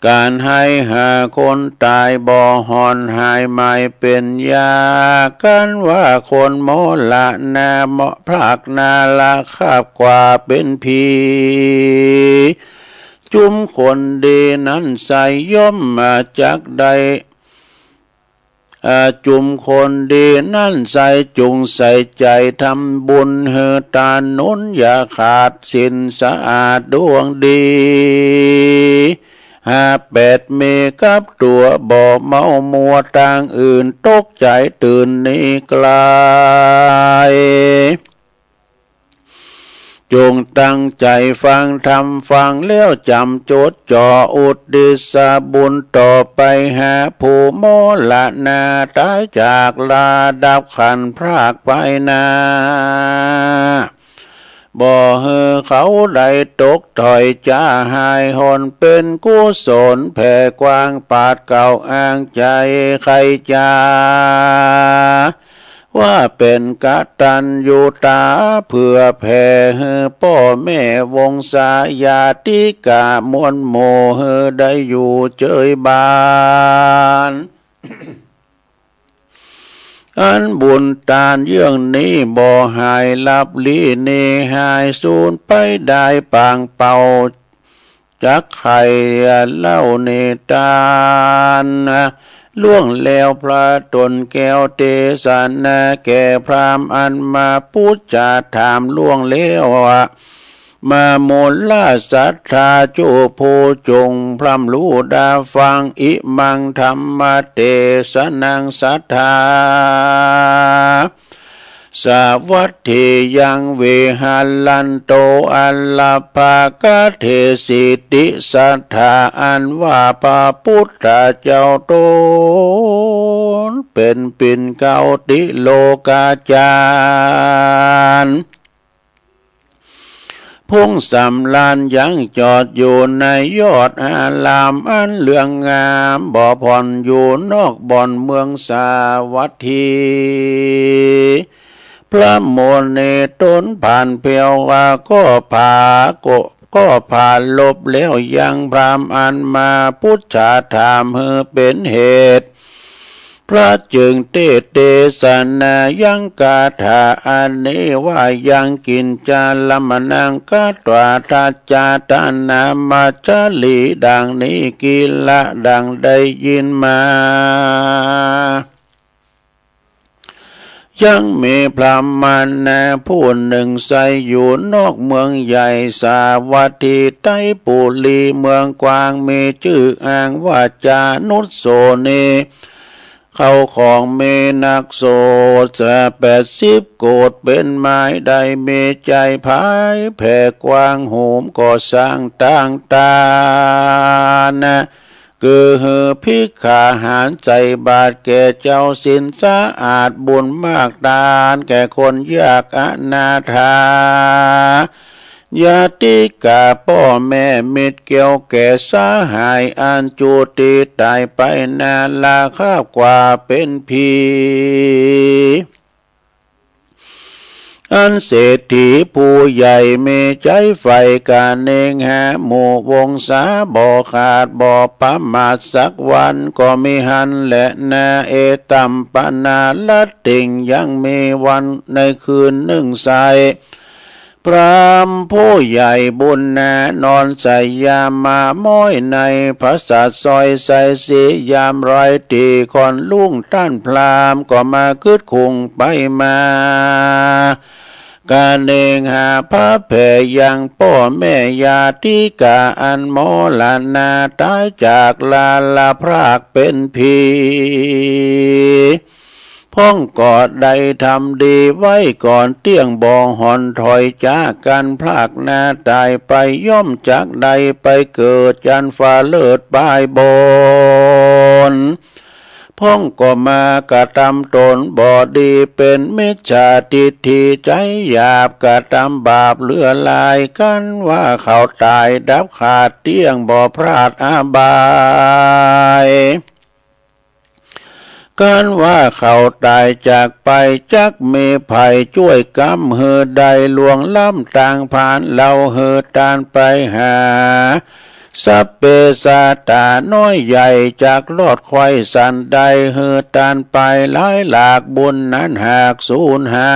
ก๋านไห้หาคนต๋าย บ่ห่อนหายหมายเป๋นยา กั๋นว่าคนมรณะ มะพรากนาละคาบกว่าเป๋นผี จุมคนดีนั้นใส่ย่อมมาจักได้ อา จุมคนดีนั้นใส่จุ่งใส่ใจ๋ทำบุญหื้อตาน หนุนอย่าขาดศีลสะอาดดวงดี ห้าแปดมีกับตั๋ว บ่เมามัวตางอื่น ตกใจ๋ตื่นหนีไกล จงตั้งใจ๋ฟังธรรม ฟังแล้วจ๋ำจดจ่อ อุตติสบุญต่อไปหาผู้มรณะต๋ายจาก ละดับขันธ์พรากไปนา บ่หื้อเขาได้ตกถ้อยจ๋า หายหนเป๋นกุศลแผ่กว้าง ปราศเก่าอ้างใจ๋ใค่จ๋า ว่าเป๋นกตัญญูตา เผื่อแผ่หื้อป้อแม่วงศาญาติกะมวลหมู่ หื้อได้อยู่เจยบาน อันบุญตานเยื่องนี้บ่หายลับลี้ หนีหายสูญไปดายปางเป่า จักใค่เล่านิทาน ล่วงแล้วพระต๋นแก้วเตสนาแก่พราหมณ์อันมาปุจจาถามล่วงแล้ว มามูลศรัทธาจุผู้จงพร่ำฮู้ดาฟัง อิมังธัมมเตสนังศรัทธา สาวัตถียัง วิหะรันโต อะรัปปะกะเถสิ ติสถา อันว่าพระปุทธเจ้าต๋นเป๋นปิ่นเกล้าติโลกาจารย์ ผุ้งสำราญยังจอดอยู่ในยอดอารามอันเลืองงาม บ่ผ่อนอยู่นอกบ่อนเมืองสาวัตถี พระมุนีต๋นผ่านเผียวว่าก็ผา ก็ ก็ผาลบแล้วยังพราหมณ์อันมาปุจฉาถามหื้อเป๋นเหตุ พระจึงเตสน์เตสนายังคาถาอันนี้ว่า ยังกิญจาละมะนัง คัตวา ทัจจาตานามาชลี ดังนี้ กิลละ ดังได้ยินมา ยังมีพราหมณะผู้นึ่งใส่อยู่นอกเมืองใหญ่สาวัตถีไตรปุรีเมืองกว้าง มีจื้ออ้างว่าจานุสโสนี เข้าของมีนักโสดแปดสิบโกฏเป๋นไม้ ได้มีใจ๋ผายแผ่กว้าง หุมก่อสร้างตางตานะ คือหื้อภิกขาหารใส่บาตรแก่เจ้าศีลสะอาด บุญมาก ตานแก่คนยาก อนาถา ญาติกา ป้อแม่มิตร เกี่ยวแก่สหาย อันจุติต๋ายไปนาราคาบกว่าเป๋นผี อันเศรษฐีผู้ใหญ่มีใจ๋ใฝ่กะเนงหาหมู่วงศาบ่ขาดบ่ประมาทสักวันก็มิหั้นแลนา เอตัมปนารัตติง ยังมีวันในคืนนึ่งใส่ พราหมณ์ผู้ใหญ่บุญนานอนสยามาม้อยในผาสาทซอยไซสียามรอยตี๋ค่อนรุ่ง ต้านพราหมณ์ก็มาคึดคุงไปมา กะเนงหาพระแผ่ยังป้อแม่ญาติกาอันมรณาต๋ายจากลาละพรากเป๋นผี พ่องก็ได้ทำดีไว้ก่อนเตี้ยง บ่ห่อนถอยจากกั๋น พรากนาต๋ายไปย่อมจักได้ไปเกิดจันฟ้าเลิศปายบน พ่องก็มากระตำต๋นบ่ดีเป๋นมิจฉาทิฏฐิใจ๋หยาบ กระตำบาปเหลือหลาย กันว่าเขาต๋ายดับขาดเตี้ยง บ่พลาดอบาย กันว่าเขาต๋ายจากไปจักมีใผจ้วยกำหื้อได้ล่วงล้ำตางผาน เล่าหื้อต้านไปหา สัพเพสัตตาน้อยใหญ่จักรอดควยสันใด หื้อต้านไปหลายหลาก บุญนั้นหากสูญหา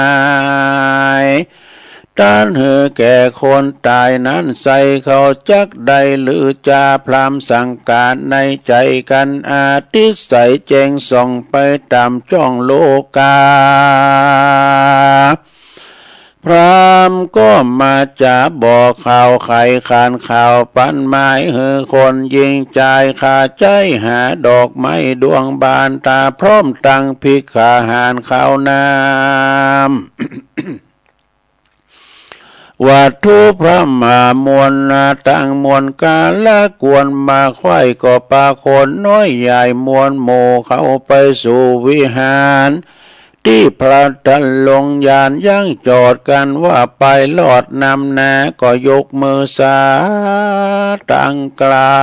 ย ต้านหื้อแก่คนต๋ายนั้นใส่ เขาจักได้ลือจาพราหมณ์สังกาในใจ๋กั๋น อาทิตย์ใสแจ้งส่องไปต๋ามจ้องโลกา พราหมณ์ก็มาจ๋าบอกข่าวไขขานข่าวปันหมาย หื้อคนญิงจายขาใจ๊หาดอกไม้ดวงบาน ต๋าพร้อมตังภิกขาหารข้าวน้ำ วัตถุพระมหามวลนาตังมวลกาละควรมาไขว้ ก็ปาคนน้อยใหญ่มวลหมู่เข้าไปสู่วิหาร ตี้พระทันลงยานยังจอดกั๋นว่าไปรอดนำนา ก็ยกมือสาตังกล่า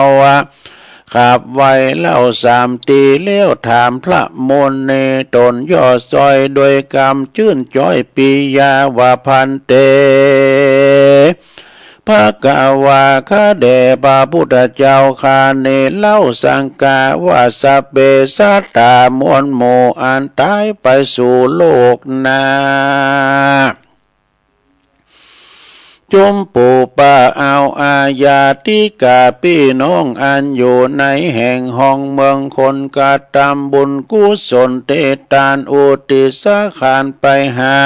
วว่า ขับไหว้เล่าสามตี้แล้วถามพระมุนีต๋นย่อซอยด้วยกำจื้นจ้อยปิยาว่า ภันเต ภะคะวา ข้าแด่พระพุทธเจ้าข้านี้เล่าสังกาว่า สัพเพสัตตามวลหมู่อันต๋ายไปสู่โลกหน้า จุมปูปะเอาอาญาติกาปี้น้องอันอยู่ในแห่งห้องเมืองคนกระตำบุญกุศลเตตานอุทิศขานไปหา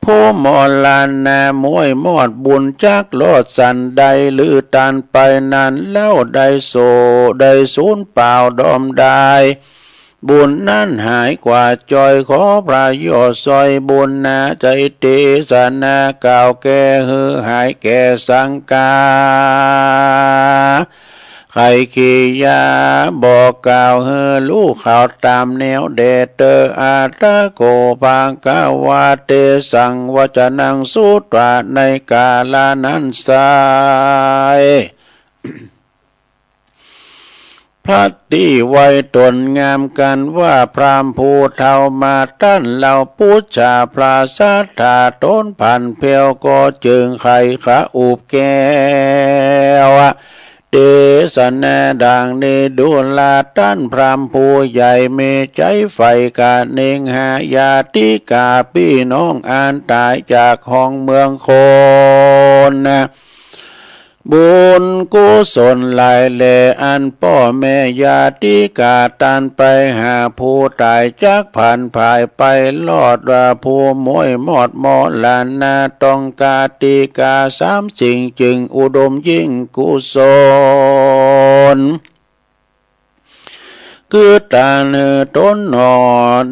ผู้มรณะม้วยมอดบุญจักรอดสันใด ลือต้านไปนั้นเล่าได้โส ได้สูญเปล่าดอมดาย บุญนั้นหายกว่าจ้อย ขอพระยอดซ่อยบุญนา ใจ๋เตสนากล่าวแก้ หื้อหายแก่สังฆา ไขกิริยา บอกกล่าวหื้อฮู้เข้าต๋ามแนวแด่เต๊อะ อัตถะโข ภควา เตสัง วจนัง สุตวา ในกาละนั้นไซร้ พระตี้ไว้ต๋นงามกั๋นว่า พราหมณ์ผู้เฒ่ามาต้านเล่า ปุจฉาพระสัตถาต๋นผันแผ้ว ก็จึงไขขอุปแก้ว เตสนาดังนี้ ดูราต้านพราหมณ์ผู้ใหญ่ มีใจ๋ใฝ่กะเน็งหาญาติกาปี้น้องอันต๋ายจากฮ้องเมืองคน บุญกุศลหลายแล อันป้อแม่ญาติกาต้านไปหาผู้ต๋าย จักผันผายไปรอดว่า ผู้ม้วยมอดมรณะต้องกาติกาสามสิ่ง จึงอุดมยิ่งกุศล คือตานหื้อต๋นหนอ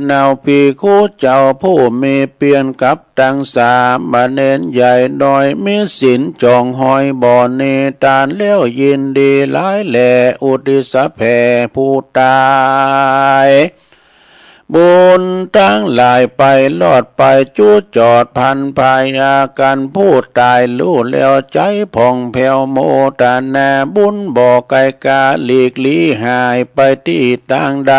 เนาภิกขุเจ้าผู้มีเปียรกับตังสามเณรใหญ่น้อย มีศีลจ๋องฮอยบ่หนี ตานแล้วยินดีหลายแล อุทิศแผ่ผู้ต๋าย บุญตังหลายไปรอดไปจุดจอด ผันผายอาก๋านผู้ต๋าย ฮู้แล้วใจ๋ผ่องแผ้ว โมทนาบุญบ่ไกลกา หลีกลี้หายไปตี้ตางใด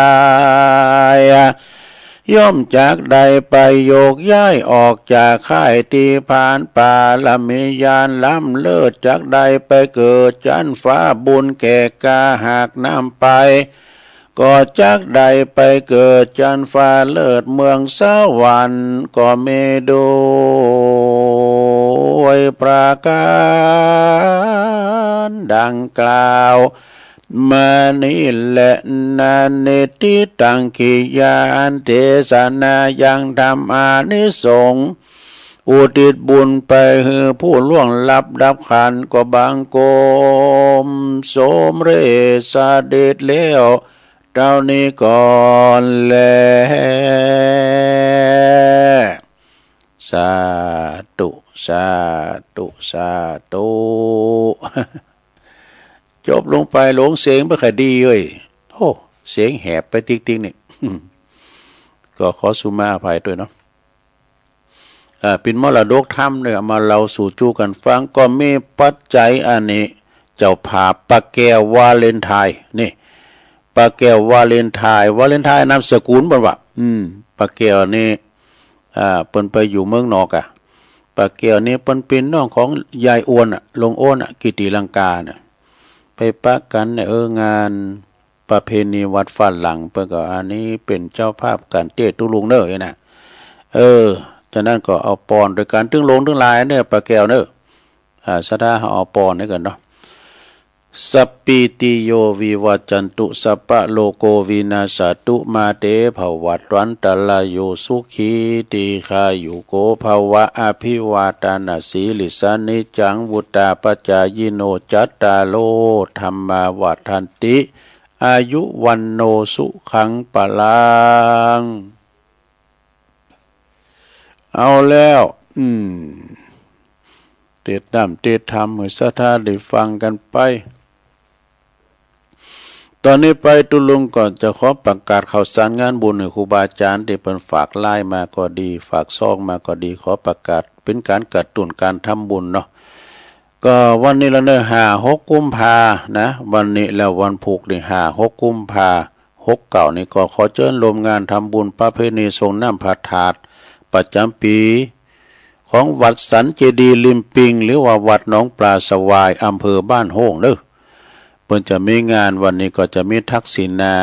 ย่อมจักได้ไปโยกย้ายออกจากค่ายตี้ผาน ปารมีญาณล้ำเลิศ จักได้ไปเกิดจั๊นฟ้า บุญแก่กล้าหากนำไป ก็จักได้ไปเกิดจั๊นฟ้าเลิศเมืองสวรรค์ ก็มีโดยประก๋านดังกล่าวมานี้แล นาเนติตัง กิริยาอันเตสนายังธรรมอานิสงส์ อุทิศบุญไปหื้อผู้ล่วงลับดับขันธ์ ก็บังคมสมเร็จเสด็จแล้ว เต้านี้ก่อนแล สาธุ สาธุ สาธุ จบลงไป หลงเสียงบ่ค่อยดีเว้ย โอ้ เสียงแหบไปติ๊กๆ นี่ ก็ขอสุมาอภัยตวยเนาะ อ่า เป๋นมรดกธรรมเนี่ย เอามาเล่าสู่จู้กั๋นฟัง ก็มีปัจจัยอันนี้ เจ้าภาพป้าแก้ววาเลนไทน์ นี่ ป้าแก้ววาเลนไทน์ วาเลนไทน์นามสกุลเปิ้นว่า อืม ป้าแก้วนี่ อ่า เปิ้นไปอยู่เมืองนอกอะ ป้าแก้วนี่เปิ้นเป๋นน้องของยายอ้วนอะ ลุงอ้วนอะ กิติลังกาเนี่ย ไปปะกั๋นเนี่ย เออ งาน ประเพณีวัดฝรั่ง เปิ้นก็อันนี้เป๋นเจ้าภาพก๋านเตี้ยตุ๊ลุงเน่อ เอ้ยนะ เออ ฉะนั้นก็เอาปอนตวยกั๋น ตึงหลงตึงหลายเน่อ ป้าแก้วเน่อ อ่า ศรัทธาเฮาเอาปอนตวยกั๋นเนาะ สัพพีติโยวิวัจจันตุ สัพพะโรโควินาสสะตุ มาเตภวัตวันตะราโย สุขีทีฆายุโกภะวะ อะภิวาทะนะสีลิสสะ นิจจังวุฑฒาปะจายิโน จัตตาโรธัมมาวัฑฒันติ อายุวัณโณสุขังพะลัง เอาแล้ว อืม เตสน้ำเตสธรรมหื้อศรัทธาได้ฟังกั๋นไป ต๋อนนี้ไปตุ๊ลุงก็จะขอประกาศข่าวสารงานบุญหื้อครูบาอาจ๋ารย์ตี้เปิ้นฝากไลน์มาก็ดี ฝากซองมาก็ดี ขอประกาศเป๋นก๋านกระตุ้นก๋านทำบุญเนาะ ก็วันนี้ละเน่อ ห้าหกกุมภานะ วันนี้และวันพูกนี่ ห้าหกกุมภา หกเก้านี่ก็ขอเจิญร่วมงานทำบุญประเพณีสรงน้ำพระธาตุประจ๋ำปี๋ ของวัดสันเจดีย์ริมปิง หรือว่าวัดหนองปลาสวาย อำเภอบ้านโฮ่งเน่อ เปิ้นจะมีงาน วันนี้ก็จะมีทักษิณา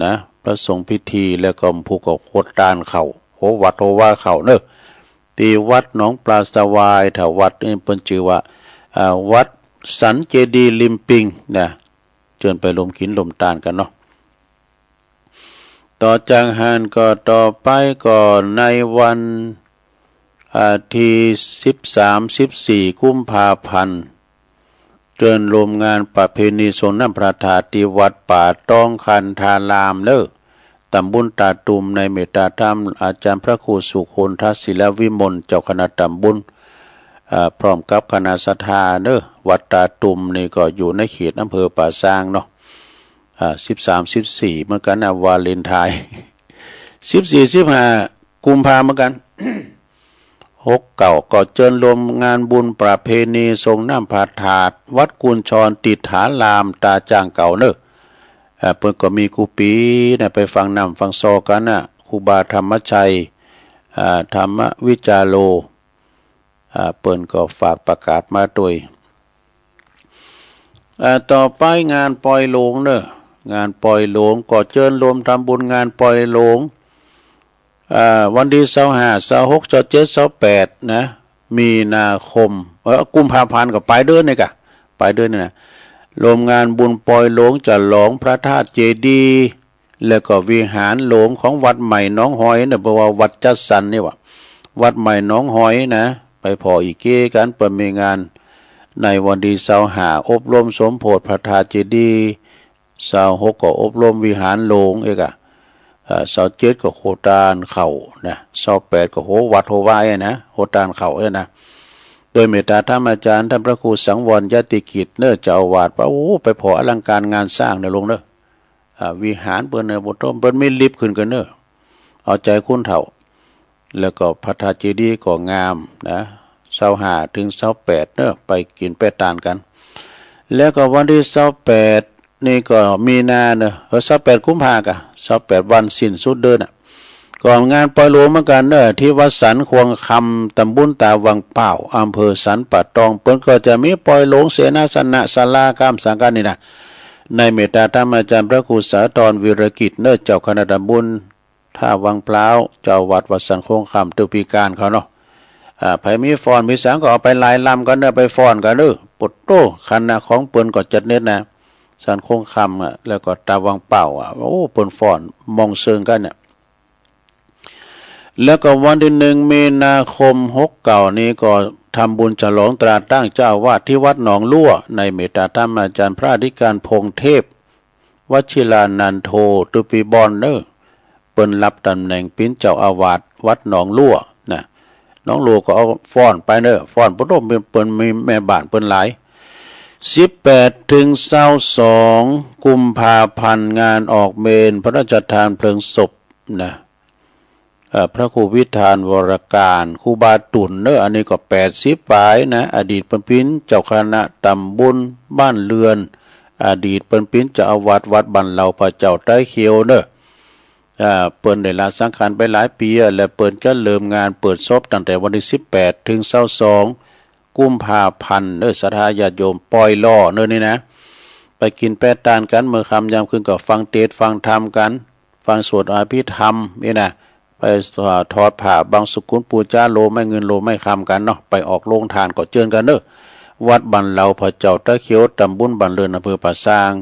นะ พระสงฆ์พิธี แล้วก็ผูกกับโคตานเข้า โหวัดโหวาเข้าเน่อ ตี้วัดหนองปลาสวาย ถ้าวัดนี่เปิ้นจื้อว่า อ่า วัดสันเจดีย์ริมปิงนะ เจิญไปร่วมกิ๋นร่วมตานกั๋นเนาะ ต่อจากหั้นก็ต่อไปก็ในวัน อ่า ตี้สิบสาม สิบสี่ กุมภาพันธ์ เจิญร่วมงานประเพณีสรงน้ำพระธาตุตี้วัดป่าตองคันธารามเน่อ ต๋ำบลต๋าตุ่ม ในเมตต๋าธรรมอาจารย์พระครูสุคนทศิลวิมล เจ้าคณะต๋ำบล อ่า พร้อมกับคณะศรัทธาเนาะ วัดต๋าตุ่มนี่ก็อยู่ในเขตอำเภอป่าซางเนาะ อ่า สิบสาม สิบสี่ เหมือนกั๋นนะ วาเลนไทน์ สิบสี่ สิบห้า กุมภาเหมือนกั๋น หกเก้า ก็เจิญรวมงานบุญประเพณีส่งน้ำพระธาตุวัดกุญชรติดถารามต๋าจ่างเก่าเนาะ อ่า เปิ้นก็มีกู้ปี๋นะ ไปฟังน้ำฟังซอกั๋นนะ ครูบาธรรมชัย อ่า ธรรมวิจาโร อ่า เปิ้นก็ฝากประกาศมาตวย อ่า ต่อไปงานปอยหลวงเนาะ งานปอยหลวงก็เจิญรวมทำบุญงานปอยหลวง อ่า วันตี้ซาวห้า ซาวหก ซาวเจ็ด ซาวแปด นะ มีนาคม เออ กุมภาพันธ์ก็ป๋ายเดือนนี่ก่ะ ป๋ายเดือนนี่นะ รวมงานบุญปอยหลวงฉลองพระธาตุเจดีย์ แล้วก็วิหารหลวงของวัดใหม่หนองหอยเนาะ เปิ้นว่าวัดจัดสรรนี่หว่า วัดใหม่หนองหอยนะ ไปผ่ออี้เก้กั๋น เปิ้นมีงานในวันตี้ซาวห้า อบรมสมโภชพระธาตุเจดีย์ ซาวหกก็อบรมวิหารหลวงเอกอะ เอ่อ ซาวเจ็ดก็โฮตานเข้านะ ซาวแปดก็โฮวัดโฮวาเอกนะ โฮตานเข้าเอกนะ โดยเมตต๋าธรรมอาจารย์ท่านพระครูสังวรยติกิจเนาะ เจ้าอาวาสว่า โอ้ ไปผ่ออลังการงานสร้างเนาะหลวงเนาะ อ่า วิหารเปิ้นเนาะ บ่ต้อง เปิ้นมีลิฟต์ขึ้นกั๋นเนาะ เอาใจ๋คนเฒ่า แล้วก็พระธาตุเจดีย์ก็งามนะ ซาวห้า ถึง ซาวแปด เนาะ ไปกิ๋นแป้ตานกั๋น แล้วก็วันตี้ซาวแปด นี่ก็มีนาเนาะ เออ ซาวแปด กุมภาก่ะ ซาวแปด วันสิ้นสุดเดือนน่ะ ก็งานปอยหลวงเหมือนกั๋นเนาะ ตี้วัดสันควงคำ ต๋ำบลต๋าวังเป้า อำเภอสันป่าตอง เปิ้นก็จะมีปอยหลวงเสนาสนะศาลาก้ามสังกั๋นนี่นะ ในเมตต๋าธรรมอาจารย์พระครูสาธรวีรกิจเนาะ เจ้าคณะต๋ำบล ท่าวังพร้าว เจ้าวัดวัดสันควงคำ ตุ๊กปีก้านเขาเนาะ อ่า ใผมีฟ้อนมีสังก็เอาไปหลายลำกั๋นเนาะ ไปฟ้อนกั๋นเนาะ โปดโต้ คณะของเปิ้นก็จัดเน็ดนะ สันควงคำอะ แล้วก็ต๋าวังเป้าอะ โอ้ เปิ้นฟ้อนม่วนเซิงกั๋นเนี่ย แล้วก็วันตี้หนึ่ง มีนาคม หกเก้า นี้ก็ทำบุญฉลองตราตั้งเจ้าอาวาสตี้วัดหนองลั่ว ในเมตต๋าธรรมอาจารย์พระอธิการพงษ์เทพ วชิรานันโท ตุ๊กปีบ่อนเนาะ เปิ้นฮับต๋ำแหน่งเป๋นเจ้าอาวาสวัดหนองลั่วนะ หนองลั่วก็เอาฟ้อนไปเนาะ ฟ้อน โปดโต้ เปิ้น เปิ้นมีแม่บ้านเปิ้นหลาย สิบแปด ถึง ซาวสอง กุมภาพันธ์ งานออกเมรุพระราชทานเพลิงศพนะ เอ่อ พระครูวิธานวรการ ครูบาตุ่นเนาะ อันนี้ก็แปดสิบป๋ายนะ อดีตเปิ้นเป๋นเจ้าคณะต๋ำบลบ้านเรือน อดีตเปิ้นเป๋นเจ้าอาวาสวัดบ้านเหล่าพระเจ้าต๋าเขียวเนาะ อ่า เปิ้นได้ละสังขารไปหลายปี๋อะ และเปิ้นจะเริ่มงานเปิดศพตั้งแต่วันตี้สิบแปด ถึง ซาวสอง กุมภาพันธ์เนาะ ศรัทธาญาติโยมปอยหล่อเนาะนี่นะ ไปกิ๋นแป้ตานกั๋น เมื่อค่ำยามคืนก็ฟังเตสน์ฟังธรรมกั๋น ฟังสวดอภิธรรมนี่นะ ไปถอดผ้าบังสุกุลปู๋จา โลไม้เงินโลไม้คำกั๋นเนาะ ไปออกโฮงตานก็เจิญกั๋นเนาะ วัดบ้านเหล่าพระเจ้าต๋าเขียว ต๋ำบลบ้านเรือน อำเภอป่าซาง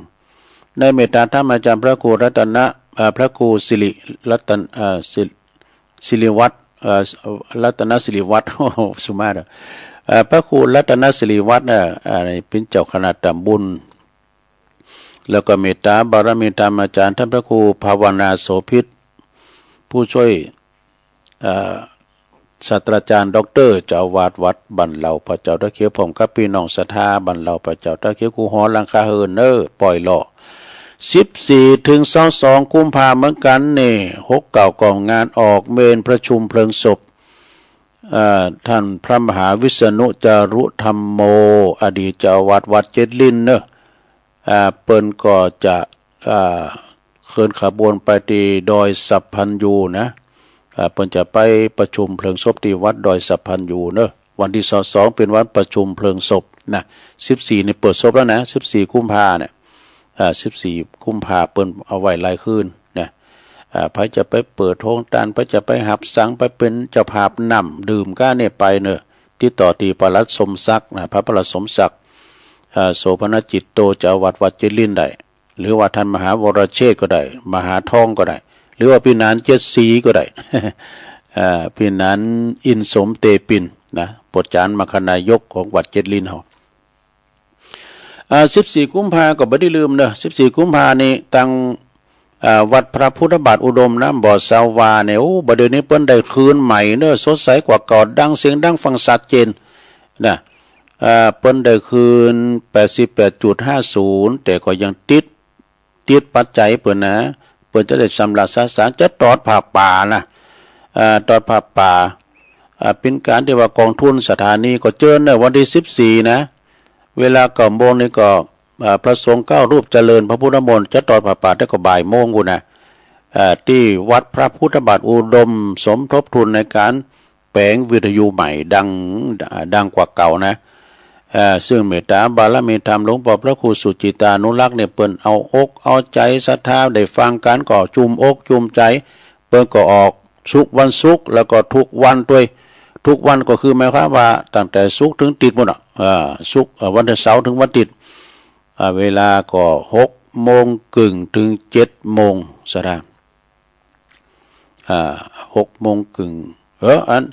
ในเมตต๋าธรรมอาจารย์พระครูรัตนะ เอ่อ พระครูสิริรัตน เอ่อ สิ สิริวัฒน์ เอ่อ รัตนสิริวัฒน์ สุมาเด้อ เอ่อ พระครูรัตนสิริวัฒน์ เอ่อ อันนี้เป๋นเจ้าคณะต๋ำบล แล้วก็เมตต๋าบารมีธรรมอาจารย์ท่านพระครูภาวนาโสภิต ผู้ช่วย เอ่อ ศาสตราจารย์ด็อกเตอร์ เจ้าอาวาสวัดบ้านเหล่าพระเจ้าต๋าเขียว พร้อมกับปี้น้องศรัทธาบ้านเหล่าพระเจ้าต๋าเขียว กู้หอหลังคาเฮือนเนาะ ปอยหล่อ สิบสี่ ถึง ซาวสอง กุมภาเหมือนกั๋นนี่ หกเก้า ก็งานออกเมรุประชุมเพลิงศพ เอ่อ ท่านพระมหาวิษณุจารุธัมโม อดีตเจ้าอาวาสวัดเจ็ดลิ้นเนาะ อ่า เปิ้นก็จะ อ่า เคลื่อนขบวนไปตี้ดอยสัพพัญญูนะ อ่า เปิ้นจะไปประชุมเพลิงศพตี้วัดดอยสัพพัญญูเนาะ วันตี้ซาวสองเป๋นวันประชุมเพลิงศพนะ สิบสี่ นี่เปิดศพแล้วนะ สิบสี่ กุมภาเนี่ย อ่า สิบสี่ กุมภาเปิ้นเอาไว้หลายคืนนะ อ่า ใผจะไปเปิดโฮงตาน ใผจะไปฮับสัง ไปเป๋นเจ้าภาพน้ำดื่มก้าเนี่ยไปเนาะ ติดต่อตี้ปลัดสมศักดิ์นะ พระปลัดสมศักดิ์ อ่า โสภณจิตโต เจ้าอาวาสวัดเจ็ดลิ้นได้ หรือว่าท่านมหาวรเชษฐก็ได้ มหาทองก็ได้ หรือว่าปี้หนานเจ็ดศรีก็ได้ อ่า ปี้หนานอินสมเตปินนะ โปรดจารย์มคธนายกของวัดเจ็ดลิ้นเฮา อ่า สิบสี่ กุมภาก็บ่ได้ลืมเนาะ สิบสี่ กุมภานี่ตัง อ่า วัดพระพุทธบาทอุดมน้ำบ่อสาวาเนี่ย โอ้ บ่าเดี่ยวนี้เปิ้นได้คืนใหม่เน่อ สดใสกว่าเก่า ดังเสียงดังฟังชัดเจนนะ อ่า เปิ้นได้คืน แปดสิบแปดจุดห้าศูนย์ แต่ก็ยังติด ติดปัจจัยเปิ้นนะ เปิ้นจะได้ชำระสะสาง จะตอดผ้าป่านะ อ่า ตอดผ้าป่า อ่า เป๋นก๋านตี้ว่ากองทุนสถานีก็เจิญเน่อ วันตี้สิบสี่นะ เวลาเก้าโมงนี่ก็ อ่า พระสงฆ์เก้ารูปเจริญพระพุทธมนต์ จะตอดผ้าป่าแต่ก็บ่ายโมงพู้นนะ อ่า ตี้วัดพระพุทธบาทอุดม สมทบทุนในก๋านแป๋งวิทยุใหม่ดัง ดังกว่าเก่านะ อ่า ซึ่งเมตตาบารมีธรรมหลวงป้อพระครูสุจิตานุรักษ์เนี่ย เปิ้นเอาอกเอาใจ๋ศรัทธาได้ฟังกั๋นก็จุ่มอกจุ่มใจ๋ เปิ้นก็ออก ศุกร์วันศุกร์ แล้วก็ทุกวันตวย ทุกวันก็คือหมายความว่าตั้งแต่ศุกร์เถิงอาทิตย์ปู้นน่ะ อ่า ศุกร์ เอ่อ วันเสาร์เถิงวันอาทิตย์ อ่า เวลาก็หกโมงเกิ่งเถิงเจ็ดโมง สะดา อ่า หกโมงเกิ่ง เออ อัน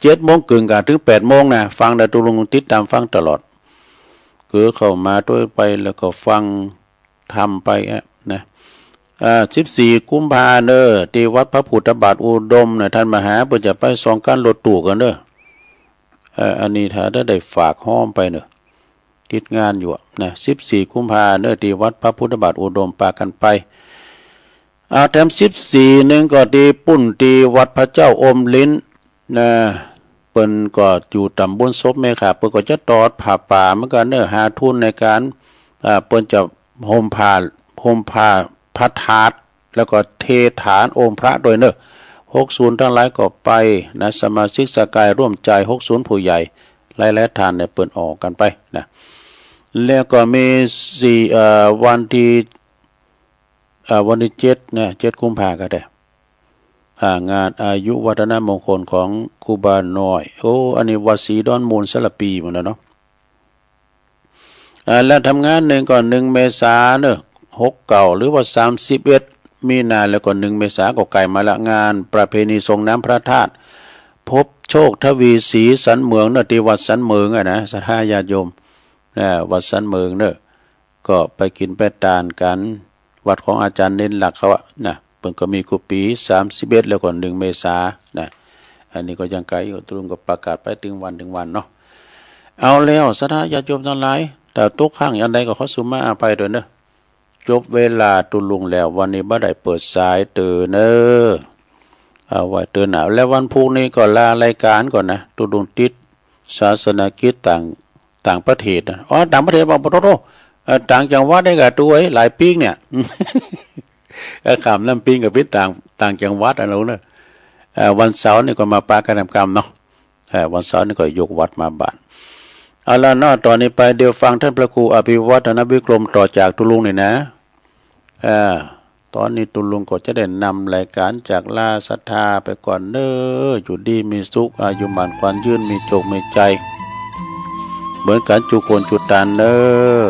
เจ็ดโมงเกิ่งก่าเถิงแปดโมงนะ ฟังได้ ตุ๊ลุงติดต๋ามฟังตลอด คือเข้ามาตวยไปแล้วก็ฟัง ธรรมไปอะนะ อ่า สิบสี่กุมภาเน่อ ตี้วัดพระพุทธบาทอุดมนะ ต้านมหาเปิ้นจะไปส่องก้านรถตู้กั๋นเน่อ เอ่อ อันนี้ถ้าได้ ได้ฝากฮ้อมไปเน่อ ติดงานอยู่อะนะ สิบสี่กุมภาเน่อ ตี้วัดพระพุทธบาทอุดม ปากั๋นไป อ่า แถมสิบสี่นึ่งก็ตี้ปุ้น ตี้วัดพระเจ้าอมลิ้น นะ เปิ้นก็อยู่ต๋ำบลศพแม่ข่า เปิ้นก็จะตอดผ้าป่าเหมือนกั๋นเน่อ หาทุนในก๋าน อ่า เปิ้นจะห่มผ้า ห่มผ้าพระธาตุ แล้วก็เทฐานองค์พระตวยเน่อ หกศูนย์ตังหลายก็ไปนะ สมาชิกสกายร่วมใจ๋ หกศูนย์ผู้ใหญ่ หลายๆ ต้านเนี่ยเปิ้นออกกั๋นไปนะ แล้วก็มีสี่ เอ่อ วันตี้ อ่า วันตี้เจ็ดนะ เจ็ดกุมภาก็ได้ อ่า งานอายุวัฒนมงคลของครูบาน้อย โอ้ อันนี้วัดศรีดอนมูลสารภีหมดแล้วเนาะ อ่า แล้วแถมงานนึ่งก็นึ่งเมษาเน่อ หกเก้า หรือว่าสามสิบเอ็ดมีนา แล้วก็นึ่งเมษาก็ใก้มาละ งานประเพณีส่งน้ำพระธาตุ พบโชคทวีศรีสันเหมิงเน่อ ตี้วัดสันเหมิงอะนะ ศรัทธาญาติโยม นะ วัดสันเหมิงเน่อ ก็ไปกิ๋นไปตานกั๋น วัดของอาจ๋ารย์เณรหลักเขาอะนะ เปิ้นก็มีกู้ปี๋ สามสิบเอ็ด แล้วก็นึ่งเมษานะ อันนี้ก็ยังไกลอยู่ ตุ๊ลุงก็ประกาศไปเถิงวันเถิงวันเนาะ เอาแล้ว ศรัทธาญาติโยมตังหลาย ถ้าตกค้างอันใดก็ขอสูมาอภัยตวยเน่อ จบเวลาตุ๊ลุงแล้ว วันนี้บ่ได้เปิดสายเต๋อเน่อ เอาไว้เต๋อหน้า แล้ววันพูกนี้ก็ลารายก๋านก่อนนะ ตุ๊ลุงติดศาสนกิจต่าง ต่างประเทศนะ อ๋อ ต่างประเทศ บ่า บ่า โถ่ๆ เอ่อ ต่างจังหวัดนี่ก็ตวย หลายปี๊กเนี่ย เอ่อ ข้ามน้ำปิงก็เป๋นต่าง ต่างจังหวัดอะเนาะ เอ่อ วันเสาร์นี่ก็มาปะกั๋นแหมกำเนาะ เอ่อ วันเสาร์นี่ก็ยกวัดมาบ้าน เอาละเนาะ ต๋อนนี้ไปเดี๋ยวฟังต้านพระครูอภิวัฒนวิกรมต่อจากตุ๊ลุงนี่นะ เอ่อ ต๋อนนี้ตุ๊ลุงก็จะได้นำรายก๋านจากลาศรัทธาไปก่อนเน่อ อยู่ดีมีสุข อายุหมั้นขวัญยืน มีโจคมีชัย เหมือนกั๋นจุคนจุตานเน่อ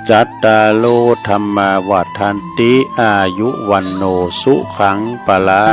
จัตตาโร ธัมมา วัฑฒันติ อายุ วัณโณ สุขัง พะลัง